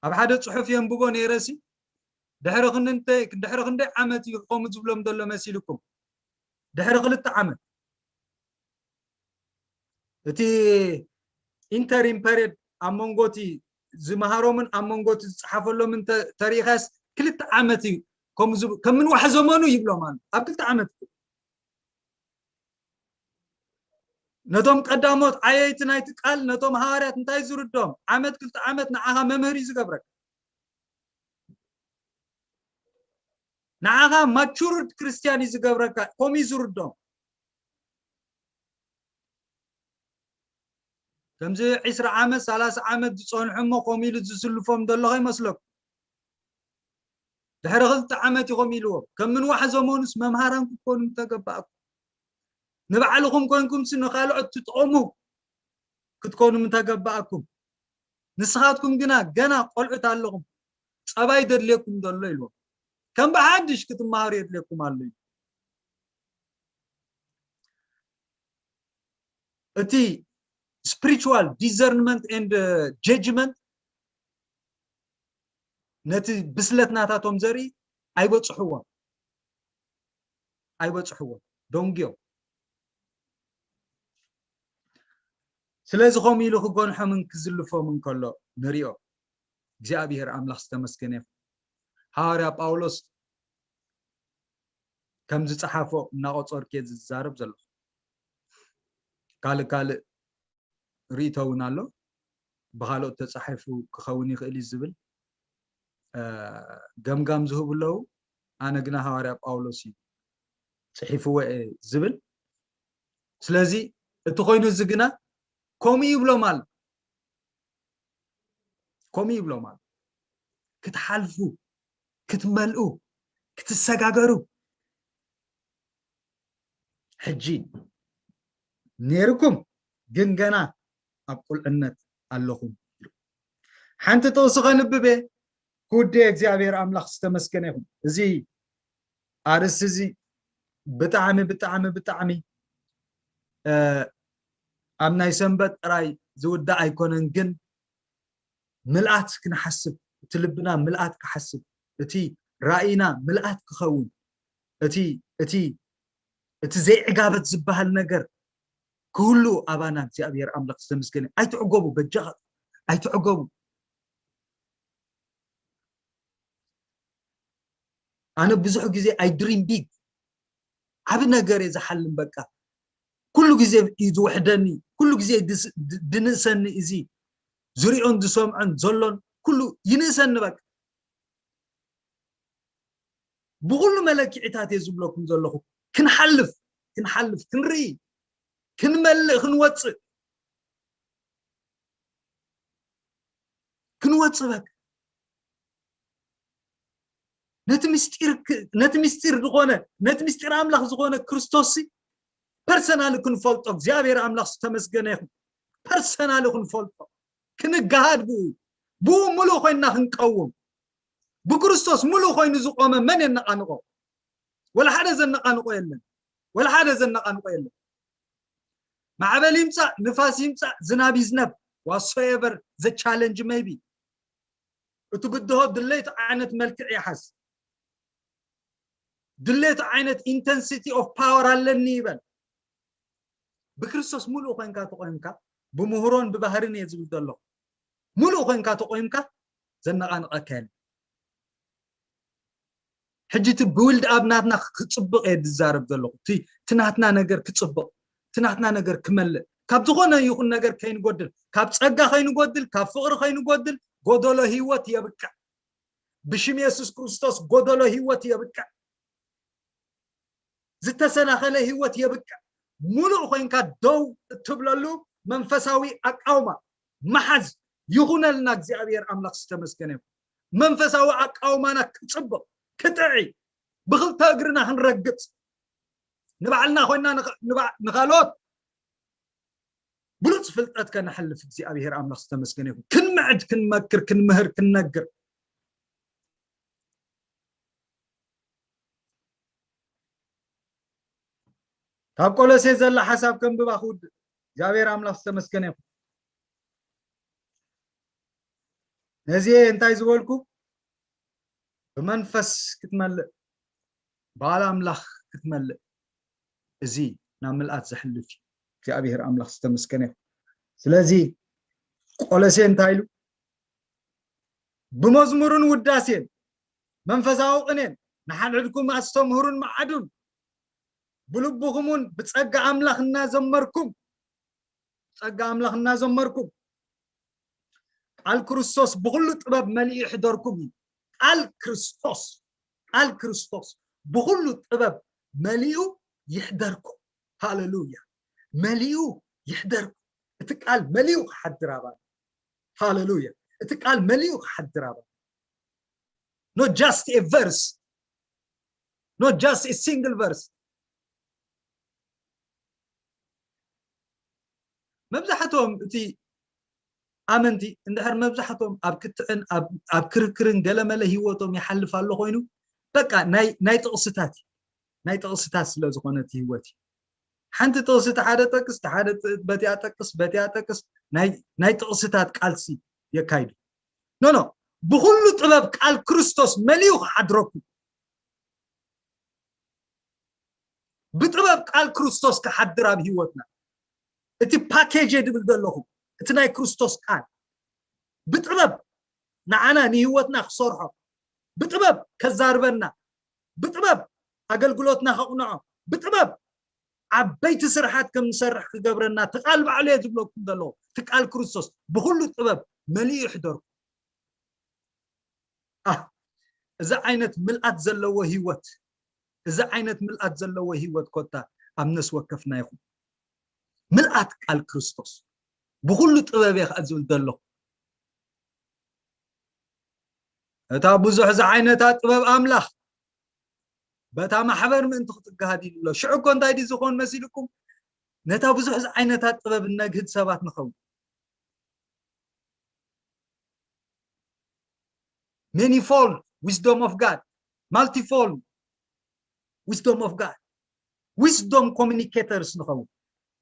ኣብ ሓደ ጽሑፍ የንብቦ ነይረሲ ድሕሪ ክንደይ ዓመት እዩ ከምኡ ዝብሎም ዘሎ መሲልኩም ድሕሪ ክልተ ዓመት እቲ ኢንተሪም ፐሬድ ኣብ መንጎቲ ዝመሃሮምን ኣብ መንጎቲ ዝፀሓፈሎምን ተሪኢኻስ ክልተ ዓመት እዩ ከም ንዋሕ ዘመኑ ይብሎም ኣሎ ኣብ ክልተ ዓመት ነቶም ቀዳሞት ዓየይቲ ናይቲ ቃል ነቶም ሃዋርያት እንታይ ዝርዶም ዓመት ክልተ ዓመት ንዓኻ መምህር እዩ ዝገብረካ ንዓኻ ማቹርድ ክርስትያን እዩ ዝገብረካ ከምኡ እዩ ዝርዶም ከምዚ ዕስራ ዓመት ሰላሳ ዓመት ዝፀንሑ እሞ ከምኡ ኢሉ ዝስልፎም ዘሎ ከይመስለኩም ድሕሪ ክልተ ዓመት እዩ ከምኡ ኢልዎም ከም ምንዋሕ ዘመኑስ መምሃራን ክትኮኑ ምተገባእኩም ንባዕልኹም ኮንኩምሲ ንካልኦት ትጠቕሙ ክትኮኑ ምተገባእኩም ንስኻትኩም ግና ገና ቆልዑት ኣለኹም ፀባይ ደድልየኩም ዘሎ ኢልዎም ከም ብሓድሽ ክትመሃሩ የድልየኩም ኣሎ እቲ spiritual discernment and judgment ነቲ ብስለት ናታቶም ዘርኢ ኣይበፅሕዎም ኣይበፅሕዎም ደንጉዮም ስለዚ ከምኡ ኢሉ ክጎንሖምን ክዝልፎምን ከሎ ንሪኦ እግዚኣብሔር ኣምላኽ ዝተመስገነ ይኹን ሃዋርያ ጳውሎስ ከም ዝፀሓፎ እናቆፀርኩ እየ ዝዛረብ ዘለኹ ካልእ ካልእ ርእቶ እውን ኣሎ ብካልኦት ተፃሒፉ ክኸውን ይኽእል እዩ ዝብል ገምጋም ዝህቡ ኣለዉ ኣነ ግና ሃዋርያ ጳውሎስ እዩ ጽሒፍዎ እየ ዝብል። ስለዚ እቲ ኮይኑ እዚ ግና ከምኡ ይብሎም ኣሎ። ከምኡ ይብሎም ኣሎ። ክትሓልፉ፣ ክትመልኡ፣ ክትሰጋገሩ። ሕጂ ነይርኩም ግን ገና ኣብ ቁልዕነት ኣለኹም። ሓንቲ ጥቕሲ ከንብብ እየ። ክውድእ እግዚኣብሔር ኣምላኽ ዝተመስገነ ይኹን። እዚ ኣርእስቲ እዚ ብጣዕሚ፣ ብጣዕሚ፣ ብጣዕሚ፣ እ፣ ኣብ ናይ ሰንበት ጥራይ ዝውዳእ ኣይኮነን፣ ግን ምልኣት ክንሓስብ፣ እቲ ልብና ምልኣት ክሓስብ፣ እቲ ራእይና ምልኣት ክኸውን፣ እቲ፣ እቲ፣ እቲ ዘይዕጋበት ዝበሃል ነገር ክህሉ ኣባና እግዚኣብሔር ኣምላኽ ዝተመስገነ። ኣይትዕገቡ፣ በጃኻ ኣይትዕገቡ። ኣነ ብዙሕ ግዜ I dream big፣ ዓቢ ነገር እየ ዝሓልም። በቃ ኩሉ ግዜ እዩ ዝውሕደኒ፣ ኩሉ ግዜ ድስ-፣ ድ-፣ ድንእሰኒ። እዚ ዝሪኦን ዝሰምዖን ዘሎን ኩሉ ይንእሰኒ። በቃ ብኩሉ መለክዒታት እየ ዝብለኩም ዘለኹ። ክንሓልፍ፣ ክንሓልፍ፣ ክንርኢ፣ ክንመልእ፣ ክንወፅእ፣ ክንወፅእ። በቃ ነቲ ምስጢር ክ-፣ ነቲ ምስጢር ዝኾነ፣ ነቲ ምስጢር ኣምላኽ ዝኾነ ክርስቶስ ሲ ፐርሰናሊ ክንፈልጦ፣ እግዚኣብሔር ኣምላኽ ዝተመስገነ ይኹን። ፐርሰናሊ ክንፈልጦ፣ ክንገሃድ ብኡ፣ ብኡ ምሉእ ኮይንና ክንቀውም። ብክርስቶስ ምሉእ ኮይኑ ዝቆመ መን የነቓንቆ? ወላ ሓደ ዘነቓንቆ የለን። ወላ ሓደ ዘነቓንቆ የለን። ማዕበል ይምጻእ፣ ንፋስ ይምጻእ፣ ዝናብ ይዝነብ፣ whatsoever the challenge may be፣ እቲ ብድሆ ድሌቱ ዓይነት መልክዕ ይሓዝ፣ ድሌቱ ዓይነት intensity of power ኣለኒ ይበል። ብክርስቶስ ሙሉእ ኮይንካ ተቆይምካ፣ ብምህሮን ብባህርን እየ ዝብል ዘለኹ። ሙሉእ ኮይንካ ተቆይምካ ዘነቓንቐካ የለን። ሕጂ እቲ ብውልድ ኣብ ናትና ክጽብቕ እየ ዝዛረብ ዘለኹ። እቲ፣ እቲ ናትና ነገር ክጽብቕ፣ እቲ ናትና ነገር ክመልእ፣ ካብ ዝኾነ ይኹን ነገር ከይንጎድል፣ ካብ ጸጋ ከይንጎድል፣ ካብ ፍቕሪ ከይንጎድል፣ ጎደሎ ህይወት የብቅዕ። ብሽም የሱስ ክርስቶስ ጎደሎ ህይወት የብቅዕ። ዝተሰናኸለ ህይወት የብቅዕ። ሙሉእ ኮይንካ ደው እትብለሉ መንፈሳዊ ኣቃውማ መሓዝ ይኹነልና። እግዚኣብሔር ኣምላኽ ዝተመስገነ ይኹን። መንፈሳዊ ኣቃውማና ክጽብቕ፣ ክጥዒ፣ ብኽልተ እግርና ክንረግጽ፣ ንባዕልና ኮይንና ንኸ-፣ ንባ-፣ ንኻልኦት ብሉጽ ፍልጠት ከነሕልፍ እግዚኣብሔር ኣምላኽ ዝተመስገነ ይኹን። ክንምዕድ፣ ክንመክር፣ ክንምህር፣ ክንነግር። ካብ ቆሎሴ ዘላ ሓሳብ ከንብባ ክውድእ። እግዚኣብሔር ኣምላኽ ዝተመስገነ ይኹን። ነዚ እንታይ ዝበልኩ? ብመንፈስ ክትመልእ፣ በዓል ኣምላኽ ክትመልእ፣ እዚ ናብ ምልኣት ዘሕልፍ እዩ። እግዚኣብሔር ኣምላኽ ዝተመስገነ ይኹን። ስለዚ ቆሎሴ እንታይ ኢሉ? ብመዝሙርን ውዳሴን መንፈሳዊ ቅኔን ንሓድሕድኩም ኣስተምህሩን መዓዱን፣ ብልብኹም እውን ብጸጋ ኣምላኽ እናዘመርኩም፣ ጸጋ ኣምላኽ እናዘመርኩም፣ ቃል ክርስቶስ ብኹሉ ጥበብ መሊኡ ይሕደርኩም እዩ። ቃል ክርስቶስ፣ ቃል ክርስቶስ ብኹሉ ጥበብ መሊኡ ይሕደርኩም። ሃሌሉያ። መሊኡ ይሕደርኩም። እቲ ቃል መሊኡ ክሓድር ኣባና። ሃሌሉያ። እቲ ቃል መሊኡ ክሓድር ኣባና። Not just a verse. Not just a single verse. መብዛሕትኦም እቲ ኣመንቲ እንድሕር መብዛሕትኦም ኣብ ክትዕን ኣብ፣ ኣብ ክርክርን ገለመለ ህይወቶም ይሓልፍ ኣሎ ኮይኑ፣ በቃ ናይ፣ ናይ ጥቕስታት እዩ። ናይ ጥቕስታት ስለ ዝኾነ እቲ ህይወት እዩ። ሓንቲ ጥቕሲ እቲ ሓደ ጠቅስ፣ እቲ ሓደ ጥ-፣ በቲኣ ጠቅስ፣ በቲኣ ጠቅስ፣ ናይ፣ ናይ ጥቕስታት ቃልሲ የካይዱ። ኖ፣ ኖ፣ ብኹሉ ጥበብ ቃል ክርስቶስ መሊኡ ክሓድረኩም። ብጥበብ ቃል ክርስቶስ ክሓድር ኣብ ህይወትና። እቲ ፓኬጅ እየ ድብል ዘለኹ፣ እቲ ናይ ክርስቶስ ቃል ብጥበብ ንዓና ንህይወትና ክሰርሖ፣ ብጥበብ ከዛርበና፣ ብጥበብ ኣገልግሎትና ከቕንዖ፣ ብጥበብ ዓበይቲ ስርሓት ከም ንሰርሕ ክገብረና እቲ ቃል ባዕሉ እየ ዝብለኩም ዘለኹ። እቲ ቃል ክርስቶስ ብኹሉ ጥበብ መሊኡ ይሕደርኩም። ኣህ፣ እዚ ዓይነት ምልኣት ዘለዎ ህይወት፣ እዚ ዓይነት ምልኣት ዘለዎ ህይወት ኮታ ኣብ ነፍሲ ወከፍና ይኹን። ምልኣት ቃል ክርስቶስ ብኹሉ ጥበብ እየ ከኣ ዝብል ዘለኹ። እታ ብዙሕ ዝዓይነታ ጥበብ ኣምላኽ በታ ማሕበር ምእንቲ ክትጋሃድ ኢሉ ኣሎ። ሽዑ እኮ እንታይ ድዩ ዝኾን መሲልኩም? ነታ ብዙሕ ዝዓይነታ ጥበብ እነግህድ ሰባት ንኸውን። Manifold wisdom of God, multifold wisdom of God, wisdom communicators ንኸውን።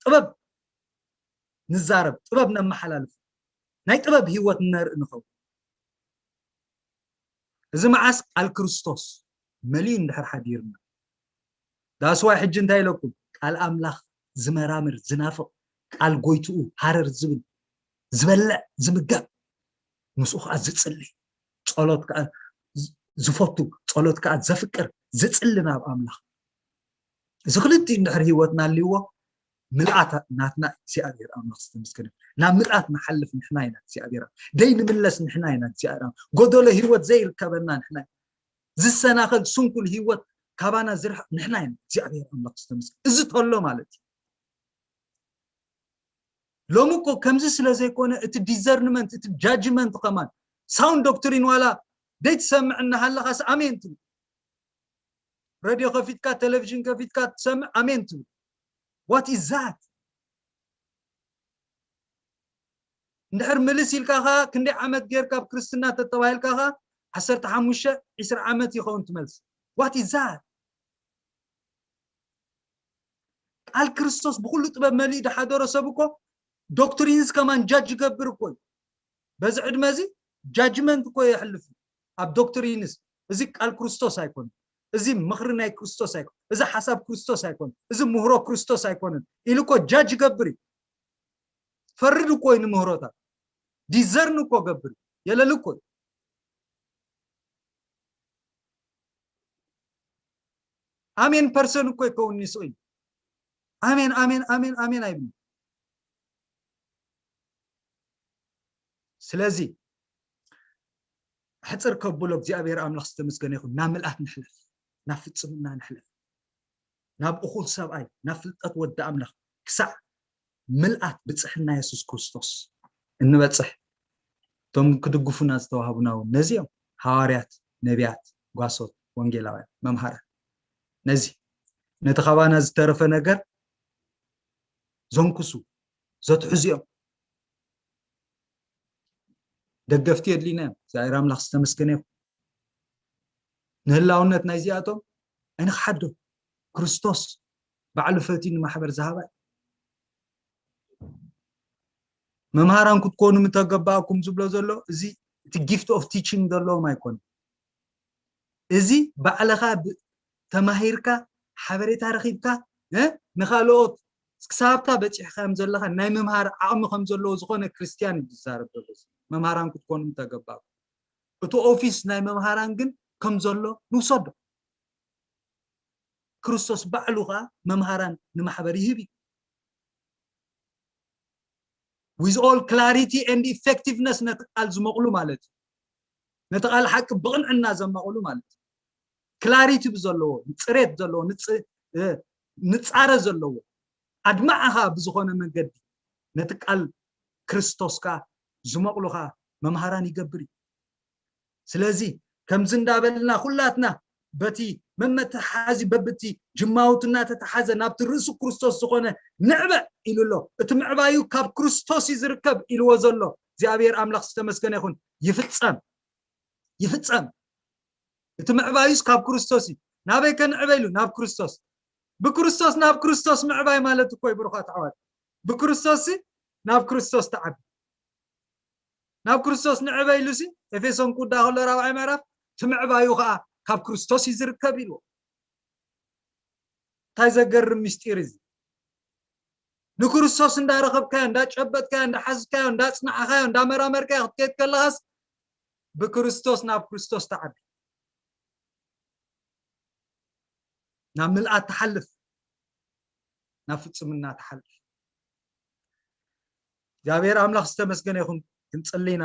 ጥበብ ንዛረብ፣ ጥበብ ነመሓላልፍ፣ ናይ ጥበብ ህይወት ነርኢ ንኸውን። እዚ መዓስ ቃል ክርስቶስ መሊኡ እንድሕር ሓዲርና። ዳስዋይ ሕጂ እንታይ ኢለኩም? ቃል ኣምላኽ ዝመራምር ዝናፍቕ፣ ቃል ጎይትኡ ሃረር ዝብል፣ ዝበልዕ ዝምገብ፣ ምስኡ ከዓ ዝጽሊ፣ ጸሎት ከዓ ዝ- ዝፈቱ፣ ጸሎት ከዓ ዘፍቅር፣ ዝጽሊ ናብ ኣምላኽ። እዚ ክልቲኡ እንድሕር ህይወትና ኣልይዎ፣ ምልኣት ናትና እግዚኣብሔር ኣምላኽ ዝተመስገነ። ናብ ምልኣት ንሓልፍ ንሕና ኢና እግዚኣብሔር። ደይ ንምለስ ንሕና ኢና እግዚኣብሔር። ጎደሎ ህይወት ዘይርከበና ንሕና ኢና። ዝሰናኸል ስንኩል ህይወት ካባና ዝርሕቕ ንሕና ኢና እግዚኣብሔር ኣምላኽ ዝተመስገነ። እዚ ተሎ ማለት እዩ። ሎሚ እኮ ከምዚ ስለ ዘይኮነ እቲ ዲዘርንመንት፣ እቲ ጃጅመንት ከማን ሳውንድ ዶክትሪን ዋላ ደይ ትሰምዕ እናሃለኻስ ኣሜን ትብል። ሬድዮ ከፊትካ፣ ቴሌቪዥን ከፊትካ ትሰምዕ ኣሜን ትብል። What is that? እንድሕር ምልስ ኢልካ ኸ ክንደይ ዓመት ጌርካ ኣብ ክርስትና ተተባሂልካ ኸ ዓሰርተ ሓሙሽተ ዒስራ ዓመት ይኸውን ትመልስ። What is that? ቃል ክርስቶስ ብኩሉ ጥበብ መሊኡ ዝሓደሮ ሰብ እኮ ዶክትሪንስ ከማን ጃጅ ይገብር እኮ እዩ። በዚ ዕድመ እዚ ጃጅመንት እኮ የሕልፍ እዩ ኣብ ዶክትሪንስ። እዚ ቃል ክርስቶስ ኣይኮነን፣ እዚ ምኽሪ ናይ ክርስቶስ ኣይኮነን፣ እዚ ሓሳብ ክርስቶስ ኣይኮነን፣ እዚ ምህሮ ክርስቶስ ኣይኮነን ኢሉ እኮ ጃጅ ይገብር እዩ። ፈርድ እኮ እዩ ንምህሮታት ዲዘርን እኮ ገብር እዩ፣ የለል እኮ እዩ። ኣሜን ፐርሰን እኮ ይከውን ይስቕ እዩ። ኣሜን ኣሜን ኣሜን ኣሜን ኣይብሉ። ስለዚ ሕፅር ከብሎ እግዚኣብሔር ኣምላኽ ዝተመስገነ ይኹን። ናብ ምልኣት ንሕለፍ፣ ናብ ፍፅምና ንሕለፍ፣ ናብ እኹል ሰብኣይ፣ ናብ ፍልጠት ወዲ ኣምላኽ ክሳዕ ምልኣት ብፅሕና የሱስ ክርስቶስ እንበፅሕ። እቶም ክድግፉና ዝተዋህቡና እውን ነዚኦም፣ ሃዋርያት፣ ነቢያት፣ ጓሶት፣ ወንጌላውያን፣ መምሃራን። ነዚ ነቲ ካባና ዝተረፈ ነገር ዘንክሱ፣ ዘትሕዙ እዮም። ደገፍቲ የድልዩና እዮም። እግዚኣብሔር ኣምላኽ ዝተመስገነ ይኹን። ንህላውነት ናይዚኣቶም ኣይንኽሓዶ። ክርስቶስ ባዕሉ ፈትዩ ንማሕበር ዝሃባ እዩ። መምሃራን ክትኮኑ ምተገባእኩም ዝብሎ ዘሎ እዚ እቲ ጊፍት ኦፍ ቲቺንግ ዘለዎም ኣይኮነን። እዚ ባዕልኻ ብ- ተማሂርካ ሓበሬታ ረኺብካ እ? ንኻልኦት ክሳብታ በፂሕካ ከም ዘለኻ ናይ ምምሃር ዓቕሚ ከም ዘለዎ ዝኾነ ክርስትያን እዩ ዝዛረብ ዘሎ። እዚ መምሃራን ክትኮኑ ምተገባእኩም። እቲ ኦፊስ ናይ መምሃራን ግን ከም ዘሎ ንውሰዶ። ክርስቶስ ባዕሉ ከዓ መምሃራን ንማሕበር ይህብ እዩ። With all clarity and effectiveness ነቲ ቃል ዝመቕሉ ማለት እዩ። ነቲ ቃል ሓቂ ብቕንዕና ዘማቕሉ ማለት እዩ። ክላሪቲ ብዘለዎ፣ ፅሬት ዘለዎ፣ ንፅ- እ፣ ንፃረ ዘለዎ፣ ኣድማዕኻ ብዝኾነ መንገዲ ነቲ ቃል ክርስቶስ ከዓ ዝመቕሉ ከዓ መምሃራን ይገብር እዩ። ስለዚ ከምዚ እንዳበልና ኩላትና በቲ መመተሓዚ በብቲ ጅማውቱ እናተተሓዘ ናብቲ ርእሱ ክርስቶስ ዝኾነ ንዕበ ኢሉ ኣሎ። እቲ ምዕባዩ ካብ ክርስቶስ እዩ ዝርከብ ኢልዎ ዘሎ እግዚኣብሔር ኣምላኽ ዝተመስገነ ይኹን። ይፍጸም፣ ይፍጸም። እቲ ምዕባዩስ ካብ ክርስቶስ እዩ። ናበይ ከ ንዕበ ኢሉ? ናብ ክርስቶስ። ብክርስቶስ ናብ ክርስቶስ ምዕባይ ማለት እኮ እዩ ብሩኻት ኣሕዋት። ብክርስቶስ ናብ ክርስቶስ ተዓቢ። ናብ ክርስቶስ ንዕበ ኢሉሲ ኤፌሶን ክውዳ ከሎ ራብዓይ ምዕራፍ ትምዕባዩ ከዓ ካብ ክርስቶስ እዩ ዝርከብ ኢልዎ። እንታይ ዘገርም ምስጢር እዚ! ንክርስቶስ እንዳረኸብካዮ፣ እንዳጨበጥካዮ፣ እንዳሓዝካዮ፣ እንዳጽናዕኻዮ፣ እንዳመራመርካዮ ክትከይድ ከለኻስ ብክርስቶስ ናብ ክርስቶስ ትዓቢ፣ ናብ ምልኣት ትሓልፍ፣ ናብ ፍጹምና ትሓልፍ። እግዚኣብሔር ኣምላኽ ዝተመስገነ ይኹን። ክንጽሊ ኢና፣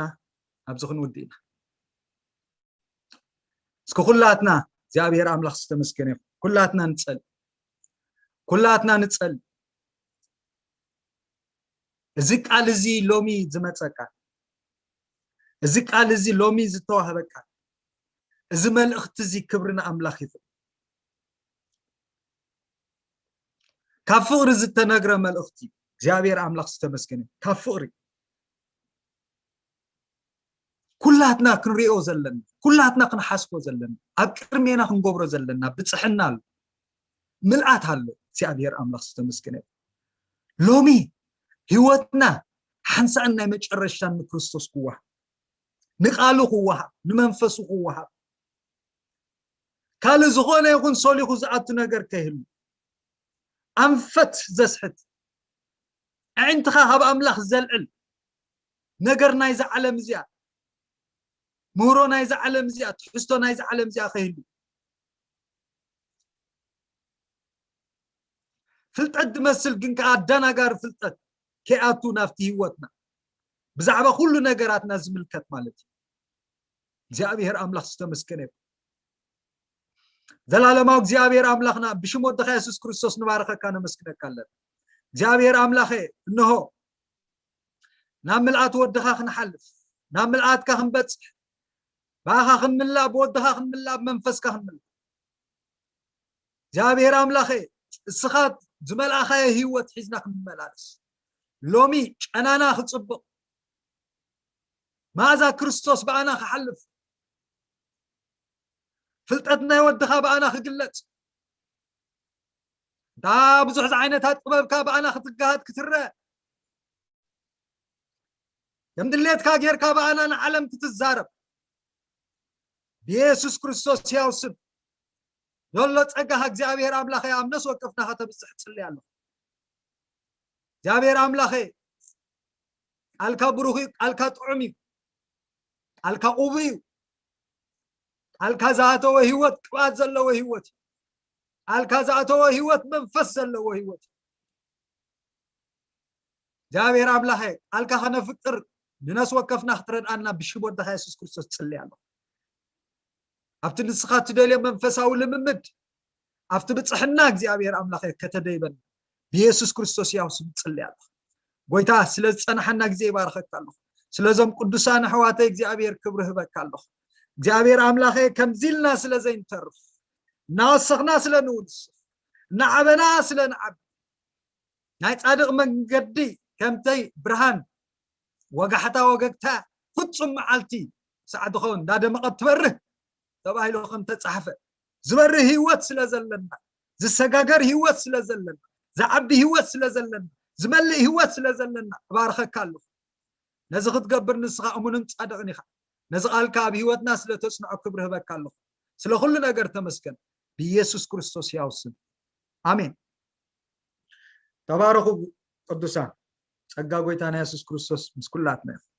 ኣብዚ ክንውድእ ኢና። እስኪ ኩላትና እግዚኣብሔር ኣምላኽ ዝተመስገነ ይኹን። ኩላትና ንጸል ኩላትና ንጸል። እዚ ቃል እዚ ሎሚ ዝመጸ ቃል፣ እዚ ቃል እዚ ሎሚ ዝተዋህበ ቃል፣ እዚ መልእኽቲ እዚ ክብሪ ንኣምላኽ ይኹን። ካብ ፍቕሪ ዝተነግረ መልእኽቲ እግዚኣብሔር ኣምላኽ ዝተመስገነ። ካብ ፍቕሪ ኩላትና ክንሪኦ ዘለና፣ ኩላትና ክንሓስቦ ዘለና፣ ኣብ ቅድሜና ክንገብሮ ዘለና ብፅሕና ኣሎ፣ ምልኣት ኣሎ። እግዚኣብሔር ኣምላኽ ዝተመስገነ። ሎሚ ህይወትና ሓንሳእን ናይ መጨረሻን ንክርስቶስ ክወሃብ፣ ንቃሉ ክወሃብ፣ ንመንፈሱ ክወሃብ፣ ካልእ ዝኾነ ይኹን ሶሊኹ ዝኣቱ ነገር ከይህሉ፣ ኣንፈት ዘስሕት፣ ኣዒንትኻ ካብ ኣምላኽ ዘልዕል ነገር ናይዛ ዓለም እዚኣ፣ ምህሮ ናይዛ ዓለም እዚኣ፣ ትሕዝቶ ናይዛ ዓለም እዚኣ ከይህሉ፣ ፍልጠት ዝመስል ግን ከኣ ኣደናጋሪ ፍልጠት ከይኣቱ ናብቲ ህይወትና፣ ብዛዕባ ኩሉ ነገራትና ዝምልከት ማለት እዩ። እግዚኣብሔር ኣምላኽ ዝተመስገነ ይኹን። ዘላለማዊ እግዚኣብሔር ኣምላኽና፣ ብሽም ወድኻ የሱስ ክርስቶስ ንባርኸካ፣ ነመስግነካ ኣለና። እግዚኣብሔር ኣምላኸ፣ እንሆ ናብ ምልኣት ወድኻ ክንሓልፍ፣ ናብ ምልኣትካ ክንበጽሕ፣ ብኣኻ ክንምላእ፣ ብወድኻ ክንምላእ፣ ብመንፈስካ ክንምላእ። እግዚኣብሔር ኣምላኸ፣ እስኻ ዝመልኣኻዮ ህይወት ሒዝና ክንመላለስ፣ ሎሚ ጨናና ክጽብቕ፣ መኣዛ ክርስቶስ ብኣና ክሓልፍ፣ ፍልጠት ናይ ወድኻ ብኣና ክግለጽ፣ እታ ብዙሕ ዝዓይነታ ጥበብካ ብኣና ክትገሃድ ክትረአ፣ ከም ድሌትካ ጌርካ ብኣና ንዓለም ክትዛረብ፣ ብየሱስ ክርስቶስ ሕያው ስም ዘሎ ጸጋኻ እግዚኣብሔር ኣምላኸ ኣብ ነፍሲ ወከፍና ከተብጽሕ ጽሊ ኣለኹ። እግዚኣብሔር ኣምላኸ፣ ቃልካ ብሩኽ እዩ፣ ቃልካ ጥዑም እዩ፣ ቃልካ ቅቡእ እዩ። ቃልካ ዝኣተወ ህይወት ቅብኣት ዘለዎ ህይወት እዩ። ቃልካ ዝኣተወ ህይወት መንፈስ ዘለዎ ህይወት እዩ። እግዚኣብሔር ኣምላኸ፣ ቃልካ ከነፍቅር ንነፍሲ ወከፍና ክትረድኣና ብሽም ወድኻ የሱስ ክርስቶስ ጽሊ ኣለኹ። ኣብቲ ንስኻ እትደልዮ መንፈሳዊ ልምምድ፣ ኣብቲ ብጽሕና እግዚኣብሔር ኣምላኸ ከተደይበና ብየሱስ ክርስቶስ ሕያው ስም ጽሊ ኣለኹ። ጎይታ፣ ስለ ዝጸናሓና ግዜ ይባርኸካ ኣለኹ። ስለዞም ቅዱሳን ኣሕዋተይ እግዚኣብሔር ክብሪ ህበካ ኣለኹ። እግዚኣብሔር ኣምላኸ፣ ከምዚ ኢልና ስለ ዘይንተርፍ፣ እናወሰኽና ስለ ንውስኽ፣ እናዓበና ስለ ንዓቢ፣ ናይ ጻድቕ መንገዲ ከምተይ ብርሃን፣ ወጋሕታ ወገግታ፣ ፍጹም መዓልቲ ሰዓት ኸውን እንዳደመቐት ትበርህ ተባሂሉ ከም ተጻሕፈ፣ ዝበርህ ህይወት ስለ ዘለና፣ ዝሰጋገር ህይወት ስለ ዘለና፣ ዝዓቢ ህይወት ስለ ዘለና፣ ዝመልእ ህይወት ስለ ዘለና እባርኸካ ኣለኹ። ነዚ ክትገብር ንስኻ እሙንን ጻድቕን ኢኻ። ነዚ ቃልካ ኣብ ህይወትና ስለ ተጽንዖ ክብሪ ህበካ ኣለኹ። ስለ ኩሉ ነገር ተመስገን። ብኢየሱስ ክርስቶስ ሕያው ስም። ኣሜን። ተባረኹ ቅዱሳን። ጸጋ ጎይታና የሱስ ክርስቶስ ምስ ኩላትና ይኹን።